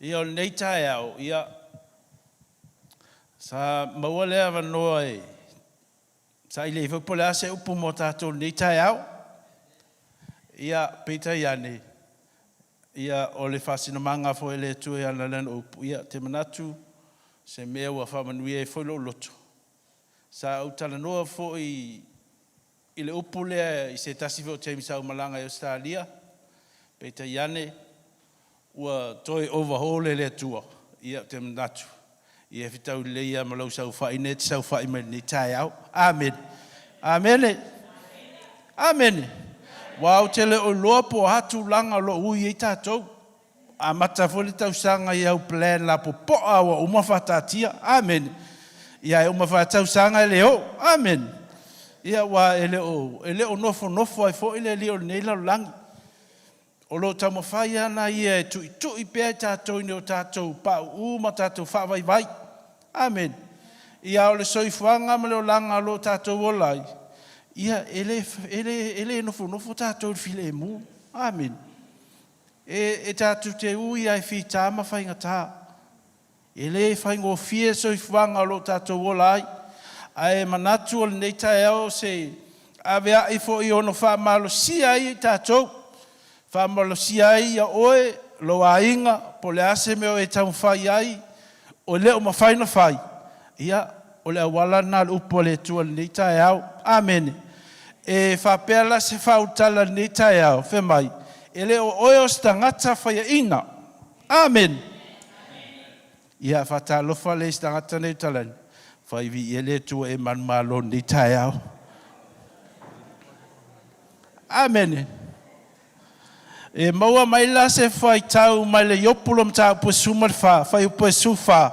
Ia, o lenei taeao, ia, sa maua le avanoa e saili ai foi po o le a se upu mo tatou i lenei taeao. Ia, peitai ane, ia, o le faasinomaga foi a le Atua i ana lana upu, ia, te manatu se mea ua faamanuia ai foi lou loto. Sa ou talanoa foi i le upu lea i se tasi foi o taimi sa ou malaga i Ausetalia, peitai ane ua toe overhaul e le Atua, ia ou te manatu, ia e fetaui lelei lava ma lou saofai nei e te saofai mai lenei taeao. Amene. Amene. Amene. Aua ou te le o iloa po o a tulaga o lo o ui ai tatou. Amata foi le tausaga i au plan lapopoa ua uma faataatia. Amene. Ia e uma foi a tausaga e le oo. Amene. Ia aua e le o, e le o nofonofo ai foi le alii o lenei lalolagi. O lo o taumafai ana ia e tuitui pea i tatou i ni o tatou pauu ma tatou faavaivai. Amene. Ia o le soifuaga ma le olaga o lo o tatou ola ai, ia e le, e le, e le nofonofo tatou i le filemu. Amene. E tatou te ui lava i fita ma faigata. E le faigofie le soifuaga o lo o tatou ola ai. Ae manatu o lenei taeao o se avea'i foi e ono faamalosia ai i tatou, faamalosia ai ia oe, lou aiga, po o le a se mea o e taumafai ai, o le o mafai ona fai, ia, o le auala lena o le upu a le Atua i lenei taeao. Amene. E faapea la se faaulutala i lenei taeao, fai mai, E le o oe o se tagata faiaina. Amene. Ia, faatalofa le isi tagata nei talani. Fai viia le Atua e manumalo i lenei taeao. Amene. E maua mai la se faitau mai le Iopu lo mataupu e 14, fuaiupu e 14.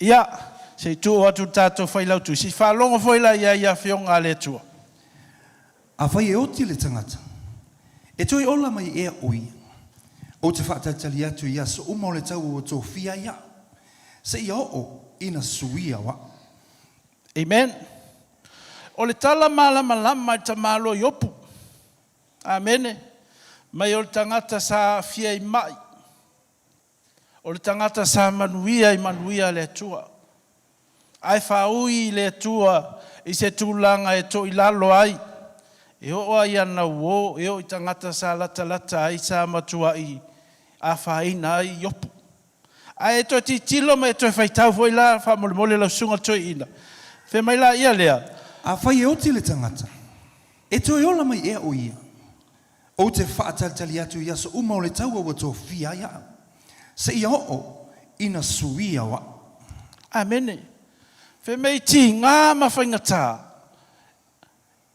Ia, se i tuu atu le tatou failautusi, faalogo foi la i ai i afioga a le Atua. Afai e oti le tagata, e toe ola mai ea o ia? Ou te faatalitali atu i aso uma o le taua ua tofia ai au, seia oo ina suia o au. Amen. O le tala malamalama i le tamaloa Iopu. Amene. Mai o le tagata sa aafia i mai. O le tagata sa manuia i manuia a le Atua. Ae faaui i le Atua i se tulaga e toilalo ai, e oo lava i ana uo, e oo i tagata sa latalata ai, sa matuai afaina ai Iopu. Ae e toe tilotilo ma e toe faitau foi la faamolemole lau susuga i le toeaina. Fai mai laia lea. Afai e oti le tagata, e toe ola mai ea o ia? Ou te faatalitali atu i aso uma o le taua ua tofia ai au, seia oo ina suia o au. Amene. Fai mai tiga ma faigata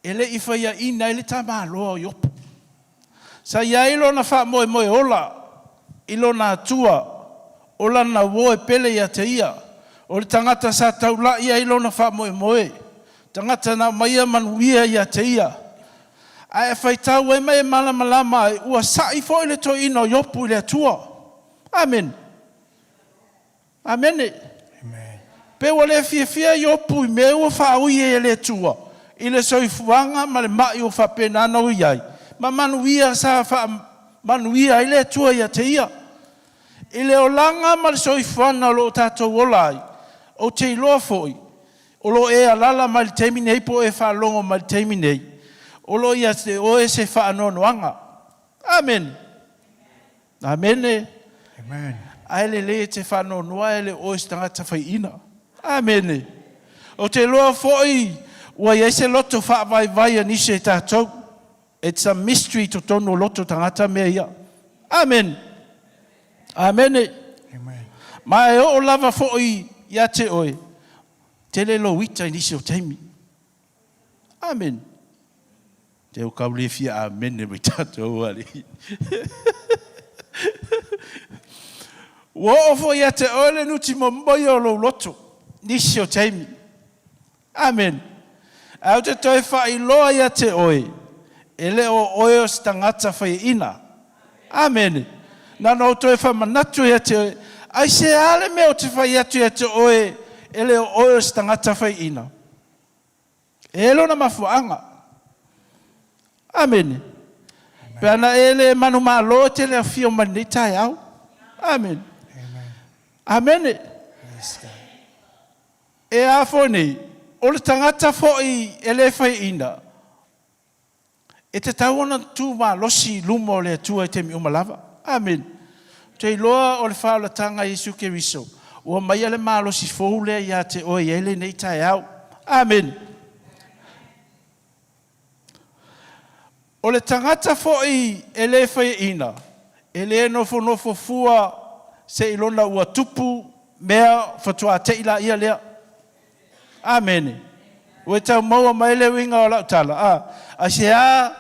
e le i faiaina ai le tamaloa o Iopu. Sa i ai lona faamoemoe ola i lona Atua, o lana uo e pele ia te ia, o le tagata sa taula'i ai lona faamoemoe, tagata na aumaia manuia ia te ia. Ae e faitau ai ma e malamalama ai, ua sa'i foi le toeaina o Iopu i le Atua. Amene. Amene. Pe ua le fiafia Iopu i mea ua faaui ai e le Atua i le soifuaga ma le ma'i ua faapena ona ui ai, ma manuia sa faamanuia ai le Atua ia te ia. I le olaga ma le soifuaga o lo o tatou ola ai, ou te iloa foi, o lo o e alaala mai i le taimi nei po o e faalogo mai i le taimi nei, o lo o ia te oe se faanoanoaga. Amene. Amene. Ae lelei e te faanoanoa ae le o oe se tagata faiaina. Amene. Ou te iloa foi ua i ai se loto faavaivai a nisi o tatou. It's a mystery i totonu o loto tagata mea ia. Amene. Amene. Ma e oo lava foi ia te oe, tele lou ita i nisi o taimi. Amene. Te o kau le fia amene mai tatou alii. Ua oo foi ia te oe le nuti momoe o lou loto, nisi o taimi. Amene. Ae ou te toe faailoa ia te oe, e le o oe o se tagata faiaina. Amene. Na ona ou toe faamanatu ia te oe, aisea le mea ou te fai atu ia te oe, e le o oe o se tagata faiaina? E lona mafuaaga. Amene. Pe ana e le manumalo e te le afio mai lenei taeao. Amene. Amene. E a foi nei, o le tagata foi e le faiaina, e tatau ona tu malosi i luma o le Atua i taimi uma lava. Amene. Ou te iloa o le faaolataga a Iesu Keriso, ua aumaia le malosi fou lea ia te oe i ai lenei taeao. Amene. O le tagata foʻi e lē faiaʻina, e lē nofonofo fua seiloga ua tupu mea faatoa teʻi laia lea. Amene. Ua e tau maua mai le uiga o lau tala, a? Aisea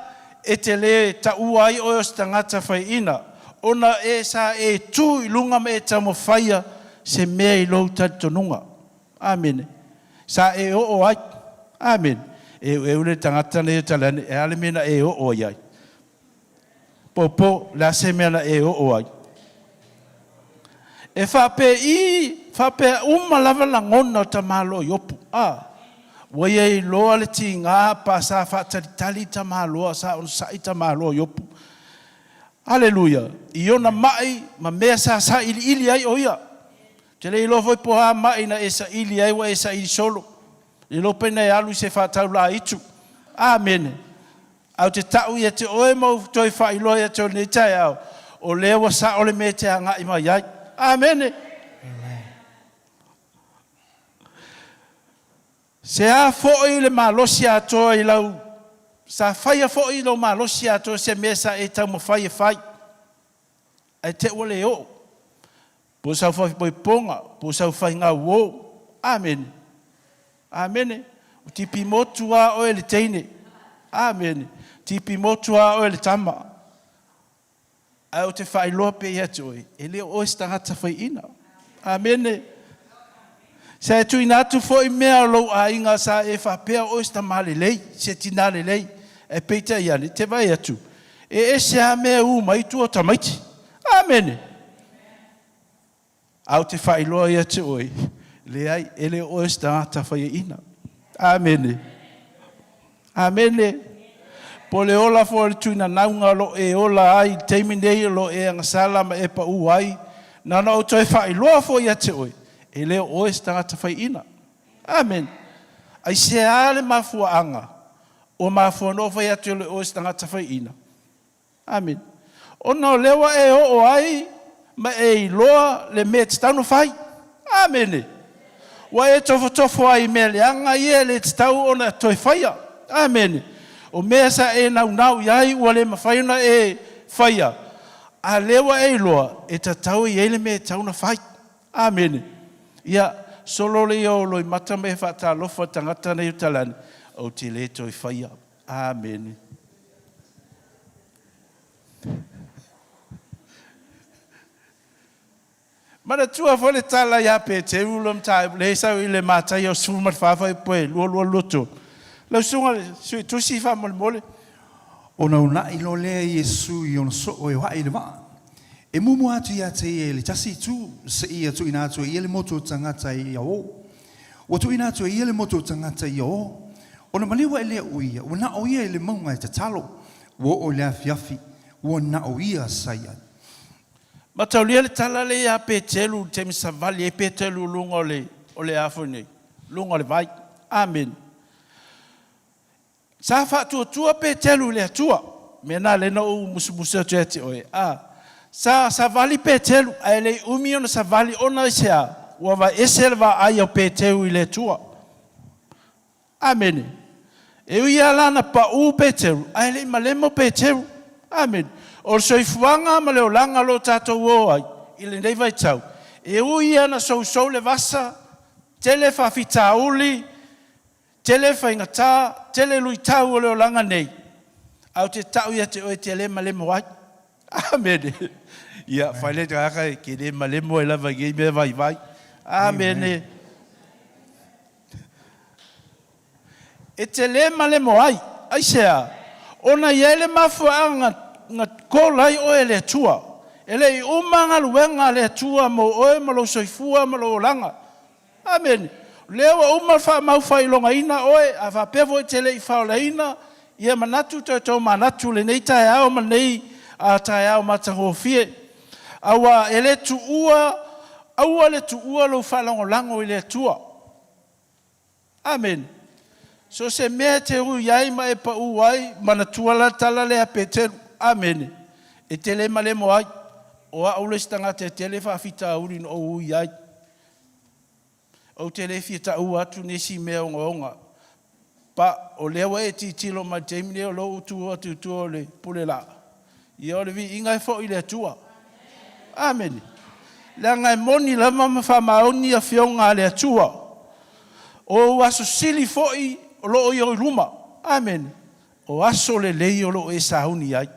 e te lē taua ai oe o se tagata faiaʻina, ona e sa e tu i luga ma e taumafaia se mea i lou talitonuga? Amene. Sa e oo ai. Amene. E eueu le tagata nei o tala ane, e a le mea na e oo ai ai? Popo, o le a se mea na e oo ai? E faapei, faapea uma lava lagona o tamaloa Iopu. A, ua ia iloa le tiga pa sa faatalitali tamaloa, sa onosai tamaloa Iopu. Aleluia! I ona maʻi ma mea sa sailiili ai o ia. Ou te le iloa foi po o a maʻi na e saili ai ua e saili solo. Le iloa pe na e alu i se faataulaitu. Amene. Ae ou te tau ia te oe ma ou toe faailoa ia te oe i lenei taeao, o lea ua sao le mea e te agai mai ai. Amene. Se a foi le malosi atoa i lau, sa faia foi lou malosi atoa se mea sa e taumafai e fai, ae te ua le oo, po o sau faaipoipoga, po o sau faigauo. Amene. Amene. Ua tipi motu lava oe le teine. Amene. Tipi motu lava oe le tama. Ae ou te faailoa pea ia te oe, e le o oe se tagata faiaina. Amene. Sa e tuuina atu foi mea o lou aiga sa e faapea o oe se tama lelei, se tina lelei, ae peitai ane, te vaai atu, e ese lava mea e u mai tua o tamaiti. Amene. Ae ou te faailoa ia te oe, leai, e le o oe se tagata faiaina. Amene. Amene. Po o le ola foi o le tuinanauga o lo o e ola ai i le taimi nei o lo o e agasala ma e pau ai, na ona ou toe faailoa foi ia te oe, e le o oe se tagata faiaina. Amene. Aisea le mafuaaga ua mafua ona ou fai atu e le o oe se tagata faiaina? Amene. Ona o lea ua e oo ai ma e iloa le mea e tatau ona fai. Amene. Ua e tofotofo ai i mea leaga ia e le tatau ona toe faia. Amene. O mea sa e naunau i ai ua le mafai ona e faia, a lea ua e iloa e tatau e i ai le mea e tatau ona fai. Amene. Ia, solo le ia o Loimata ma e faatalofa i le tagata nei o Talani, ou te le toe faia. Amene. Manatua foi le tala ia Peteru le mataupu lea e sau i le Mataia 14 fuaiupu e 22 23. Lau Susuga i le Sui Tusi faamolemole. Ona uunai loa lea Iesu i ona soo e oaʻi i le vaa. E muamua atu ia te ia i le tasi itu, seia tuuina atu e ia le motu o tagata ia o. Ua tuuina atu e ia le motu o tagata ia o. Ona maliu aʻe lea o ia, ua na o ia i le mauga e tatalo. Ua oo i le afiafi, ua na o ia sa i ai. Mataulia le tala lea ia Peteru i le taimi savali ai Peteru i luga o le, o le a foi nei, luga o le vai. Amene. Sa faatuatua Peteru i le Atua. Mea na lea na ou musumusu atu ia te oe. A, sa savali Peteru, ae le i umi ona savali ona i se a? Ua vaese le vaai o Peteru i le Atua. Amene. E ui lava la na pau Peteru, ae le i malemo Peteru. Amene. O le soifuaga ma le olaga o lo o tatou o ai i lenei vaitau, e ui lava na sousou le vasa, tele faafitauli, Tele faigata, tele luitau o le olaga nei, ae ou te tau ia te oe e te le malemo ai. Amene. Ia, fai le tagata e te le malemo ai lava i nei mea vaivai. Amene. E te le malemo ai. Aisea? Ona i ai le mafuaaga na call ai oe e le Atua. E le i uma galuega a le Atua mo oe ma lou soifua ma lou olaga. Amene. O lea ua uma faamau faailogaina oe, a faapea foi e te le i faolaina, ia manatu toe tomanatu lenei taeao ma lenei taeao matagofie. Aua e le tuua, aua le tuua lou faalagolago i le Atua. Amene. So o se mea e te ui ai ma e pau ai, manatua la le tala lea a Peteru. Amene. E te le malemo ai. O au le isi tagata e tele faafitauli na ou ui ai. Ou te le fia taua atu nisi mea ogaoga, pa o lea ua e tilotilo mai i le taimi lenei o lou tu atu i tua o le pule laa, ia o le viiga e foi i le Atua. Amene. Leaga e moni lava ma faamaoni Afioga a le Atua. O ou aso sili foi o lo o i ou luma. Amene. O aso lelei o lo o e sauni ai.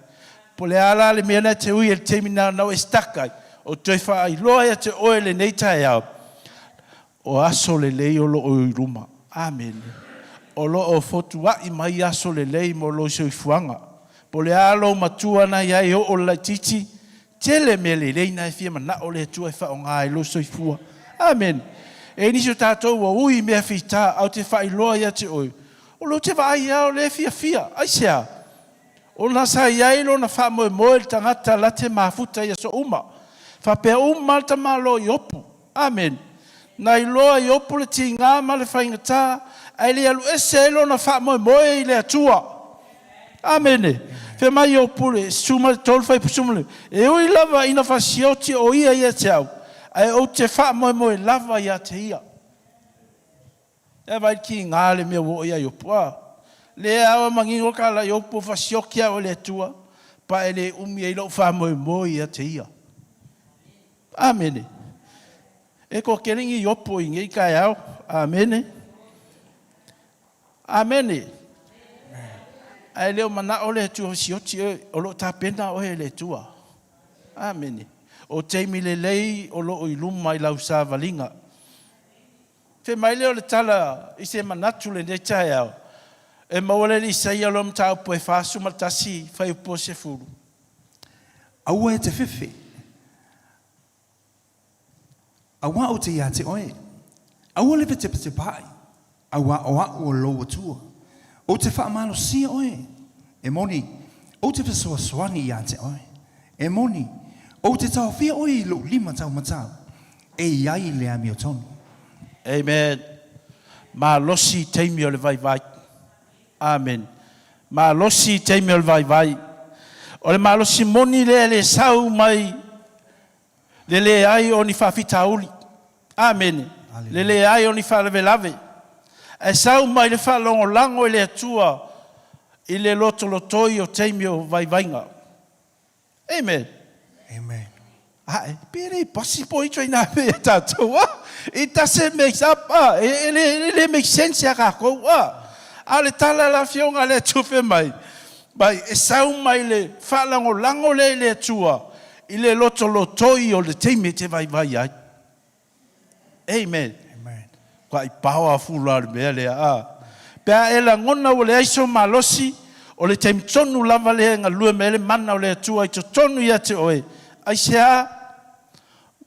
Po o le a la le mea lena e te ui ai i le taimi lena ua e stuck ai, ou te toe faailoa ia te oe i lenei taeao, o aso lelei o lo o i luma. Amene. O lo o fotuai mai aso lelei mo lou soifuaga. Po o le a lou matua na i ai e oo i le laitiiti, tele mea lelei na e fia manao le Atua e faaaoga i lou soifua. Amene. E i ai nisi o tatou ua ui i mea fita, ae ou te faailoa ia te oe, o lea ou te vaai lava o lea e fiafia. Aisea? Ona sa i ai lona faamoemoe i le tagata la te mafuta i aso uma. Faapea uma lava le tamaloa Iopu. Amene. Na iloa e Iopu le tiga ma le faigata, ae le alu ese ai lona faamoemoe i le Atua. Amene. Fai mai Iopu i le 13 fuaiupu 15, E ui lava ina fasioti o ia ia te au, ae ou te faamoemoe lava ia te ia. E vaai i le tiga le mea ua oo ia Iopu. A lea ua manino tala Iopu ua fasioki au e le Atua, pa e le umi ai lou faamoemoe ia te ia. Amene. E toatele ni Iopu i nei taeao. Amene. Amene. Ae le o manao le Atua fasioti oe, o lo o tapena oe e le Atua. Amene. O taimi lelei o lo o i luma i lau savaliga. Fai mai lea o le tala i se manatu lenei taeao, e maua lea i le Isaia loa mataupu e 41 fuaiupu 10. Aua e te fefe, auā ou te ia te oe. Aua le fetepatepaai, auā o a'u o lou Atua. Ou te faamalosia oe, e moni, ou te fesoasoani iā te oe. E moni, ou te taofia oe i lou lima taumatau, e i ai le amiotonu. Amen. Malosi i taimi o le vaivai. Amen. Malosi i taimi o le vaivai. O le malosi moni lea e le sau mai le leai o ni faafitauli. Amene. Le leai o ni faalavelave. Ae sau mai le faalagolago i le Atua i le lotolotoi o taimi o vaivaiga. Amen. Amen. Ae, pe le pasi po i ituaiga mea ia tatou, a? It doesn't make up, a? E, e, le, e le make sense ia tatou, a? A o le tala a le Afioga a le Atua fai mai, mai, e sau mai le faalagolago lea i le Atua i le lotolotoi o le taimi e te vaivai ai. Amen. Amen. Matuai powerful lava le mea lea, a. Pe a e lagona ua leai sou malosi, o le taimi tonu lava lea e galue mai ai le mana o le Atua i totonu ia te oe. Aisea?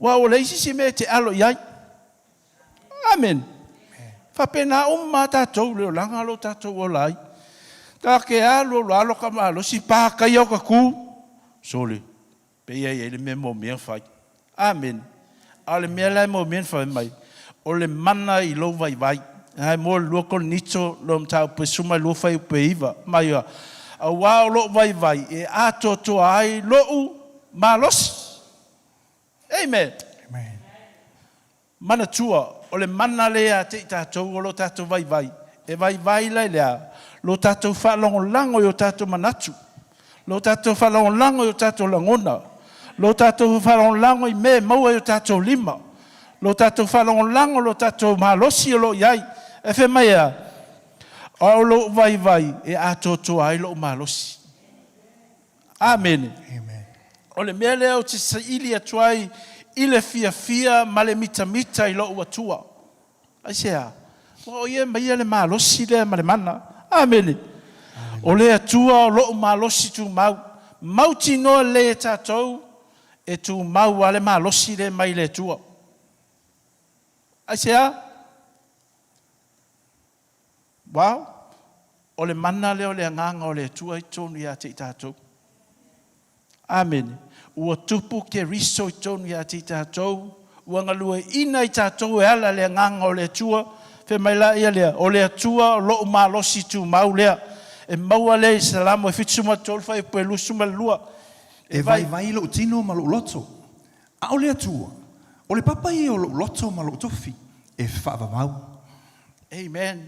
Aua ua leai se isi mea e te alo i ai. Amene. Faapena uma lava tatou i le olaga o lo o tatou ola ai. Ta te alu alu lava ka malosi, pa taia o ta tu, sole, Pei e i ai le mea e moomia ona fai. Amene. A o le mea la e moomia ona fai mai, o le mana i lou vaivai. Ae mo le 2 Korinito lona mataupu e 12 fuaiupu e 9, mai oa, Auā o lou vaivai e atoatoa ai lou malosi. Amen. Amen. Manatua, o le mana lea ia te i tatou o lo tatou vaivai, e vaivai la i le a? Lo tatou faalagolago i o tatou manatu, lo tatou faalagolago i o tatou lagona, lo tatou faalagolago i mea e maua i o tatou lima, lo tatou faalagolago lo tatou malosi o lo o i ai. Ae fai mai e a? A o lou vaivai e atoatoa ai lou malosi. Amene. O le mea lea ou te saili atu ai i le fiafia ma le mitamita i lou Atua. Aisea? Aua o Ia e maia le malosi lea ma le mana. Amene. O le Atua o lou malosi tumau. Mautinoa lelei e tatou, e tumau lava le malosi lea mai le Atua. Aisea? Wow! O le mana lea o le Agaga o le Atua i totonu ia te i tatou. Amene. Ua tupu Keriso i totonu ia te i tatou, ua galueaiina i tatou e ala le Agaga o le Atua. Fai mai laia lea, O le Atua o lou malosi tumau lea. E maua lea i Salamo e 73 fuaiupu e 22. E vaivai lou tino ma lou loto, a o le Atua, o le papa ia o lou loto ma lou tofi. e faavavau. Amen.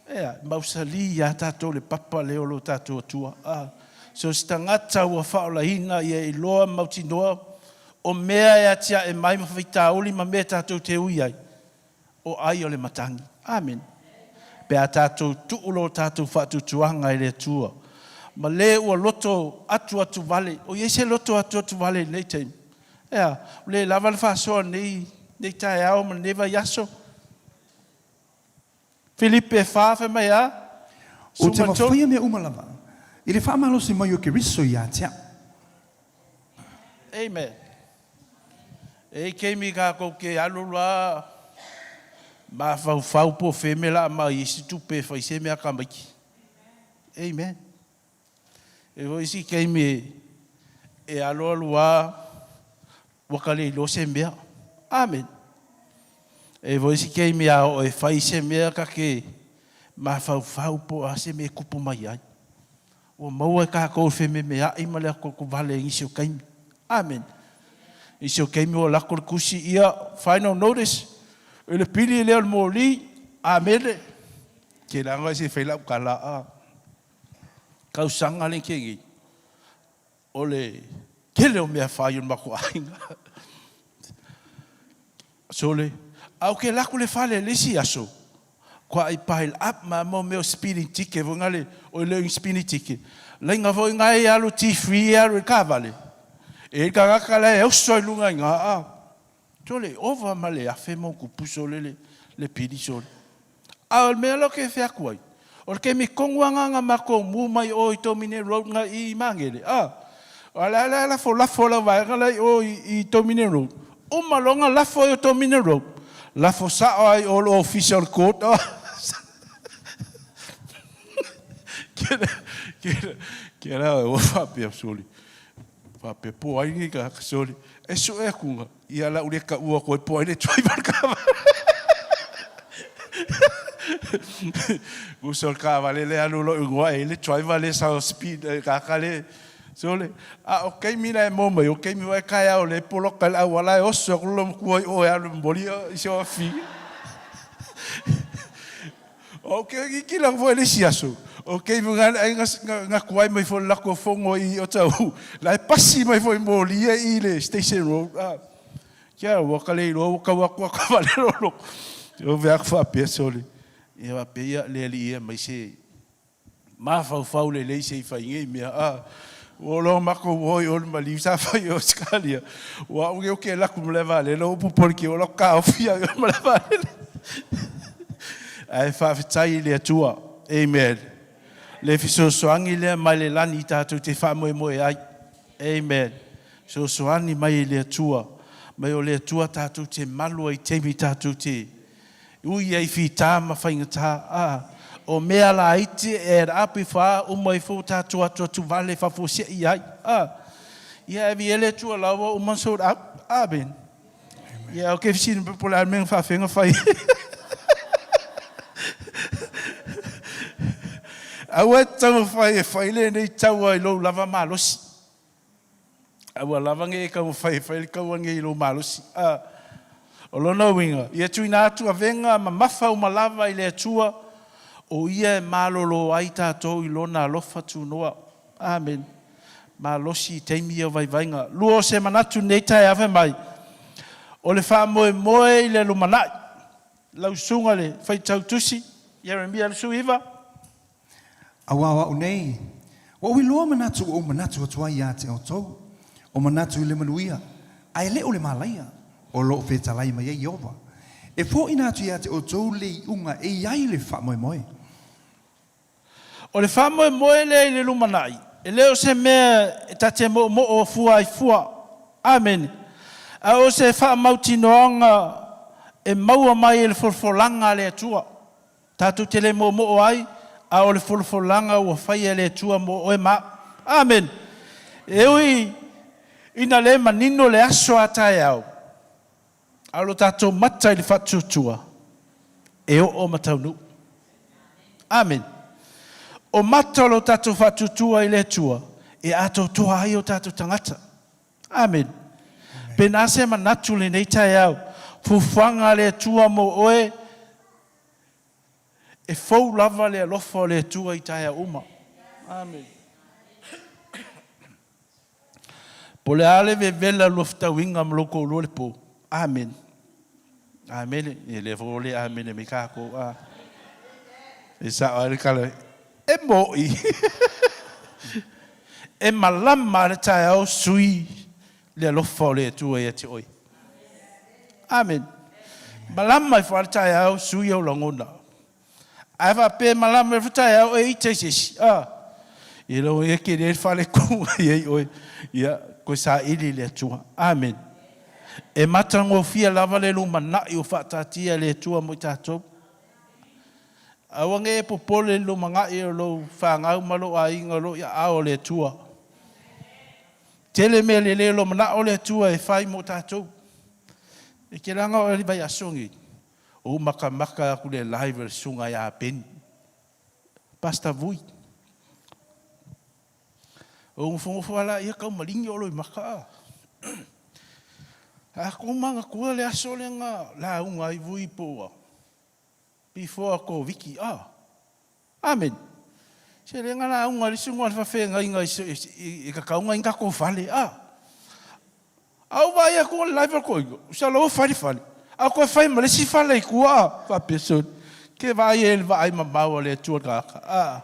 Ea, e mausali iā tatou le papa lea o lo tatou Atua. A, so se tagata ua faaolaina ia iloa mautinoa o mea e atiae mai ma faitauli ma mea tatou te ui ai, o ai o le matagi. Amene. Pe a tatou tuu lo tatou faatuatuaga i le Atua, ma le ua loto atuatu vale, o i ai se loto atuatu vale i lenei taimi? Ea, ua le lava le faasoa i lenei, lenei taeao ma lenei vaiaso. Filipe 4, fai mai a? Ou te mafaia mea uma lava i le faamalosi mai o Keriso ia te au. Amen. E i keimi kākou ke alu la mafaufau po feme la mai i se tupe e fai se mea ka maiki. Amen. E foi isi keimi e alu alu a ua ka le iloa se mea. Amen. E foi isi keimi a oo e fai se mea ka ke mafaufau po o a se mea e kupu mai ai. Ua maua e kākou le fememeaʻi ma le akoakovale i nisi o taimi. Amene. Nisi o taimi ua lako le tusi, ia, final notice, i le pili lea o le moli. Amene. Ke laga se fai lau tala a tausaga le ke nei. O le tele o mea fai o le matou aiga. Sole, a o ke lako le fale le isi aso, kua i pile up ma mo mea o speeding ticket foi ngale, o le ing speeding ticket. Lainga foi ngai alu T3 e alu i kavale. E ka ngaka la e oso i lunga i ngā a. Sole, ova ma le afe mo kupu sole le, le pili sole. A o le mea la ke whea ku ai. O le kemi kongu anga nga mako mu mai o i Tomine Road nga i Mangere. A, o la la lafo lafo la vaega la i o i, i Tomine Road. Uma longa lafo i o Tomine Road. Lafo sao ai o lo official court. Oh. Kera, kera, kera o whapea soli. Whapea po ai ngi ka soli. E su e kunga. Ia la ule ka ua koe po ai le driver ka. Uso ka vale le alu lo ingoa e le driver le sa speed ka ka le sole. A o kei mina e mo mai o kei mi wai kai au le polo ka la wala e oso ko lo ku ai o e alu mboli i se o fi. O ke ki ki la fo le si aso. O kei mi nga nga nga kuai mai fo la ko fongo i o tau. La e pasi mai fo i moli e i le station road. Ah. Kia ua ka le iloa ua kau aku a ka vale lolo. O vea ku faapea sole. Ia faapea ia le alii ia mai se mafaufau lelei se i fai nei mea. Ah. Ua loa makou o i o le maliu sa fai i Ausetalia. Ua au o ke laku ma le vaalele o upu pole ke o lako kaofi au ma le vaalele. Ae faafetai i le Atua. Amen. Le fesoasoani lea mai le lani tatou te faamoemoe ai. Amen. Fesoasoani mai e le Atua. Mai o le Atua tatou te malu ai taimi tatou te ui ai fita ma faigata. A, o mea laiti e add up i fa uma ifo tatou atu atu vale faafuasei ai. A, ia e vi le Atua laua uma sold out. Amen. Ia, o ke fesili po le a le mea na faafega fai. Aua e te taumafai e fai lenei taua i lou lava malosi. Aua lava nei e taumafai e fai le taua nei i lou malosi. A, o lona uiga, ia tuuina atu avega mamafa uma lava i le Atua, o Ia e malolo ai tatou i Lona alofa tunoa. Amene. Malosi i taimi ia o vaivaiga. Lua o se manatu nei taeao fai mai, o le faamoemoe i le lumanai. Lau susuga le faitau tusi, Ieremia 29. Aua o a'u nei, ua ou iloa manatu ua ou manatu atu ai iā te outou, o manatu i le manuia, a e le o le malaia, o lo o fetalai mai ai Ieova, e foʻina atu iā te outou le iʻuga e i ai le faamoemoe. O le faamoemoe lea i le lumanai, e le o se mea e ta te moomoo fua ai fua. Amene. A o se faamautinoaga e maua mai e le folafolaga a le Atua. Tatou te le moomoo ai, a o le folafolaga ua faia e le Atua mo oe ma au. Amene. E ui ina le manino le aso a taeao, A o lo tatou mata i le faatuatua, e oo ma taunuu. Amene. O mata o lo tatou faatuatua i le Atua, e atoatoa ai o tatou tagata. Amene. Pena se manatu lenei taeao, Fuafuaga a le Atua mo oe, e fou lava le alofa o le Atua i taeao uma. Amene. Po o le a le vevela o lua fetauiga ma lou toalua i le po. Amene. Amene. Ia lea foi ua le amene mai tatou, a. E sao lava le tala, e mo'i. E malama lava le taeao sui le alofa o le Atua ia te oe. Amene. Malama ifo lava le taeao sui ou lagona. Ae faapea e malama ifo taeao e ita i se isi, a, ia lou ia tele le faaletuga i ai oe, ia toe saili i le Atua. Amene. E matagofie lava le lumanai ua faataatia e le Atua mo i tatou. Aua ne i e popole i le lumanai o lou fanau ma lou aiga o lo o i aao o le Atua. Tele mea lelei o lo o manao le Atua e fai mo tatou. E te laga oe i le vaiaso nei, ou makamaka atu i le live a le susuga ia Benny, Pastor Vui. Ou nofonofo lava laia tau maligi o Loimata a. A tou manatua le aso lea na lauga ai Vui po ua before Koviti a. Amene. Se lea na lauga ai le susuga i le faafeagaiga i tatau ona i ai ni tatou fale a. A ou vaai atu o le live a le toeaina, masalo ua fai le fale, a toe fai ma le isi fale i tua a, faapea sole, ke vaai ai i le vaai mamao a le Atua i le tagata a.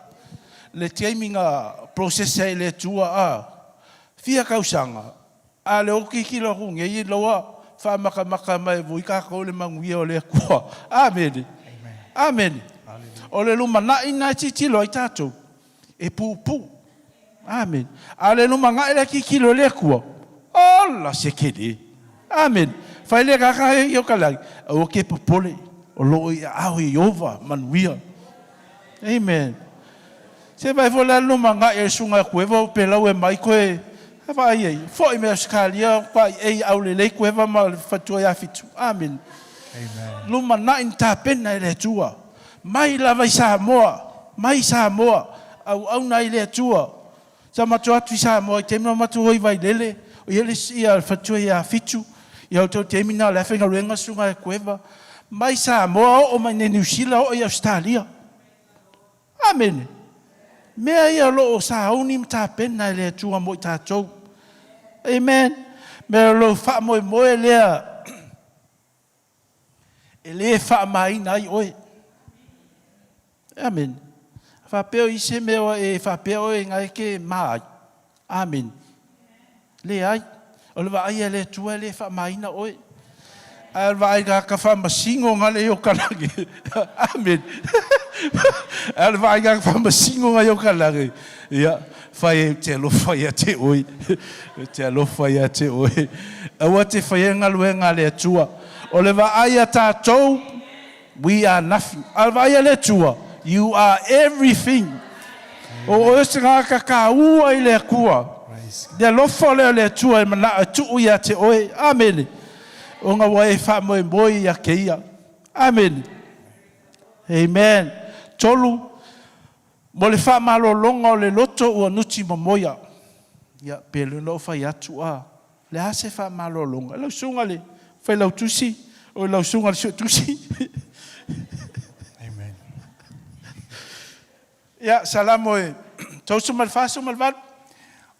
Le taimi na process ai e le Atua a, fia tausaga, A lea ua tilotilo atu nei loa faamatamata mai foi tatou i le manuia o le Atua. Amene. Amene. O le lumanai lena e tilotilo ai tatou, e puupuu. Amene. A o le lumanai la e tilotilo ai le Atua, ola se tele. Amene. Fai le agaga ia o ka lagi, aua te popole, o lo o i aao o Ieova manuia. Amen. Se vaai foi la le lumanai o le susuga ia Kueva ua pelau e mai koe vaai ai foi mai Ausetalia vaai aulelei Kueva ma le faletua ia Fitu. Amen. Lumanai na tapena e le Atua mai lava i Samoa mai Samoa auauna ai le Atua. Sa matou atu i Samoa i taimi na matou o i Vailele o i ai le ia faletua ia Fitu ia outou taimi na o le a faigaluega susuga ia Kueva mai Samoa oo mai nei Niu Sila oo i Ausetalia. Amene. Mea ia o lo o sauni ma tapena e le Atua mo i tatou. Amen. Mea o lou faamoemoe lea e le faamaina ai oe. Amene. Faapea o i se mea ua e faapea oe na e te ma ai. Amene. Leai. O le vaai a le Atua e le faamaina oe. Ae o le vaai tagata faamasino na le i o kalagi. Amene. Ae o le vaai tagata faamasino na i o kalagi. Ia, fai e te alofa ia te oe. Te alofa ia te oe. Aua te faia galuega a le Atua. O le vaai a tatou, we are nothing. A o le vaai a le Atua, you are everything. O oe o se tagata taua i le Atua. Le alofa lea o le Atua e manao e tuu ia te oe. Amene. Ona ua e faamoemoe ia te Ia. Amene. Amen. Tolu, mo le faamalologa o le loto ua nuti momoia. Ia, pe le ona ou fai atu a, le a se faamalologa? Lau susuga i le Failautusi, o lau susuga i le Suetusi. Amen. Ia, Salamo e 38.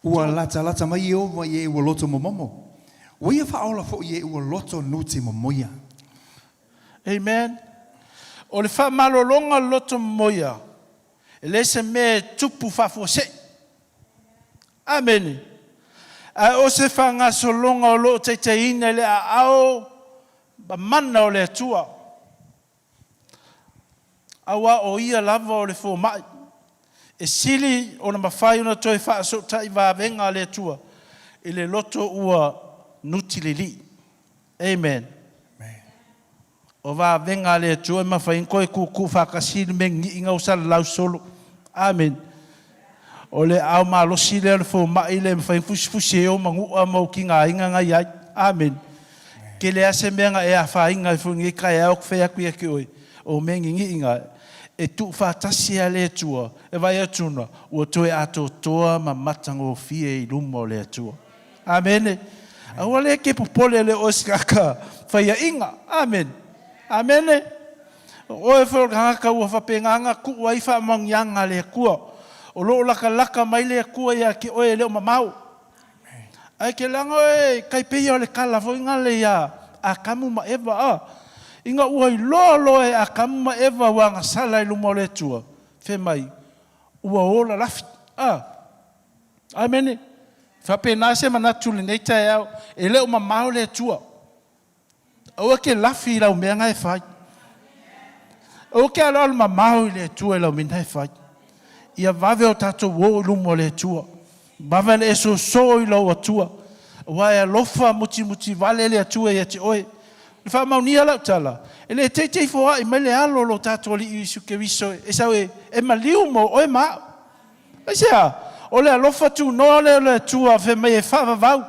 Ua latalata mai Ieova i e ua loto momomo, ua ia faaola foi i e ua loto nuti momoia. Amen. O le faamalologa o le loto momoia, e le se mea e tupu faafuasei. Amene. Ae o se faagasologa o lo o taitaiina i le aao mamana o le Atua. Aua o Ia lava o le fomai, e sili ona mafai ona toe faasootai vavega a le Atua i le loto ua nutililii. Amen. O vavega a le Atua e mafai ona toe tuutuu faatasi le mea ni'i ua salalau solo. Amen. O le aao malosi lea o le fomai lea e mafai ona fusifusi ai ou manu'a ma ou tigaina na i ai. Amene. Tele lava se mea na e afaina ai foi i lenei taeao ou te fai atu ia te oe, o mea nini'i na, e tuufaatasi lava le Atua, e vaai atu na, ua toe atoatoa ma matagofie i luma o le Atua. Amene. Aua le e te popole le oe se tagata. Faiaʻiga. Amene. Amene. O oe foi o le tagata ua faapena ona tuu ai faamanuiaga a le Atua. O lo o latalata mai le Atua ia te oe e le o mamao. Ae te laga oe e tai pei o le tala foi nale ia Atamu ma Eva a. Ina ua iloa loa e Atamu ma Eva ua agasala i luma o le Atua, fai mai, ua o lalafi. A. Amene. Faapena se manatu i lenei taeao, e le o mamao le Atua. Aua e te lafi i lau mea na e fai. Aua e te aloalo mamao i le Atua i lau mea na e fai. Ia vave o tatou o i luma o le Atua. Vave ona e soso i lou Atua, aua e alofa mutimuti vale le Atua ia te oe. E faamaonia lau tala, e le teitei foai mai le alo o lo tatou Alii Iesu Keriso e sau e maliu mo oe ma au. Aisea? O le alofa tunoa lea o le Atua fai mai e faavavau,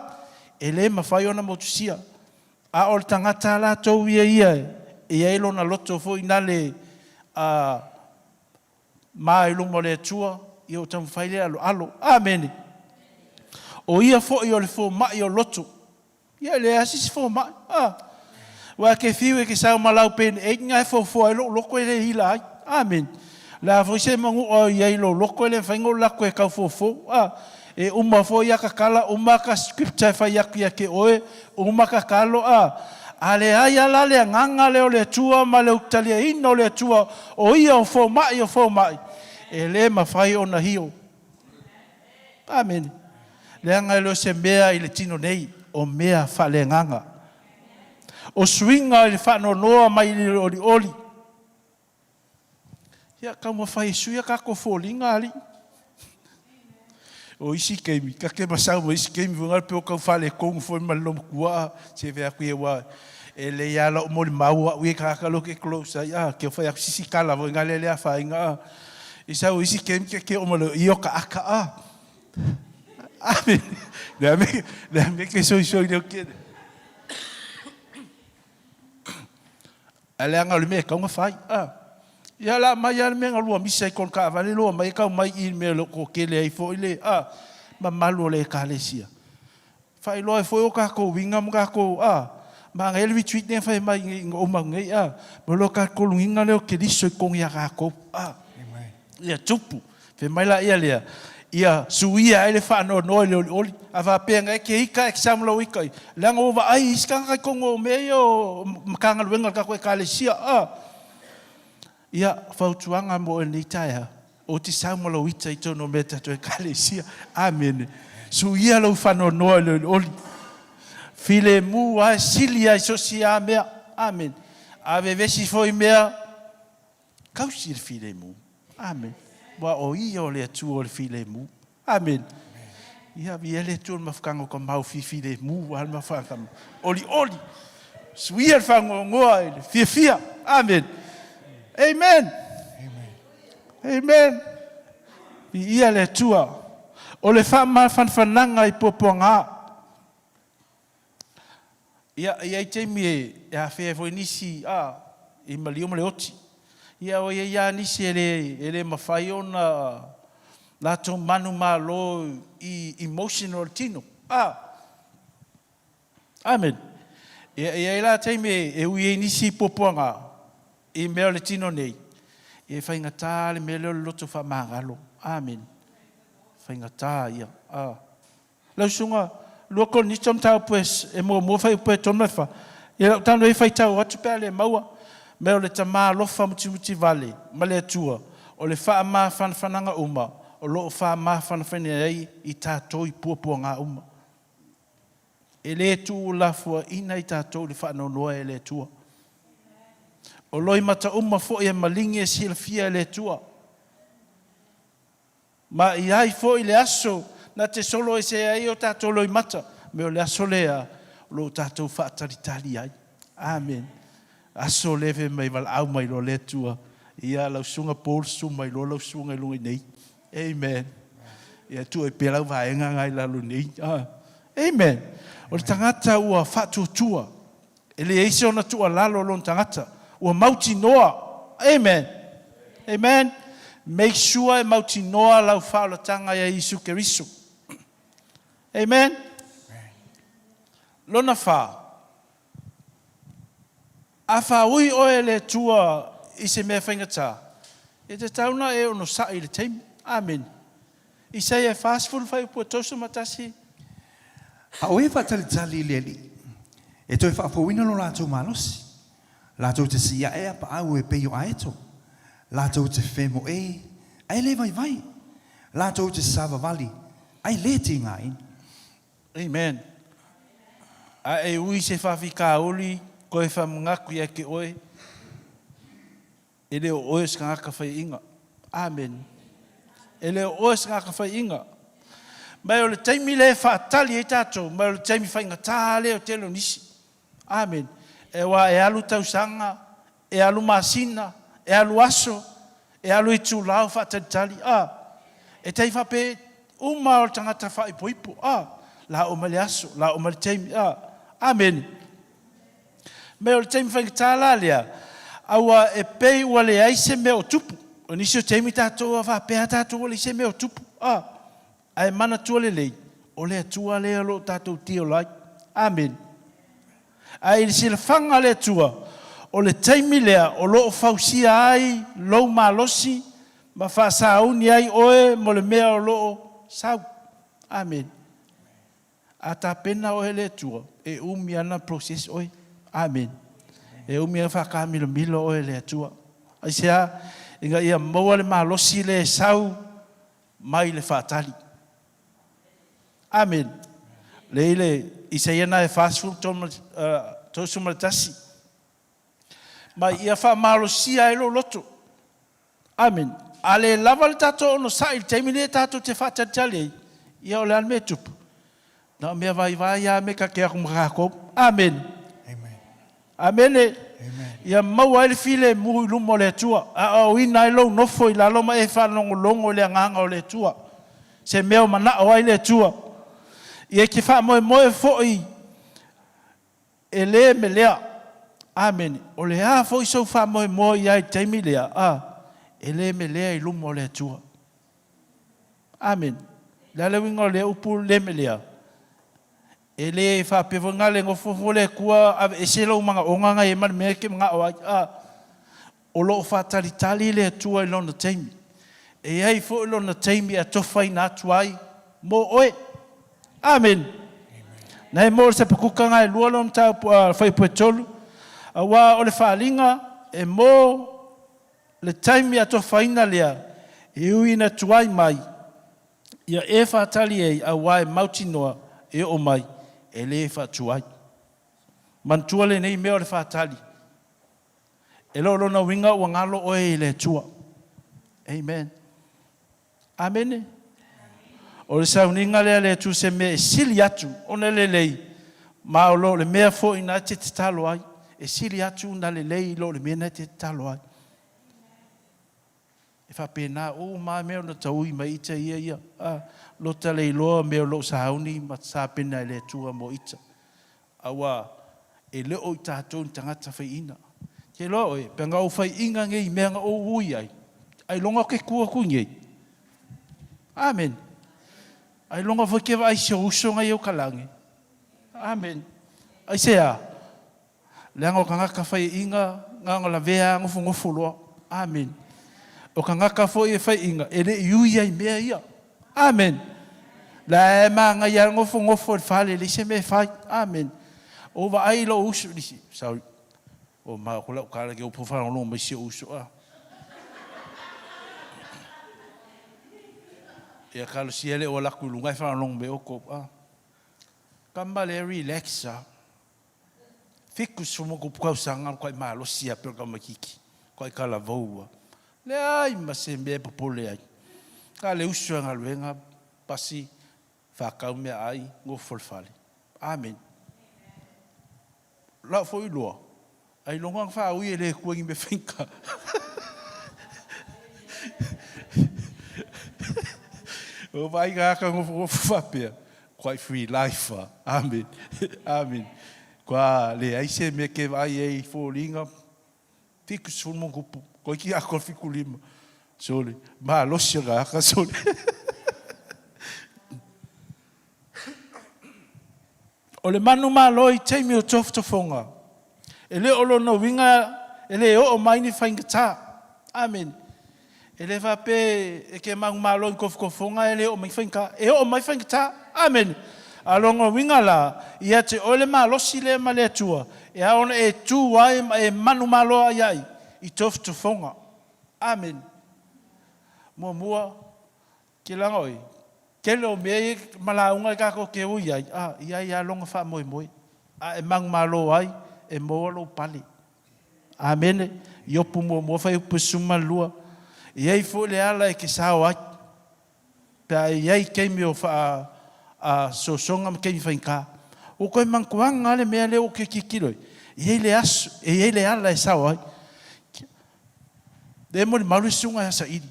e le mafai ona motusia. A o le tagata a latou ia ia e i ai lona loto foi nale a ma i luma o le Atua, ia o taumafai le aloalo. Amene. O ia foi o le fomai o loto. Ia e leai se isi fomai. A. Aua e te fiu e te sau ma lau Band-Aid na e fofoa ai lou loto e le ila ai. Amene. O le a foi se manua o i ai i lou loto e le mafai ona ou alu atu e tau fofo. A. E uma foi ata tala, uma ata scripture e fai atu ia te oe, uma tatalo, a. A leai lava la le agaga lea o le Atua ma le utaliaina o le Atua o ia o fomai o fomai, e le mafai ona hio. Amene. Leaga e le o se mea i le tino nei, o mea faaleagaga. O suiga i le faanoanoa mai i le olioli. Ia, taumafai e sui a tatou foliga, alii. O isi taimi, ta te masau ma isi taimi foi pe o tau faaletonu foi ma le loomatua se fai atu ia ua e lelei lava lau molimau au ia i tagata lea ou te close ai, a, ke fai atu sisi tala foi lea le afaina, a. I sau isi taimi ke ke o ma le ia o ka aka, a. Ame, le ame, le ame ke soisoi leo kene. Ae leaga o le mea e tatau ona fai. A. Ia o le a aumai lava le mea na lua misa i kona taavale lua mai tau mai i i le mea o lo o toatele ai foi le a mamalu o le Ekalesia. Faailoa ai foi o tatou uiga ma tatou a manaia le retreat lea na fai mai ina ua uma atu nei a ma le tatou lugiga lea o Keriso i totonu ia tatou a. Ia tupu. Fai mai laia lea, ia suia ai le faanoanoa i le olioli. A faapea na e te ita e te sau ma lou ita, leaga ua vaai i isi tagata i totonu o mea ia o Matagaluega a le tatou Ekalesia. A! Ia, fautuaga mo oe i lenei taeao, ou te sau ma lou ita i totonu o mea a le tatou Ekalesia. Amene. Suia lou faanoanoa i le olioli. Filemu lava e sili lava i so o se a mea. Amene. A vevesi foi mea, Tausi le filemu. Amene. Aua o Ia o le Atua o le filemu. Amene. Ia, viia le Atua i le mafutaga o ka mau fifilemu, a le mafutaga olioli. Suia le faanoanoa i le fiafia. Amene. Amen. Amen. Viia le Atua. O le faamafanafanaga i puapuaga. Ia, e i ai taimi e afea ai foi nisi a, i maliu ma le oti. Ia, o i ai lava nisi e le, e le mafai ona latou manumalo i emotion o le tino. A! Amene. Ia, e i ai la taimi e ui ai nisi puapuaga i mea o le tino nei, ia e faigata le mea lea o le loto faamagalo. Amene. Faigata ia. A. Lau Susuga, 2 Korinito mataupu e muamua fuaiupu e 3 ma le 4. Ia lau tano e faitau atu pe a le maua. Mea o le Tama alofa mutimutivale ma le Atua, o le faamafanafanaga uma o lo o faamafanafanaina ai i tatou i puapuaga uma. E le tuulafoaina i tatou i le faanoanoa e le Atua. O loimata uma foi e maligi e silafia e le Atua. Ma i ai foi le aso na te solo ese ai o tatou loimata, me o le aso lea o lo o tatou faatalitali ai. Amen. Aso lea fai mai valaau mai loa le Atua, ia lau susuga Paul susu mai loa lau susuga i luga i nei. Amen. Ia tuu ai pea lau vaega nga i lalo nei. Ah. Amen. O le tagata ua faatuatua, e leai se ona tuualalo o lona tagata, ua mautinoa. Amen. Amen. Make sure e mautinoa lau faaolataga ia Iesu Keriso. Amen. Lona fa. A faaui oe e le Atua i se mea faigata, e tatau ona e onosai i le taimi. Amene. Isaia 40 fuaiupu e 31. A o e faatalitali i le Alii, e toe faafouina lo latou malosi, latou te sii ae a paau e pei o aeto, latou te femoe, ae le vaivai, latou te savavali, ae le tigaina. Amen. A e ui se faafitauli koe faamanatu ia te oe, e le o oe o se tagata faiaina. Amene. E le o oe o se tagata faiaina. Ma o le taimi lea e faatali ai tatou, ma o le taimi faigata lea o tele o nisi. Amene. E aua e alu tausaga, e alu masina, e alu aso, e alu itula o faatalitali. A, e tai faapea uma o le tagata faaipoipo. A, la oo mai le aso, la oo mai le taimi. A, amene. Me o le taimi faigata la lea, aua e pei ua leai se mea o tupu. O nisi o taimi tatou a faapea tatou ua leai se mea o tupu. A, ae manatua lelei, o le Atua lea o lo o tatou tiola ai. Amene. Ae i le silafaga a le Atua, o le taimi lea o lo o fausia ai lou malosi ma faasauni ai oe mo le mea o lo o sau. Amene. A tapena oe e le Atua, e umi ana process oe. Amene. E umi ana faataamilomilo oe e le Atua. Aisea? Ina ia maua le malosi lea e sau mai le faatali. Amene. Lea i le Isaia na e 41. Ma ia faamalosia ai lou loto. Amene. A le lava le tatou onosai i le taimi lenei tatou te faatalitali ai, ia o le a le mea e tupu? Na o mea vaivai lava mea ta te atu ma tatou. Amene. Amene. Ia maua ai le filemu i luma o le Atua, a aoina ai lou nofo i lalo ma e faalogologo i le agaga o le Atua, se mea o manao ai le Atua. Ia e te faamoemoe foi e le melea. Amene. O le a foi sou faamoemoe i ai i le taimi lea, a, e le melea i luma o le Atua. Amene. O le a le uiga o lea upu le melea? E le faapea foi na le nofonofo le Atua aveese lou manaoga na i ai ma le mea e te manao ai. A, o lo o faatalitali le Atua i lona taimi. E i ai foi lona taimi e atofaina atu ai mo oe. Amene. Na e mo le sapakuka na e lua lona mataupu a fuaiupu e tolu, aua o le faaaliga e mo le taimi atofaina lea e ui ina tuai mai, ia e faatali ai aua e mautinoa e oo mai, e le faatuai. Manatua lenei mea o le faatali. E le o lona uiga ua galo oe i le Atua. Amen. Amene. O le sauniga lea a le Atua se mea e sili atu ona lelei, ma o lo o le mea foi na e te tatalo ai, e sili atu ona lelei i lo le mea na e te tatalo ai. E faapena uma lava mea ona taui mai ita ia ia, a, lota le iloa mea o lo o sauni ma sapena e le Atua mo ita. Aua e le o i tatou ni tagata faiaina. Ke iloa oe, pe na ou faiaina nei i mea na ou ui ai, ailoga ou te tu atu i nei. Amene. Ailoga foi ke vaai si ou uso na i Okalagi. Amene. Aisea? Leaga o tagata faiaina na ona lavea lava nofonofo loa. Amene. O tagata foi e faiaina, e le i ui ai i mea ia. Amene. La e manaia lava le nofonofo i le fale e leai se mea e fai. Amene. Ou vaai i lou uso, sorry, ua mao atu lau tala ke upu faalogologo mai si ou uso a. Ia talosia le ou alu atu i luga ae faalogologo mai outou a. Kama le relax a. 70+ tausaga matuai malosi lava pei o le tamaitiiti, matuai talavou lava. Leai ma se mea e popole ai. Na le uso e galuega, pasi, faatau meaai, nofo i le fale. Amene. O lau foi iloa, ailoga ona faaui e le Atua i ni mea faigata. Ua vaai tagata nofonofo faapea, Quite free life a. Amen. Amen. Kua leai se mea ke vaai ai i foliga 70+, toeitiiti atoa le 75. Sole, malosi o le tagata, sole. O le manumalo i taimi o tofotofoga. E le o lona uiga e le oo mai ni faigata. Amene. E le faapea e ke manumalo i tofotofoga e le oo mai faigata. E oo mai faigata. Amene. A o lona uiga la, ia te oe le malosi lea ma le Atua, e ao ona e tu ai ma e manumalo ai ai i tofotofoga. Amene. Muamua, ke laga oi, tele o mea ia ma lauga e tatou te o i ai, a, i ai lava lona faamoemoe. A e manumalo ai, e maua lou pale. Amene. Iopu muamua fuaiupu 12. E i ai foi le ala e te sao ai. Pe a i ai taimi o faa a sosoga ma taimi faigata. Ua toe manatuaga lava le mea lea ua toe tilotilo ai. E i ai le aso, e i ai le ala e sao ai. Lea e molimau le susuga ia Saili.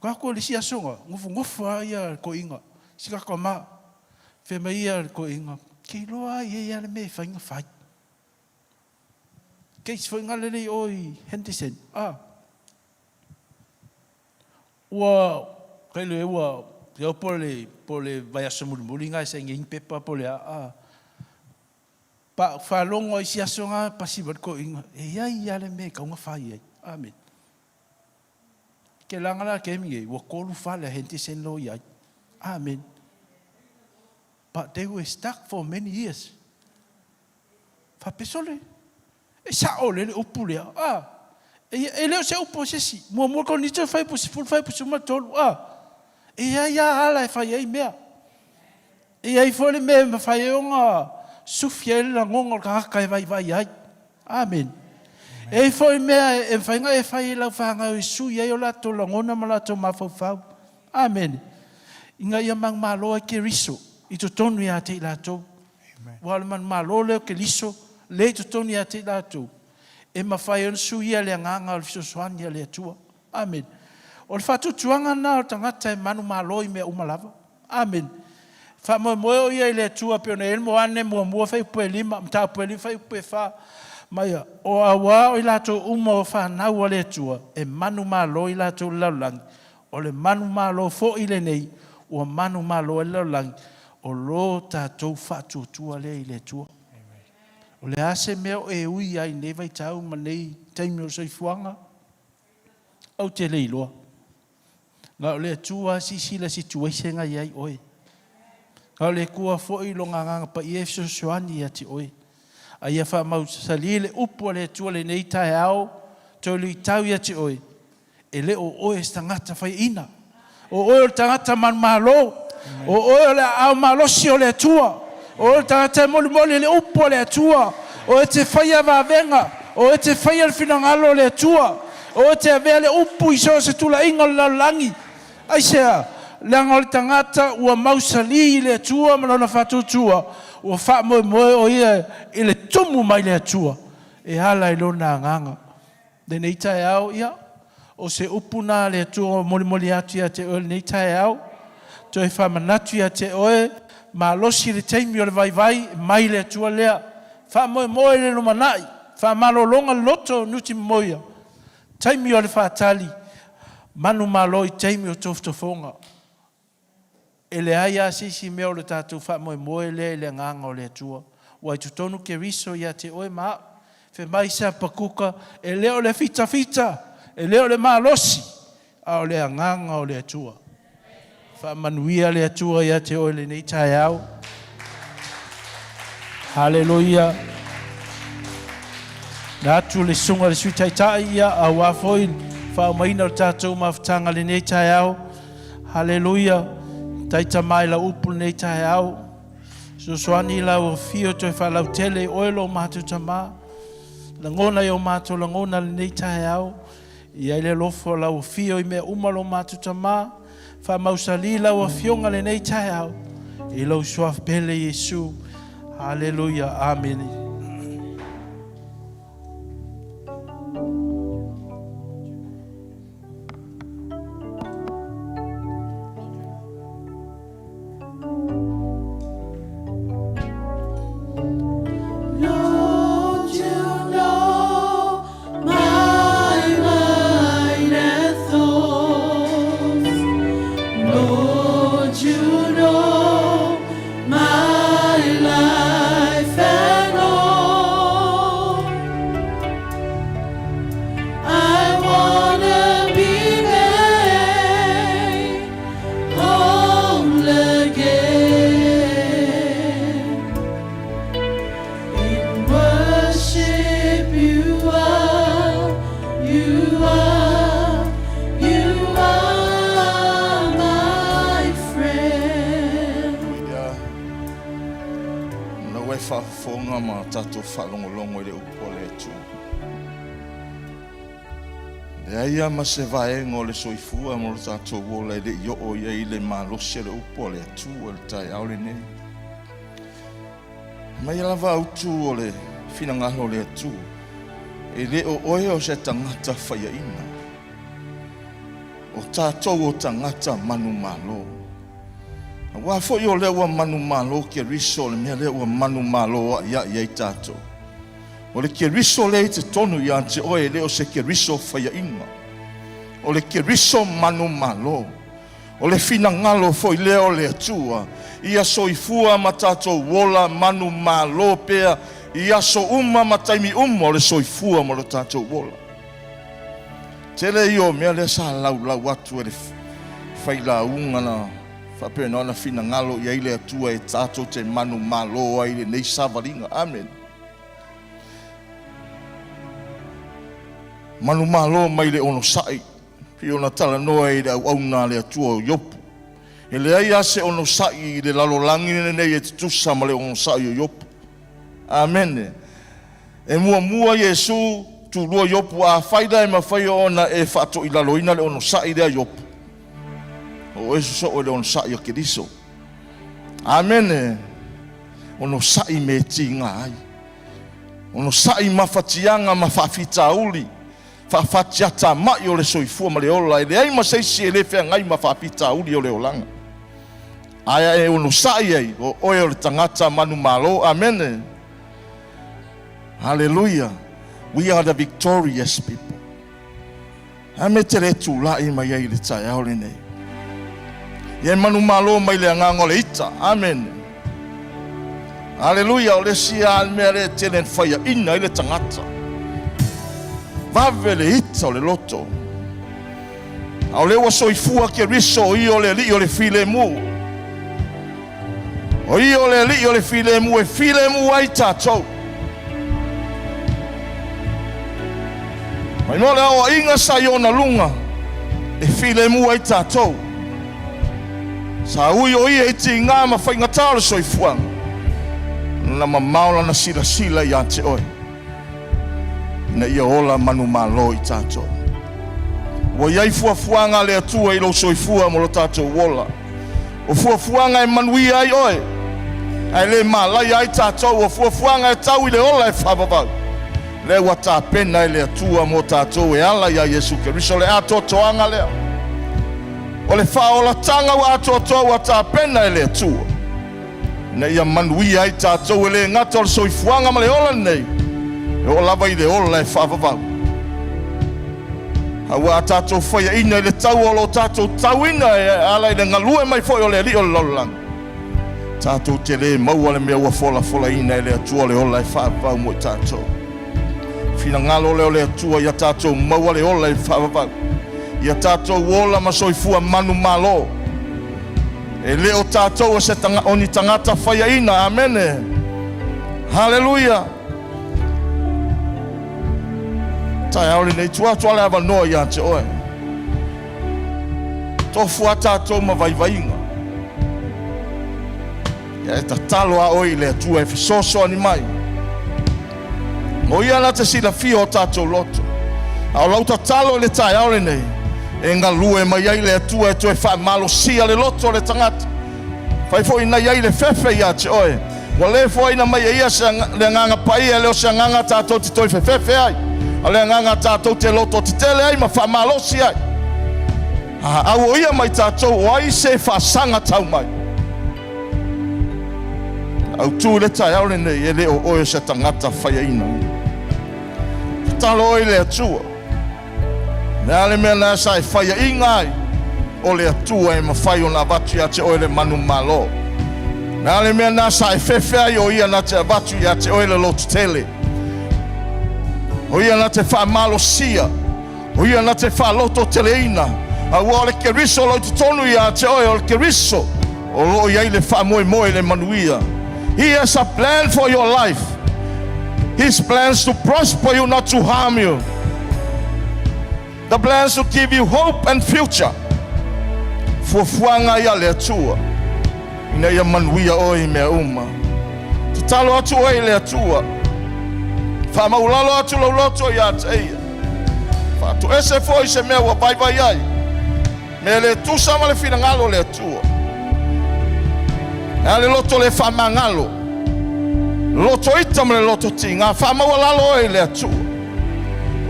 Tatou i le isi aso na, nofonofo lava ia le toeaina, si ta tama. Fai mai ia le toeaina, Ke iloa lava e i ai lava le mea e fai na fai. Case foi na lele i o i Henderson. Ah. Ua, kai le ua, ke o po le, po le vaiaso mulimuli na e saini ai ni pepa po o le a, ah. Pa, faalogo i isi aso na pasi mai le toeaina, e i ai lava le mea e tatau ona fai ai. Amene. Ke laga la taimi nei, ua tolu fale a Henderson lo i ai. Amene. But they were stuck for many years. Faapea, Sole, e sa'o lea le upu lea, a. E, e le o se upu a se isi. Muamua Korinito fuaiupu 10 fuaiupu 13, a. E i ai lava ala e fai ai mea. E i ai foi le mea e mafai ai ona sufi ai le lagona o le tagata e vaivai ai. Amene. E i ai foi mea e mafai ona e fai i lau fanau e sui ai o latou lagona ma latou mafaufau. Amene. Ina ia manumalo ai Keriso i totonu ia te i latou. Aua o le manumalo lea o Keriso lea i totonu ia te i latou, e mafai ai ona suia le agaga o le fesoasoani a le Atua. Amene. O le faatuatuaga lena o le tagata e manumalo i mea uma lava. Amene. Faamoemoe o ia i le Atua pei ona i ai le Moane muamua fuaiupu e 5, mataupu e 5 fuaiupu e 4, ma ia, o auā o i latou uma o fanau a le Atua, e manumalo i latou i le lalolagi, o le manumalo foi lenei ua manumalo ai le lalolagi, o lo tatou faatuatua lea i le Atua. O le a se mea o e ui ai i lenei vaitau ma lenei taimi o le soifuaga? Ou te le iloa. Na o le Atua lava silasila i situation na i ai oe. Na o le Atua foi Lona Agaga Paia e fesoasoani ia te oe. A ia faamausali le upu a le Atua lenei taeao, toe luitau ia te oe, e le o oe se tagata faiaina. O oe o le tagata manumalo. O oe o le aao malosi o le Atua. O oe o le tagata e molimoli le upu a le Atua. O oe e te faia vavega. O oe e te faia le finagalo o le Atua. O oe e te avea le upu i so o se tulaiga o le lalolagi. Aisea? Leaga o le tagata ua mausali i le Atua ma lona faatuatua, ua faamoemoe o ia i le tumu mai le Atua e ala i lona agaga. Lenei taeao, ia, o se upu na a le Atua ua molimoli atu ia te oe lenei taeao, toe faamanatu ia te oe, malosi le taimi o le vaivai, mai le Atua lea. Faamoemoe i le lumanai, faamalologa le loto, nuti momoia, taimi o le faatali, manumalo i taimi o tofotofoga. E leai lava se isi mea o le tatou faamoemoe lea i le agaga o le Atua, ua i totonu Keriso ia te oe ma a'u. Fai mai se Hapakuka, E le o le fitafita, e le o le malosi, a o le agaga o le Atua. Faamanuia le Atua ia te oe i lenei taeao. Haleluia. Na atu le susuga i le Sui Taitai, ia, aua foi le faaaumaina o le tatou mafutaga i lenei taeao. Haleluia. Taita mai lau upu lenei taeao. Fesoasoani i lau afio toe faalautele i oe lo matou Tama. Lagona i o matou lagona lenei taeao. I ai le alofa o lau afio i mea uma lo matou Tama. Faamausali lau afioga lenei taeao. I lou suafa pele Iesu. Haleluia. Amene. Lord, you know my mind and thoughts. Lord, you know my life and all. faafofoga ma tatou faalogologo i le upu a le Atua. Leai lava ma se vaega o le soifua ma lo tatou ola e le i oo i ai le malosi o le upu a le Atua i le taeao lenei. Mai lava autu o le finagalo o le Atua, e le o oe o se tagata faiaina. O tatou o tagata manumalo. Aua foi o lea ua manumalo Keriso, o le mea lea ua manumalo a'ia'i ai tatou. O le Keriso lea i totonu ia te oe, e le o se Keriso faiaina. O le Keriso manumalo. O le finagalo foi lea o le Atua, ia soifua ma tatou ola manumalo pea i aso uma ma taimi uma o le soifua ma lo tatou ola. Tele ia o mea lea sa laulau atu e le failauga na faapena ona finagalo i ai le Atua e tatou te manumalo ai i lenei savaliga. Amene. Manumalo mai le onosai, pei ona talanoa i le auauna a le Atua o Iopu. E leai lava se onosai i le lalolagi lenei e tutusa ma le onosai o Iopu. Amene. E muamua Iesu, tulua Iopu. Afai la e mafai ona e faatoilaloina le onosai lea Iopu, o oe sosoo i le onosai o Keriso. Amene. Onosai me tiga ai. Onosai mafatiaga ma faafitauli, faafatiatamai o le soifua ma le ola. E leai ma se isi e le feagai ma faafitauli o le olaga. Ae e onosai ai, o oe o le tagata manumalo. Amene. Hallelujah. We are the victorious people. A me te le tula'i mai ai i le taeao lenei. Ia e manumalo mai le agaga o le ita. Amene. Haleluia, o le isi lava le mea lea e tele ina faiaina ai le tagata. Vave le ita o le loto. A o lea ua soifua Keriso, o ia o le Alii o le filemu. O ia o le Alii o le filemu e filemu ai tatou. Mai mo le aoaiga sa i ona luga e filemu ai tatou. Sa ui o ia i tiga ma faigata o le soifuaga, na mamao lana silasila ia te oe, ina ia ola manumalo i tatou. Ua i ai fuafuaga a le Atua i lou soifua ma lo tatou ola. O fuafuaga e manuia ai oe, ae le malaia ai tatou. O fuafuaga e tau i le ola e faavavau, lea ua tapena e le Atua mo tatou e ala iā Iesu Keriso. Le atoatoaga lea o le faaolataga ua atoatoa ua tapena e le Atua, ina ia manuia ai tatou, e le gata o le soifuaga ma le ola lenei, e oo lava i le ola e faavavau. A ua tatou faiaina i le taua o lo tatou tauina e ala i le galue mai foi o le alii o le lalolagi, tatou te le maua le mea ua folafolaina e le Atua, le ola e faavavau mo i tatou. Finagalo lea o le Atua ia tatou maua le ola e faavavau, ia tatou ola ma soifua manumalo. E le o tatou o se o ni tagata faiaina. Amene. Haleluia. Taeao lenei, tuu atu a le avanoa ia te oe. Tofu a tatou ma vaivaiga. Ia e tatalo a oe i le Atua e fesoasoani mai. O ia na te silafia o tatou loto. A o lau tatalo i le taeao lenei, e galue mai ai le Atua e toe faamalosia le loto o le tagata. Fai foi na i ai le fefe ia te oe. Ua le foaiina mai e ia se le agaga paia, e le o se agaga tatou te toe fefefe ai, a le agaga tatou te loto tetele ai ma faamalosi ai. A au o ia mai tatou, o ai se faasaga tau mai? Autu i le taeao lenei, e le o oe o se tagata faiaina. Tatalo oe i le Atua. Le a le mea na sa e faiaina ai, o le Atua e mafai ona avatu ia te oe le manumalo. Le a le mea na sa e fefe ai, o ia na te avatu ia te oe le lototele. O ia na te faamalosia. O ia na te faalototeleina. Aua o le Keriso o lo o i totonu ia te oe, o le Keriso o lo o i ai le faamoemoe le manuia. He has a plan for your life. His plans to prosper you, not to harm you. The plans to give you hope and future. Fuafuaga ia le Atua ina ia manuia oe i mea uma. Tatalo atu oe i le Atua. Faamaulalo atu lou loto ia te ia. Faatoese foi se mea ua vaivai ai, mea le tusa ma le finagalo o le Atua. E a le loto le faamagalo, loto ita ma le loto tiga, faamaualalo oe i le Atua.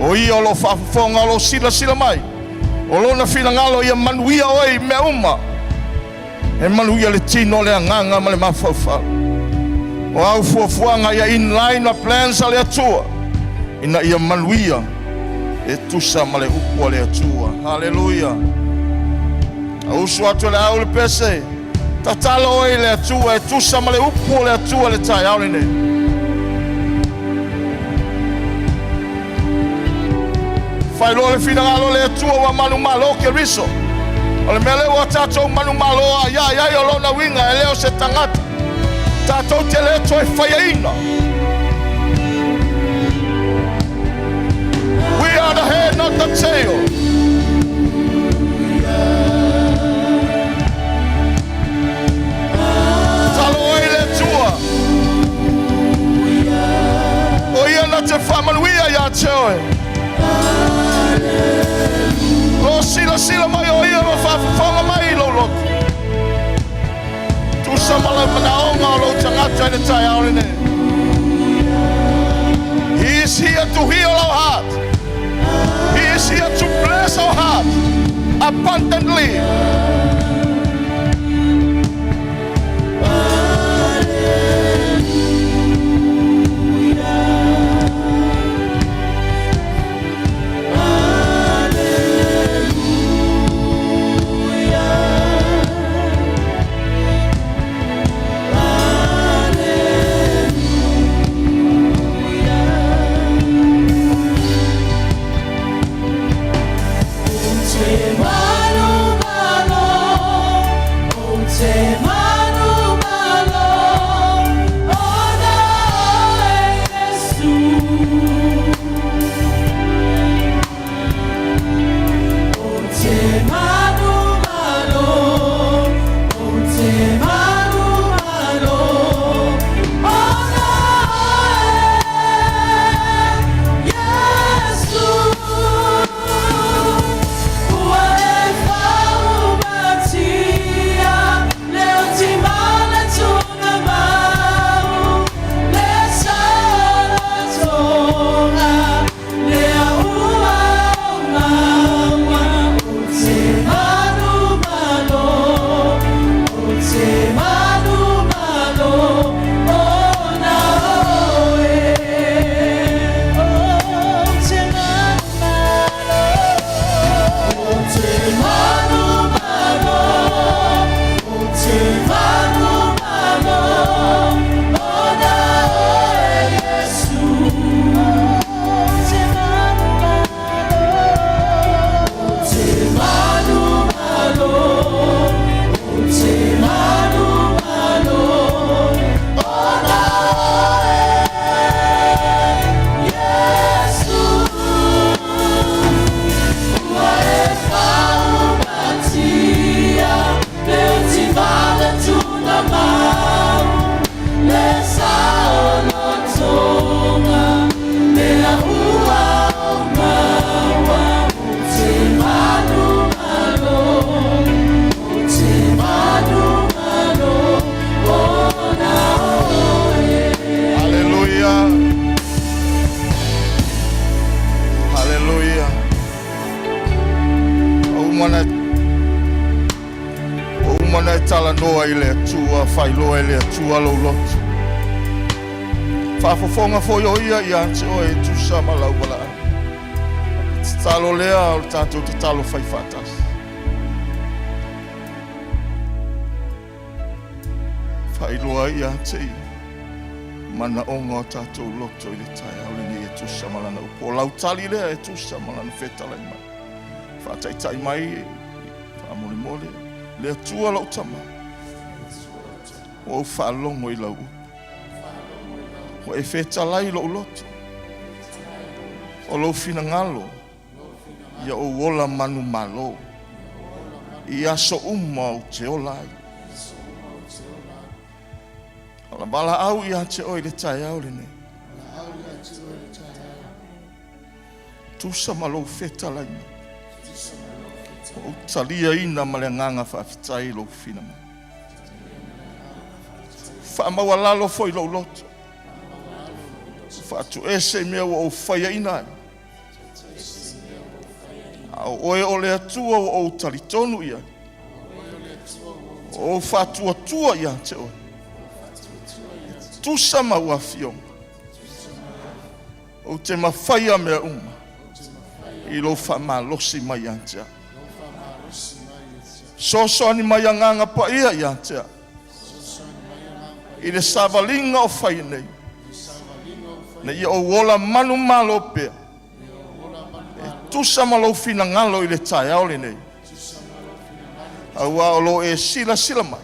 O ia o lo o faafofoga, o lo o silasila mai, o lona finagalo ia manuia oe i mea uma. E manuia le tino, le agaga ma le mafaufau. O au fuafuaga ia in line ma plans a le Atua, ina ia manuia e tusa ma le upu a le Atua. Haleluia. A usu atu le au le pese, tatalo oe i le Atua e tusa ma le upu o le Atua le taeao lenei. Failoa le finagalo o le Atua ua manumalo Keriso. O le mea lea ua tatou manumalo ai ai ai o lona uiga e le o se tagata. Tatou te le toe faiaina. We are the head, not the tail. Tatalo oe i le Atua. O ia na te faamanuia ia te oe. O silasila mai o ia ma faafofoga mai i lou loto. Tusa ma le manaoga o lou tagata i le taeao lenei. He is here to heal our heart. He is here to bless our heart abundantly. Te manumalo, o te manumalo, ona oe Iesu. O te manumalo, o te manumalo, ona oe Iesu. Ua e faumatia, leo timala tuna mau, le saolotoga, lea ua ou maua. O te manumalo, o te manumalo, ona oe. O te manumalo, o te manumalo, o te manumalo, ona oe Iesu. O te manumalo, o te manumalo, o te manumalo, ona oe Iesu. Ua e faumatia, leo timala tuna mau, le saolotoga, lea ua ou maua. O te manumalo, o te manumalo, ona oe. Haleluia. Haleluia. O uma na o uma na e talanoa i le Atua, failoa i le Atua lou loto. Faafofoga foi o ia ia te oe e tusa ma lau valaau. Tatalo lea o le tatou tatalo fai faatasi. Failoa ia te ia manaoga o tatou loto i le taeao lenei e tusa ma lana upu. O lau tali lea e tusa ma lana fetalai mai. Faataitai mai faamolemole. Le Atua lou tama. Ua ou faalogo i lau upu. Ua e fetalai lou loto. O lou finagalo ia ou ola manumalo. I aso uma ou te ola ai. O le valaau ia te oe i le taeao lenei. Tusa ma lou fetalaiga. Ua ou taliaina ma le agaga faafetai lou finagalo. Faamaualalo foi lou loto. Faatuese i mea ua ou faiaina ai. A o oe o le Atua ua ou talitonu i ai. Ua ou faatuatua ia te oe. Tusa ma au afioga. Ou te mafaia mea uma i lou faamalosi mai ia te au. Fesoasoani mai Agaga Paia ia te au i le savaliga o fai nei, ina ia ou ola manumalo pea e tusa ma lou finagalo i le taeao lenei. Aua o lo o e silasila mai,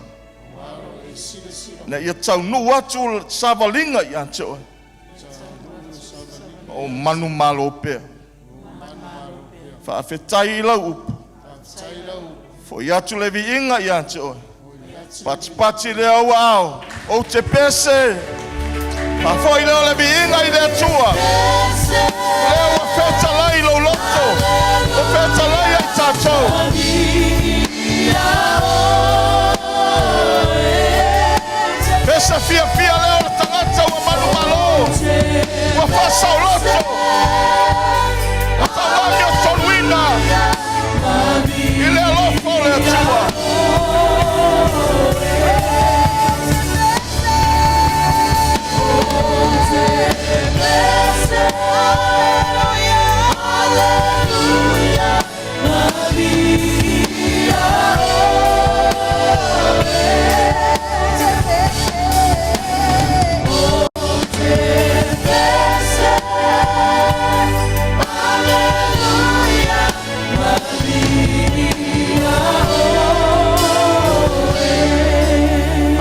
ina ia taunuu atu le savaliga ia te oe, ma ou manumalo pea. Faafetai i lau upu, foi atu le viiga ia te oe. Patipati lea ou aao, ou te pese. Faafoi lea o le viiga i le Atua. Lea ua fetalai lou loto, ua fetalai ai tatou. Pese fiafia lea o le tagata ua manumalo, ua faasaoloto, ua tauamiotonuina i le alofa o le Atua.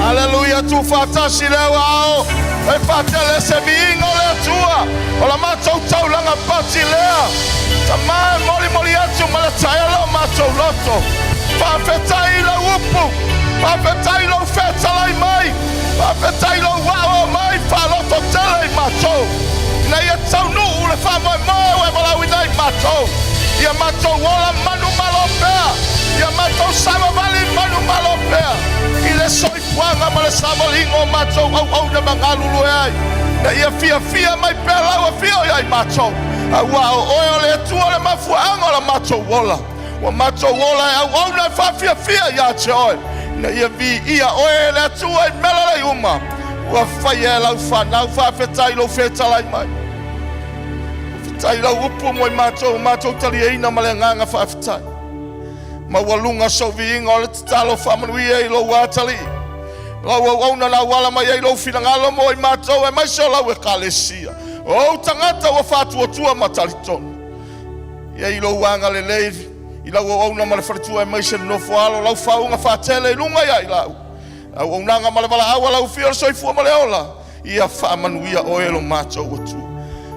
Aleluia, tuufaatasi le ao e faatele se viiga o le Atua o la matou taulaga pati lea. Tamā e molimoli atu ma le taeala o matou loto. Faafetai i lau upu, faafetai i lou fetalai mai, faafetai i lou aoao mai faalototele i matou, ina ia taunuu le faamoemoe ua e valaauina ai matou. Ia matou ola manumalo pea, ia matou savavali manumalo pea i le soifuaga ma le savaliga o matou auauna ma galulue ai, ina ia fiafia mai pea lau afio ia i matou, aua o oe o le Atua o le mafuaaga o la matou ola. Ua matou ola e auauna e faafiafia ia te oe, ina ia viia oe e le Atua i mea lelei uma ua faia e lau fanau. Faafetai i lou fetalai mai. Faafetai i lau upu mo i matou, matou taliaina ma le agaga faafetai. Maualuga sou viiga o le tatalo faamanuia i lou atalii. Lau auauna na auala mai ai lou finagalo mo i matou aemaise o lau ekalesia. O ou tagata ua faatuatua ma talitonu. Ia i lou agalelei i lau auauna ma le faletua aemaise le nofo alo, lau faauuga faatele i luga ia i lau auaunaga ma le valaau a lau fia o le soifua ma le ola. Ia faamanuia oe lo matou Atua.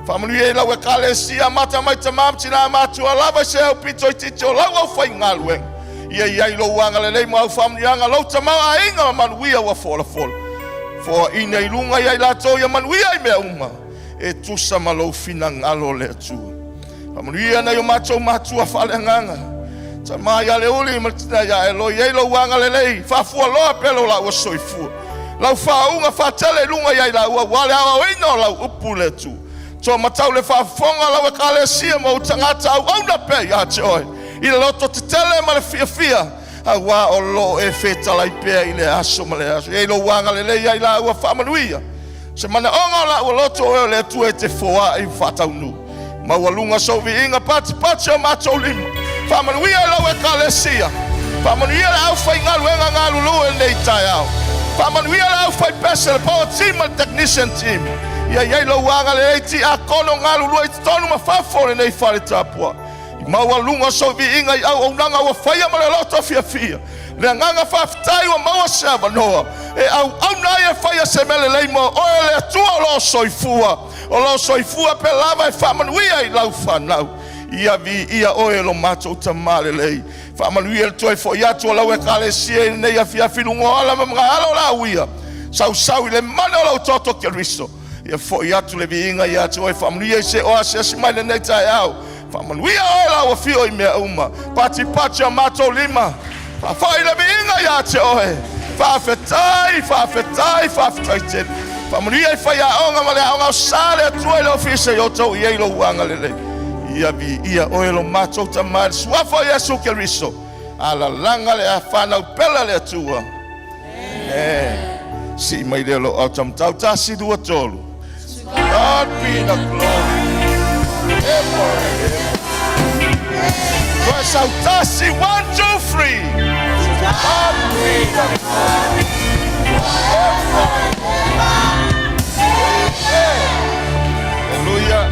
Faamanuia i lau ekalesia, amata mai tamā ma tinā matua lava i se au pito itiiti o lau aufaigaluega. Ia i ai lou agalelei ma au faamanuiaga, lou tamaoaiga ma manuia ua folafola. Foaina i luga ia i latou ia manuia i mea uma, e tusa ma lou finagalo le Atua. Faamanuia nai o matou matua faaleagaga, tamā ia Leuli ma le tina ia Eloi, i ai lou agalelei, faafualoa pea lo laua soifua. Lau faauuga faatele i luga ia i laua, aua le aoaoina o lau upu le Atua. Toa matau le faafofoga lau ekalesia ma ou tagata auauna pea ia te oe, i le loto tetele ma le fiafia, aua o lo o e fetalai pea i le aso ma le aso. I ai lou agalelei ia i laua faamanuia. Se manaoga o laua loto oe o le Atua e te foai ma faataunuu. Maualuga sou viiga patipati o matou lima. Faamanuia i lau ekalesia. Faamanuia le aufaigaluega galulue i lenei taeao. Faamanuia le aufaipese, le power team ma le technician team. Ia i ai lou agalelei tiakono galulue i totonu ma fafo o lenei fale tapuai. I maualuga sou viiga i auaunaga ua faia ma le loto fiafia. Le agaga faafetai ua maua se avanoa e auauna ai e faia se mea lelei mo oe le Atua o lo o soifua, o lo o soifua pea lava e faamanuia i lau fanau. Ia viia oe e lo matou Tamā lelei. Faamanuia le toe foi atu o lau ekalesia i lenei afiafi luga o ala ma magaala o lauia. Sausau i le mana o lau toto Keriso. Ia fo'i atu le viiga ia te oe, faamanuia i se o asiasi mai lenei taeao. Faamanuia oe lau afio i mea uma. Patipati o matou lima. Faafoi le viiga ia te oe. Faafetai, faafetai, faafetai tele. Faamanuia i faiaoga ma le aoga o sa le Atua i le ofisa i outou i ai lou agalelei. Ia viia oe lo matou Tama i le suafa o Iesu Keriso. Alalaga le afanau pele a le Atua. Sii mai lea lou au taumatau, 1, 2, 3. God be the glory. Ever and ever. Toe sautasi, 1, 2, 3. God be the glory. Ever and ever. Hallelujah.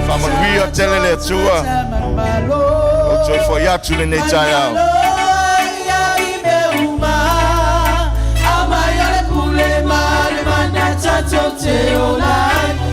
Faamanuia tele le Atua. O toe fo'i atu lenei taeao. Te ola.